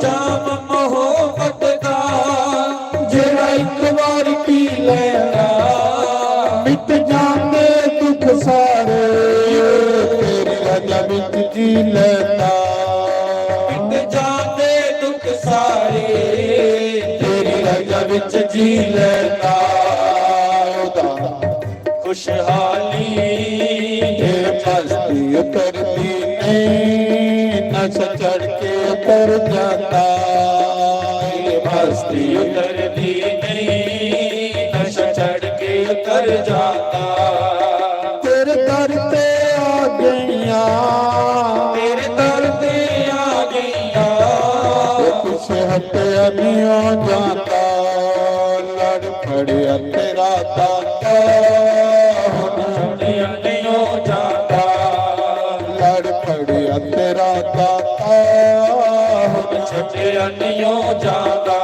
जाम मोहब्बत दा जेड़ा एक बार पी लेंदा। मिट जांदे दुख सारे तेरी रजा विच जी लेंदा। मिट जांदे दुख सारे तेरी रजा विच जी लेंदा। खुशहाली। ये मस्ती उतरदी नहीं, नशा चढ़ के उतर जाता। ये मस्ती उतरदी नहीं, नशा चढ़ के उतर जाता। तेरे दर ते आ गईयां, तेरे दर ते आ गईयां। खुशहाली। छड्डिया निं ओ जांदा, लड़ पड़ेआ तेरा दाता, हुण छड्डिया निं ओ जांदा। लड़ पड़ेआ तेरा दाता, हुण छड्डिया निं ओ जांदा।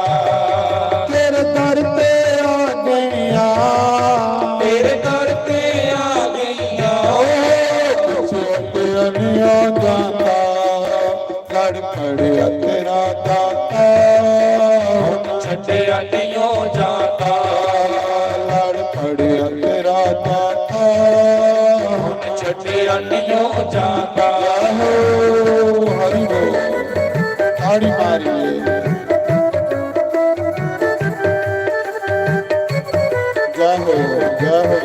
तेरे दर ते आ गईयां, तेरे दर ते आ गईयां। ओ, पिछे हटिया निं ओ जांदा, लड़ पड़ेआ तेरा दाता, हुण छड्डिया निं ओ जांदा। लड़ पड़ेआ तेरा दाता, हुण छड्डिया निं ओ जांदा। जय हो, हरि बोल। ताड़ी मारिए। जय हो, जय हो।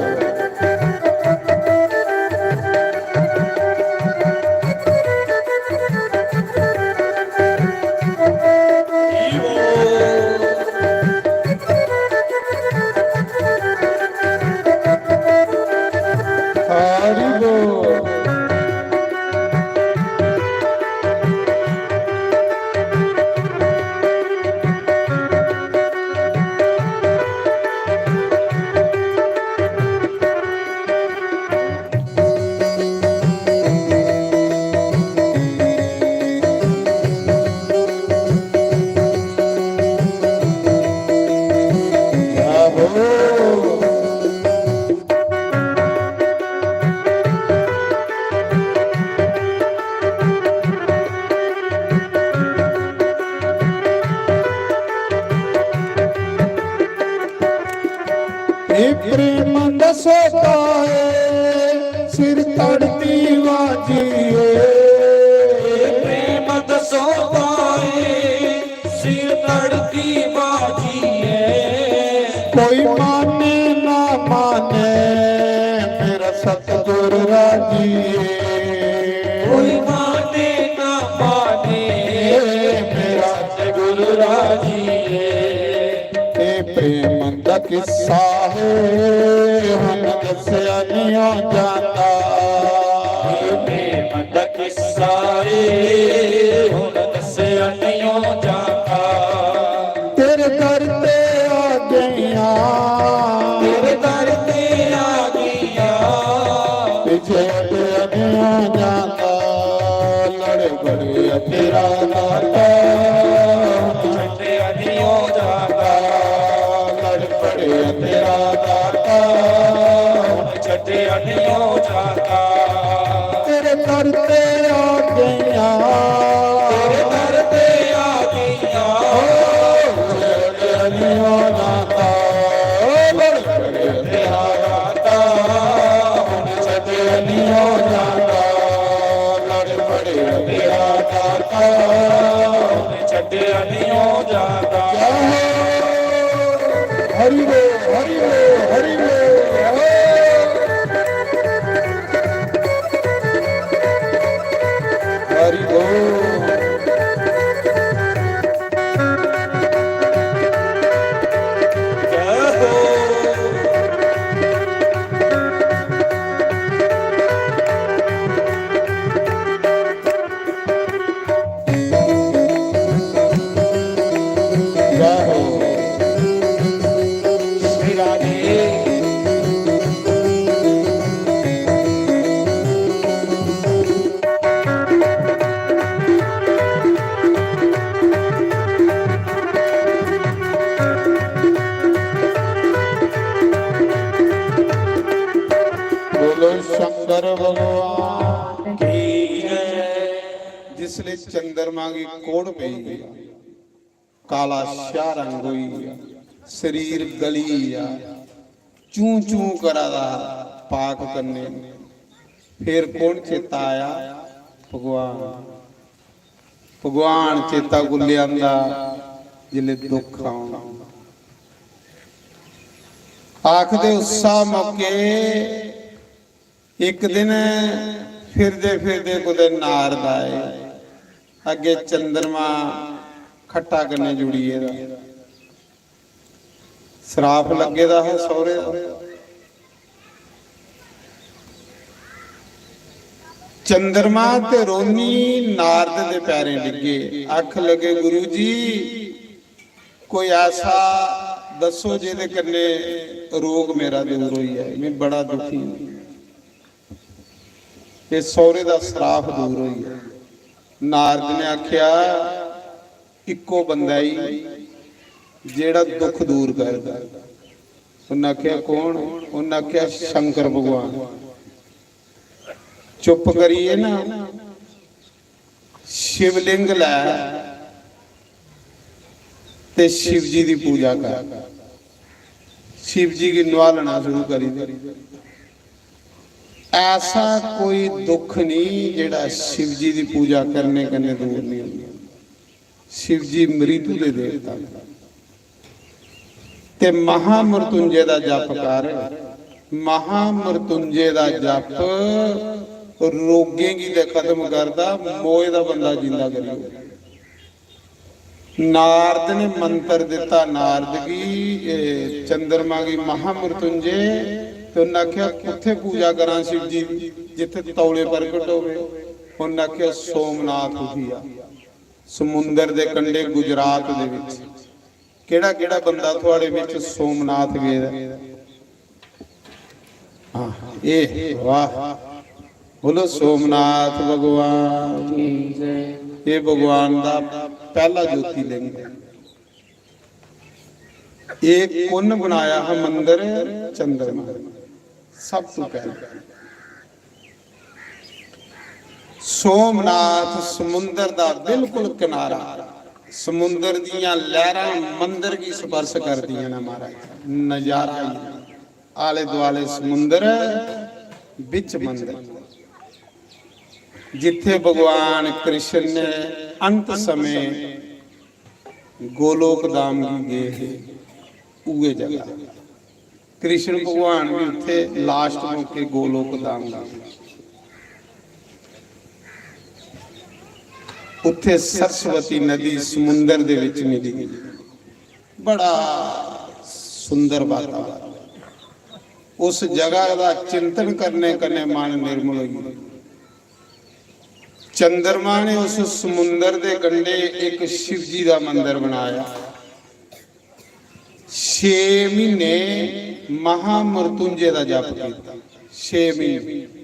हरि बोल। ए प्रेम दसोता है, सिर तड़ती बाजी है। ए प्रेम दसोता है, सिर तड़ती बाजी है। कोई माने ना माने, मेरा सतगुरु राजी है। कोई माने ना माने, मेरा सतगुरु राजी है। ए प्रेम दा किस्सा है, हुण दस्सेआ निं ओ जांदा। ए प्रेम दा किस्सा है, हुण दस्सेआ निं ओ जांदा। तेरे दर ते आ गईयां, तेरे दर ते आ गईयां। पिछे हटिया निं ओ जांदा, लड़ पड़ेआ तेरा दाता। छड्डिया निं ओ जांदा, लड़ पड़ेआ तेरा दाता। छड्डिया निं ओ जांदा। तेरे दर ते आ गईयां, तेरे दर ते आ गईयां। ओ, छड्डिया निं ओ जांदा, लड़ पड़ेआ तेरा दाता। हुण छड्डिया निं ओ जांदा, लड़ पड़ेआ तेरा दाता। हुण छड्डिया निं ओ जांदा। हरि बोल, हरि बोल, हरि बोल। हरि बोल। जय हो। जय हो। श्री राधे। बोलो शंकर भगवान की जय। जिसले चंद्रमा की कोड़ पई, काला स्याह रंग होई गेआ, शरीर गली गेआ, चूं चूं करा दा पाक कन्नै। फिर कौन चेता आया? भगवान। भगवान चेता कुल्ले आंदा? जिसले दुख औन। आखदे उस्सा मौके इक दिन फिरदे फिरदे कुतै नारद आए, अग्गें चंद्रमा खट्टा कन्नै जुड़ी गेदा, सराप लग्गे दा हा सौह्रे दा। चंद्रमा ते रोनी नारद दे पैरें डिग्गे, आखन लगे, "गुरु जी, कोई ऐसा दस्सो जेह्दे कन्नै रोग मेरा दूर होई जाए, में बड़ा दुखी आं, ते सौह्रे दा सराफ दूर होई जाए।" नारद ने आखेआ, "इक्को बंदा ही जेह्ड़ा दुख दूर करदा।" उन्नै आखेआ, "कौन?" उन्नै आखेआ, "शंकर भगवान।" चुप करियै ना शिवलिंग लै ते शिव जी दी पूजा कर, शिव जी गी नुहालना शुरू करी दे। ऐसा कोई दुख नहीं जेह्ड़ा शिव जी दी पूजा करने कन्नै दूर नहीं होंदा। शिव जी मृत्यु दे देवता न। ते महामृत्युंजय दा जप कर। महामृत्युंजय दा जप रोगें गी ते खत्म करदा, मोए दा बंदा जिंदा करी ओड़दा। नारद ने मंत्र दित्ता नारद गी, ए, चंद्रमा गी महामृत्युंजय। ते उन्नै आखेआ, "कुत्थै पूजा करां शिव जी दी, जित्थै तौले प्रगट होवे?" उन्नै आखेआ, "सोमनाथ उठी आ।" समुंदर दे कंढे गुजरात दे विच केड़ा केड़ा बंदा थुआड़े विच सोमनाथ गेदा? हां, ए वाह, बोलो सोमनाथ भगवान की जय। ये भगवान दा पहला ज्योतिर्लिंग है। ये कुण बनाया हा मंदिर? चंद्रमा। सब तो पहले सोमनाथ समुंदर दा बिल्कुल किनारा, समुंदर दियां लहरां मंदर गी स्पर्श करदियां ने महाराज। नजारा ही, आले दुआले समुंदर, बिच मंदर, जिथे भगवान कृष्ण ने अंत समय गोलोक धाम गी गए हे, उए जगह। कृष्ण भगवान भी उत्थे लास्ट मौके गोलोक धाम गए। उत्थे सरस्वती नदी समुंदर दे विच मिली गई। बड़ा सुंदर वातावरण। उस जगह का चिंतन करने कन्ने मन निर्मल हो गया। चंद्रमा ने उस समुंदर दे कंढे एक शिव जी का मंदिर बनाया। छे महीने महामृत्युंजय दा जप किया। छे महीने।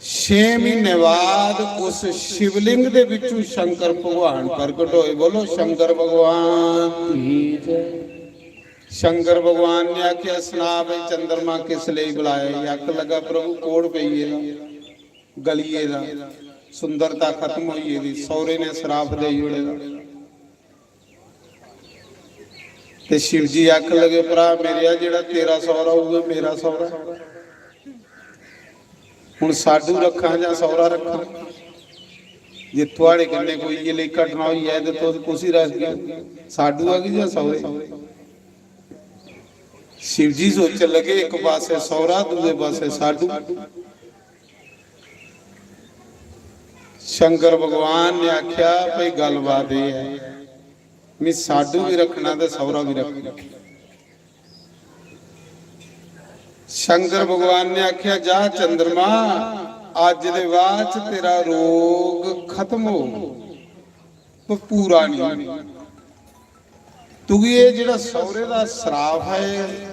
छे महीने बाद उस शिवलिंग दे विचों शंकर भगवान प्रकट होए। बोलो शंकर भगवान की जय। शंकर भगवान ने आख्या, "सना भाई, चंद्रमा किस लेई बुलाया?" आखन लगा, "प्रभु, कोड़ पई गेदा, गली गेदा, सुंदरता खत्म होई गेदी, सौरे ने सराप देई ओड़े दा।" ते शिव जी आखन लगे, "भ्रा मेरेआ, जेह्ड़ा तेरा सौरा होऐ, मेरा सौरा। हुन साडू रक्खां जां सौरा रक्खां? जे थुआड़े कन्नै कोई इ'यै लेई घटना होई जाए ते तुस कुसी रखगे? साडू आगी जां सौरे?" शिव जी सोचन लगे, "इक पासै सौरा, दूए पासै साडू।" शंकर भगवान ने आख्या, "भाई, गल्लबात एह् ऐ, मी साडू भी रखना ते सौरा भी रखना।" शंकर भगवान ने आख्या, "जा चंद्रमा, अज्ज दे बाद च तेरा रोग खत्म हो, पर पूरा नहीं। तुगी ये जेह्ड़ा सौरे दा सराप है,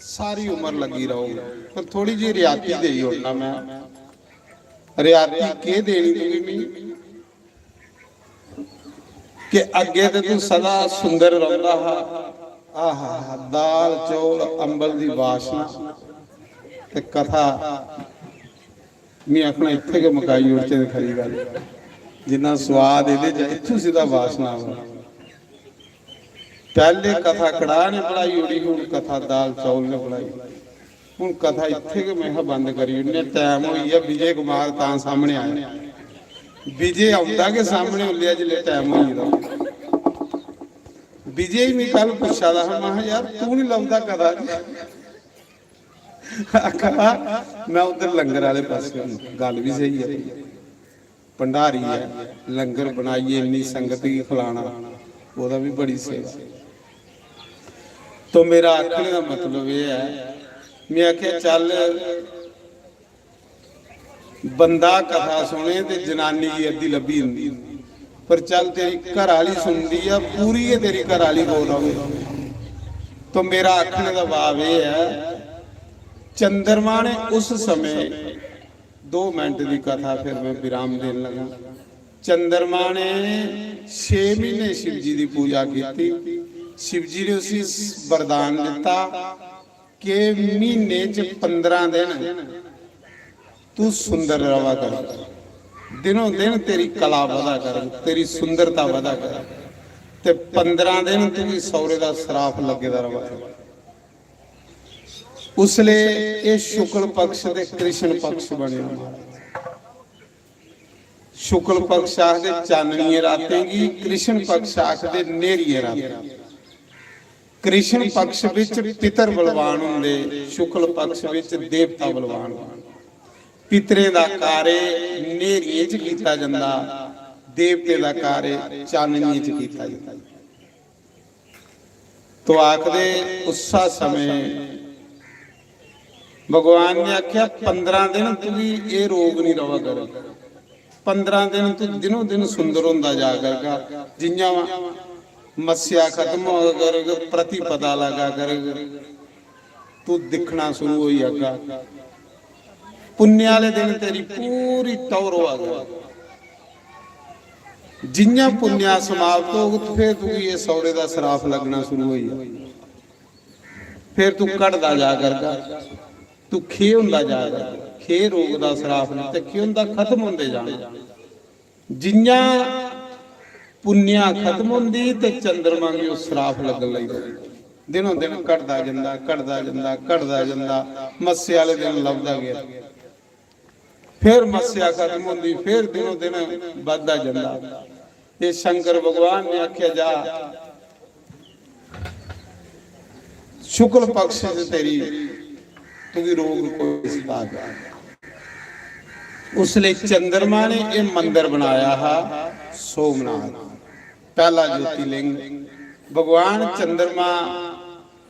सारी उम्र लगी रहोग, पर थोड़ी जी रियाती देई ओड़ना मैं।" "रियाती केह् देनी तुगी मी?" कि अग्गे ते तू सदा सुंदर रौंदा हा। आहा, दाल, चौल, अंबल दी वासना ते कथा, में आखना इत्थै गै मकाई ओड़चै ते खरी गल्ल। जिन्ना स्वाद एह्दे च, इत्थूं सिद्धा वासना आवा। पैह्ले कथा कड़ाह ने पढ़ाई ओड़ी, हून कथा दाल चौल ने पढ़ाई। हून कथा इत्थै गै में हा बंद करी ओड़ने, टैम होई गेआ। विजय कुमार तां सामने आया। विजय औंदा गै सामने उल्लेआ जिसलै टैम होई गेदा। विजय मी कल पुच्छा दा हा, महां, "यार, तू निं लभदा कथा च?" आखा दा, "में उद्धर लंगर आह्ले पासै होना।" गल्ल बी स्हेई ऐ। भंडारी ऐ, लंगर बनाइयै इन्नी संगत गी खलाना, ओह्दा बी बड़ी सेवा। तो मेरा आखने दा मतलब एह् ऐ, में आखेआ, "चल, बंदा कथा सुने ते जनानी गी अद्धी लब्भी जंदी, पर चल, तेरी घर आह्ली सुनदी ऐ, पूरी गै तेरी घर आह्ली कोल रौह्नी। तो मेरा आखने दा भाव एह् ऐ, चंद्रमा ने उस समें, दो मिनट दी कथा, फिर मैं विराम देन लगा। चंद्रमा ने छे महीने शिव जी दी पूजा कीती। शिव जी ने उसी वरदान दिता कि महीने च पंद्रह दिन तू सुंदर रवा कर, दिनों दिन तेरी कला बधा कर, तेरी सुंदरता बधा कर, ते पंद्रह दिन तुगी सौरे दा सराप लग्गे दा रवा कर। उसले एह् शुक्ल पक्ष ते कृष्ण पक्ष बनेआ महाराज। शुक्ल पक्ष आखदे चाननिये रातें गी, कृष्ण पक्ष आखदे न्हेरिये रातें। कृष्ण पक्ष विच पितर बलवान होंदे, शुक्ल पक्ष विच देवता बलवान होंदे। पितरें दा कार्य न्हेरियें च कीता जंदा, देवतें दा कार्य चाननिये च कीता जंदा। तो आखदे उस्सा समें भगवान ने आखेआ, "पंदरां दिन तुगी एह् रोग निं रवा करग, पंदरां दिन तू दिनों दिन सुंदर होंदा जा करगा।" जि'यां मस्सेआ खत्म होआ करग, प्रतिपदा लगा करग, तू दिक्खना शुरू होई जागा। पुण्य आह्ले दिन तेरी पूरी टौर होआ करग। जि'यां पुण्य समाप्त होग, ते फिर तुगी एह् सौरे दा सराप लग्गना शुरू होई जाग। फिर तू घटदा जा करगा, तू खेह् होंदा जा करगा। खेह् रोग दा सराप निं, ते केह् होंदा, खत्म होंदे जाना। जि'यां पुण्या खत्म होंदी ते चंद्रमा गी ओह् सराप लग्गन लगी पौंदा। दिनों दिन घटदा जंदा, घटदा जंदा, घटदा जंदा, मस्से आह्ले दिन लभदा गेआ। फिर मस्सेआ खत्म होंदी, फिर दिनों दिन बधदा जंदा। ते शंकर भगवान ने आखेआ, "जा, शुक्ल पक्ष च तेरी, तुगी रोग कोई सता गै।" उसले चंद्रमा ने एह् मंदर बनाया हा सोमनाथ, पैह्ला ज्योतिलिंग। भगवान चंद्रमा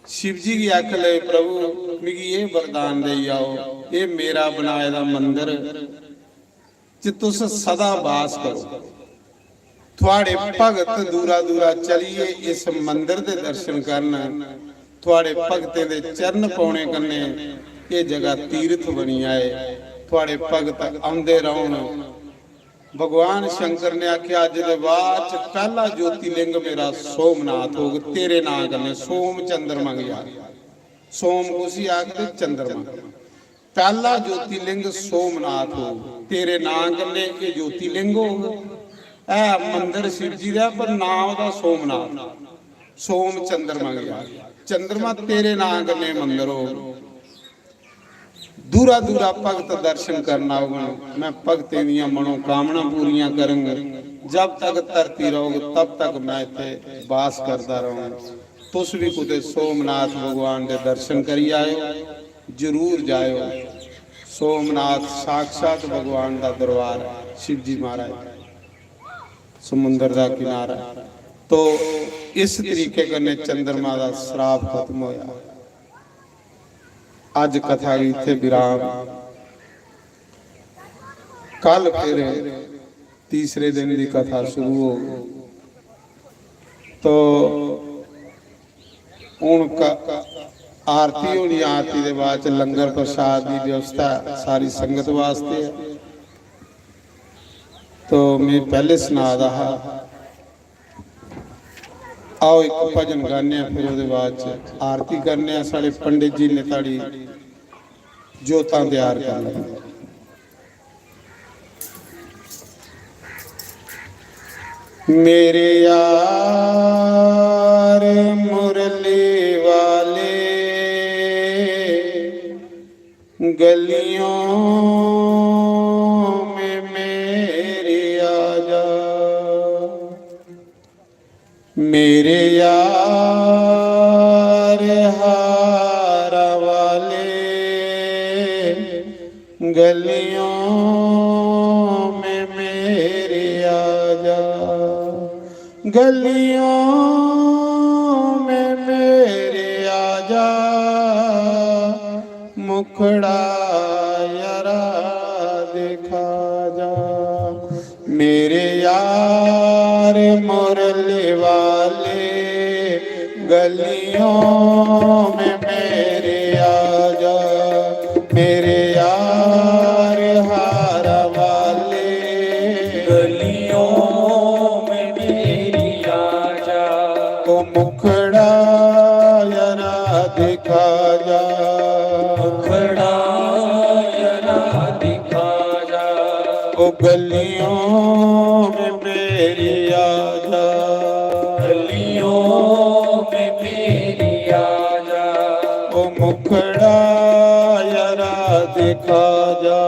शिव जी गी आखन लगे, "प्रभु, मिगी एह् वरदान देई आओ, एह् मेरा बनाए दा मंदर च तुस सदा बास करो। थुआड़े भगत दूरा दूरा चलियै इस मंदर दे दर्शन करन, थुआड़े भगतें दे चरण पौने कन्नै एह् जगह तीर्थ बनी जाए, थुआड़े भगत औंदे रौह्न।" भगवान शंकर ने आखेआ, "अज्ज दे बाद च पैह्ला ज्योतिलिंग मेरा सोमनाथ होग, तेरे नां कन्नै।" सोम चंद्रमा गी आखदे। सोम कुसी आखदे? चंद्रमा। पैह्ला ज्योतिलिंग सोमनाथ होग, तेरे नां कन्नै एह् ज्योतिलिंग होग। ऐ मंदर शिव जी दा, पर नां ओह्दा सोमनाथ। सोम चंद्रमा गी आखदे। चंद्रमा तेरे नां कन्नै मंदर होग। दूरा दूरा भगत दर्शन करन औगन। मैं भगतें दियां मनोकामना पूरियां करंग। जब तक धरती रौग, तब तक मैं इत्थे बास करदा रहूं। तुस भी कुतै सोमनाथ भगवान दे दर्शन करी आयो, जरूर जायो। सोमनाथ साक्षात भगवान दा दरबार है, शिव जी महाराज, समुंदर दा किनारा। तो इस तरीके कन्नै चंद्रमा दा श्राप खत्म होया। अज्ज कथा गी इत्थे विराम। कल फिर तीसरे दिन दी कथा शुरू होग। तो हुन क-, आरती होनी, आरती दे बाद च लंगर प्रसाद दी व्यवस्था सारी संगत वास्ते है। तो मैं पैह्ले सना दा हा, आओ इक भजन गाने आं, फिर ओह्दे बाद च आरती करने आं। साढ़े पंडित जी ने साढ़ी जोतां त्यार कर लैनियां। मेरे यार मुरली वाले, गलियों में मेरे आ जा। मेरे यार हारा वाले, गलियों में मेरे आ जा, गलियों में मेरे आ जा, मुखड़ा यारा दिखा। मुरली वाले, गलियों में मेरे आजा, मेरे यार हारा वाले। गलियों में मेरी आजा। ओ मुखड़ा जरा दिखा जा, मुखड़ा जरा दिखा जा। ओ गलियों में मेरी आजा, गलियों में मेरी आजा। ओ मुखड़ा जरा दिखा जा।